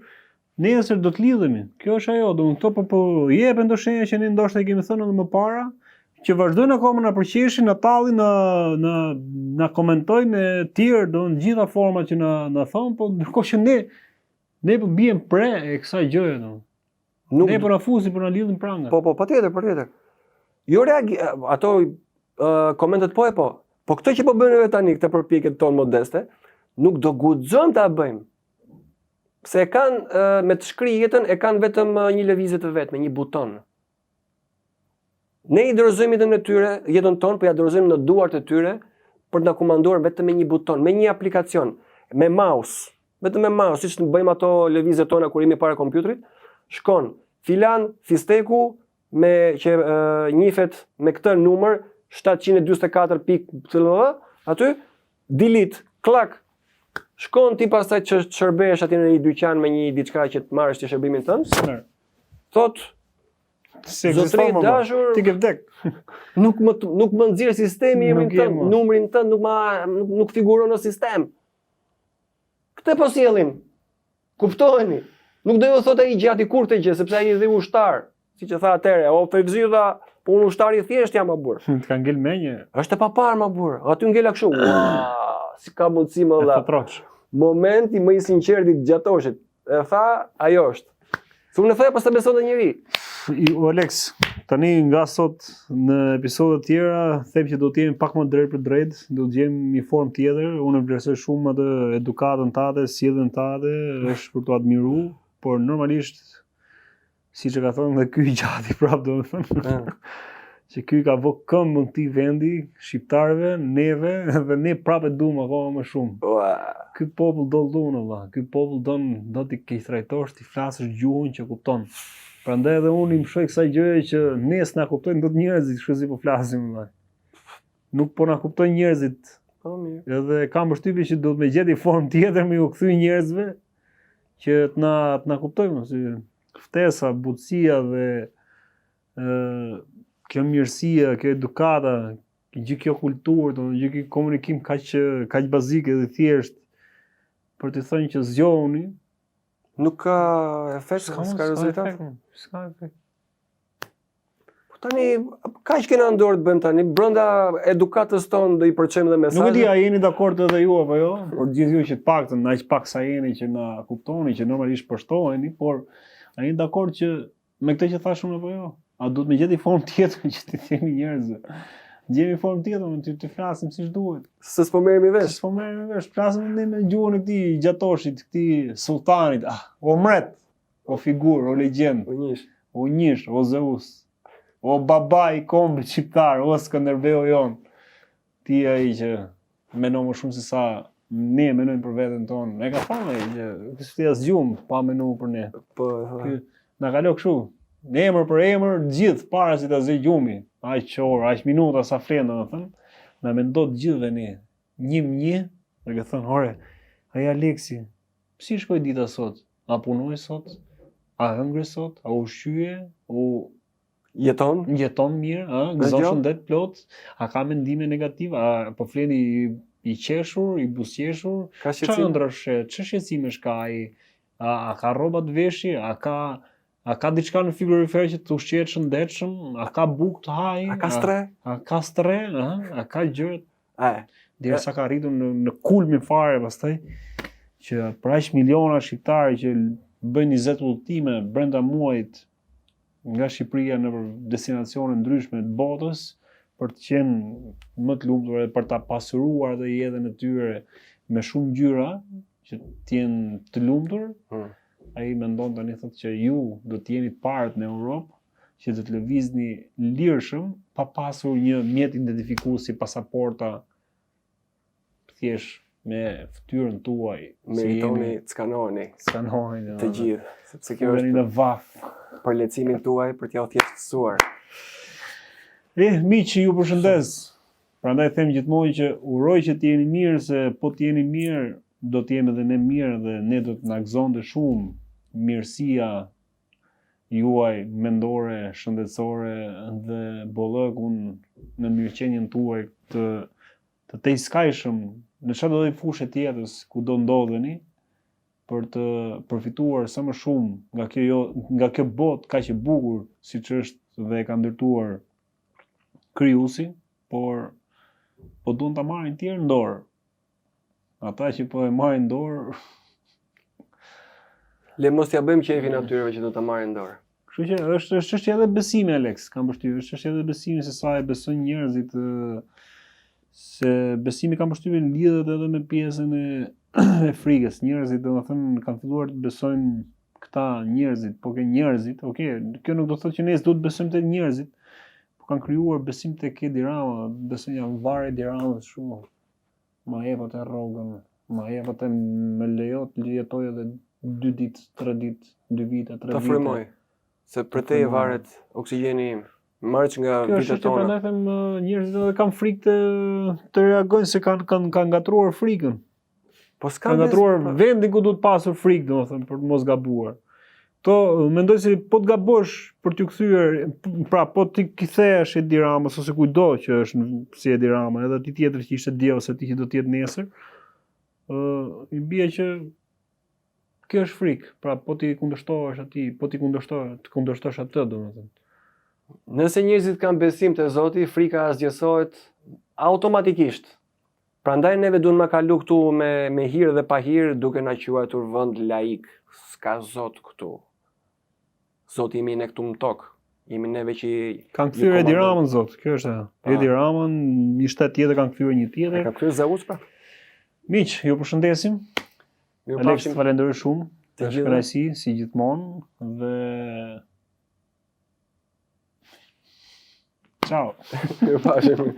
Nesër do të lidhemi. Kjo është ajo, domethënë këto po po jepen do shenja që ne ndoshta i kemi thënë edhe më para, që vazhdojnë akoma na përqeshin, na tallin, na na na komentojnë e tjerë, domethënë gjitha format që na na thon, po ndërkohë që ne ne po biem pre e kësaj gjëje domethënë. Nuk Ne po na fusin, po na lidhin pranga. Po, po, patjetër, patjetër. Jo reagi, ato uh, komentet po e po. Po këtë që po bëjmë ne tani, këtë përpjekje tonë modeste, nuk do guxojmë ta bëjmë. Se e kanë me të shkri jetën, e kanë vetëm një lëvizje të vetme, një buton. Ne i dorëzojmë jetën e tyre, jetën tonë, po ja dorëzojmë në duart e tyre për të na komanduar vetëm me një buton, me një aplikacion, me mouse, vetëm me mouse, siç bëjmë ato lëvizjet tona kur jemi para kompjuterit, shkon filan fisteku me që e, njifet me këtë numër 744 pikë aty delete, klak. Shkon ti pastaj që të shërbesh atje në një dyqan me një diçka që të marrësh ti shërbimin tënd. Thot, Si Zotri i dashur, ti ke vdek. nuk më nuk më nxjerr sistemi emrin tënd, numrin tënd nuk ma nuk, nuk figuron në sistem. Këtë po sjellim. Kuptoheni. Nuk do ju thotë ai gjati kurrë këtë gjë, sepse ai është ushtar. Siç e tha atëherë, o Fevzi tha, po unë ushtar i thjeshtë jam o burr. Të ka ngel menje. Është e paparë mo burr. Aty ngela kështu. Ua, si ka mundësi më vlla. Momenti më i sinqertë i Gjatoshit. E tha, ajo është. Se unë e thoja, po s'e besonte njeri. I, o Alex, tani nga sot në episode të tjera, them që do të jemi pak më drejt për drejt, do të gjejmë një formë tjetër. Unë e vlerësoj shumë atë edukatën tate, sjelljen tate, është për të admiruar, por normalisht siç e ka thënë dhe ky i gjati prapë domethënë. Mm. që ky ka vë këmbën këtij vendi, shqiptarëve, neve dhe ne prapë e duam akoma më shumë. Ua. Ky popull do dhunë valla, ky popull don do t'i keqtrajtosh, t'i flasësh gjuhën që kupton. Prandaj edhe unë i mëshoj kësaj gjëje që ne s'na kuptojnë dot njerëzit, kështu si po flasim valla. Nuk po na kuptojnë njerëzit. Po mirë. Edhe kam përshtypjen që duhet me gjet një formë tjetër me ju kthy njerëzve që të na të na kuptojnë si ftesa, butësia dhe ë kjo mirësia, kjo edukata, gjithë kjo kulturë, domethënë gjithë ky komunikim kaq kaq bazik edhe i thjesht për të thënë që zgjohuni, nuk ka efekt, s'ka rezultat. S'ka efekt. Po tani, kaq kena në dorë të bëjmë tani, brenda edukatës tonë do i përçojmë dhe mesazhe. Nuk e di a jeni dakord edhe ju apo jo, por gjithë ju që të paktën aq pak sa jeni që na kuptoni që normalisht përshtoheni, por a jeni dakord që me këtë që thashë unë apo jo? A duhet me gjet një formë tjetër që t'i themi njerëzve? Gjejmë një formë tjetër, me të, të flasim siç duhet. Se s'po merremi vesh. Se s'po merremi vesh, flasim ne me gjuhën e këtij gjatoshit, këtij sultanit, ah, o mret, o figurë, o legjendë. O njësh. O njësh, o Zeus. O baba i kombit shqiptar, o Skënderbeu jonë. Ti ai që mendon më shumë se sa ne mendojmë për veten tonë. E ka thënë ai që s'fle as gjumë pa menduar për ne. Po, Ky na kalo kështu. Në emër për emër, të gjithë para se ta zë gjumi, aq orë, aq minuta sa flen, domethënë, na mendon të gjithëve ne. Një më një, dhe ka thënë, ore, ai Aleksi, si shkoi dita sot? A punoi sot? A hëngri sot? A u ushqye? U Jeton? Jeton mirë, ë, gëzon shëndet plot, a ka mendime negative, a po flen i i qeshur, i buzëqeshur, ka shqetësim? Çfarë ëndrrash, ç'shqetësimesh shqetësimesh ka ai? A, a ka rroba të veshi, a ka a ka diçka në frigorifer që të ushqehet shëndetshëm, a ka bukë të hajë? A ka strehë? A, a ka strehë, ë, a ka gjë? A. Derisa ka arritur në në kulmin fare pastaj që për aq miliona shqiptarë që bëjnë 20 udhëtime brenda muajit nga Shqipëria nëpër destinacione ndryshme të botës për të qenë më të lumtur dhe për ta pasuruar edhe jetën e tyre me shumë ngjyra që të jenë të lumtur. Hmm. Ai mendon tani thotë që ju do të jeni të parët në Europë që do të lëvizni lirshëm pa pasur një mjet identifikues si pasaporta thjesht me fytyrën tuaj. Meritoni të skanoheni. Skanoheni. Të gjithë, sepse kjo është në vaf për lehtësimin tuaj për t'jua thjeshtësuar. Eh, miq, ju përshëndes. Prandaj them gjithmonë që uroj që të jeni mirë se po të jeni mirë, do të jemi edhe ne mirë dhe ne do të na gëzonte shumë mirësia juaj mendore, shëndetësore dhe bollëkun në mirëqenien tuaj të të tejskajshëm në çfarëdo lloj fushe të jetës ku do ndodheni për të përfituar sa më shumë nga kjo jo, nga kjo botë kaq e bukur siç është dhe e ka ndërtuar krijuesi, por po duan ta marrin tjerë në dorë. Ata që po e marrin në dorë Le mos t'ia bëjmë qejfin atyre që do ta marrin në dorë. Kështu që është është çështje edhe besimi Alex, kam përshtypjen, është çështje edhe besimi se sa e besojnë njerëzit se besimi kam përshtypjen lidhet edhe me pjesën e e frikës. Njerëzit domethënë kanë filluar të besojnë këta njerëzit, po ke njerëzit, ok, kjo nuk do të thotë që ne s'duhet të besojmë te njerëzit, po kanë krijuar besim tek Edi Rama, besojnë janë varë Edi Ramës shumë. Ma jep atë rrogën, ma jep atë më lejo të jetoj edhe dy ditë, tre ditë, dy vite, tre vite. Ta frymoj, se prej teje varet oksigjeni im. Marrë që nga Kjo është vitet tona. Prandaj them njerëzit edhe kanë frikë të të reagojnë se kanë kanë kanë ngatërruar frikën. Po s'ka Kanë ngatërruar pra. vendin ku duhet pasur frikë, domethënë për të mos gabuar. To mendoj se po të gabosh për t'u kthyer, pra po t'i kthehesh Edi Ramës ose kujtdo që është si Edi Rama, edhe atij tjetër që ishte dje ose atij që do të jetë nesër, ë i bie që kjo është frikë. Pra po t'i kundërshtohesh atij, po t'i kundërshtohesh, të kundërshtosh atë, domethënë. Nëse njerëzit kanë besim te Zoti, frika asgjësohet automatikisht. Prandaj neve duan ma kalu këtu me me hir dhe pahir duke na quajtur vend laik. S'ka zot këtu. Zoti jemi ne këtu në tokë. Jemi neve që kanë kthyer Edi Ramën zot, kjo është ajo. Po. Edi Ramën, një shtet tjetër kanë kthyer një tjetër. E kanë kthyer Zeus pra. Miq, ju përshëndesim. Ju Alex, të falenderoj shumë. Të gjithë. Kënaqësi si gjithmonë dhe Ciao. Ju pafshim.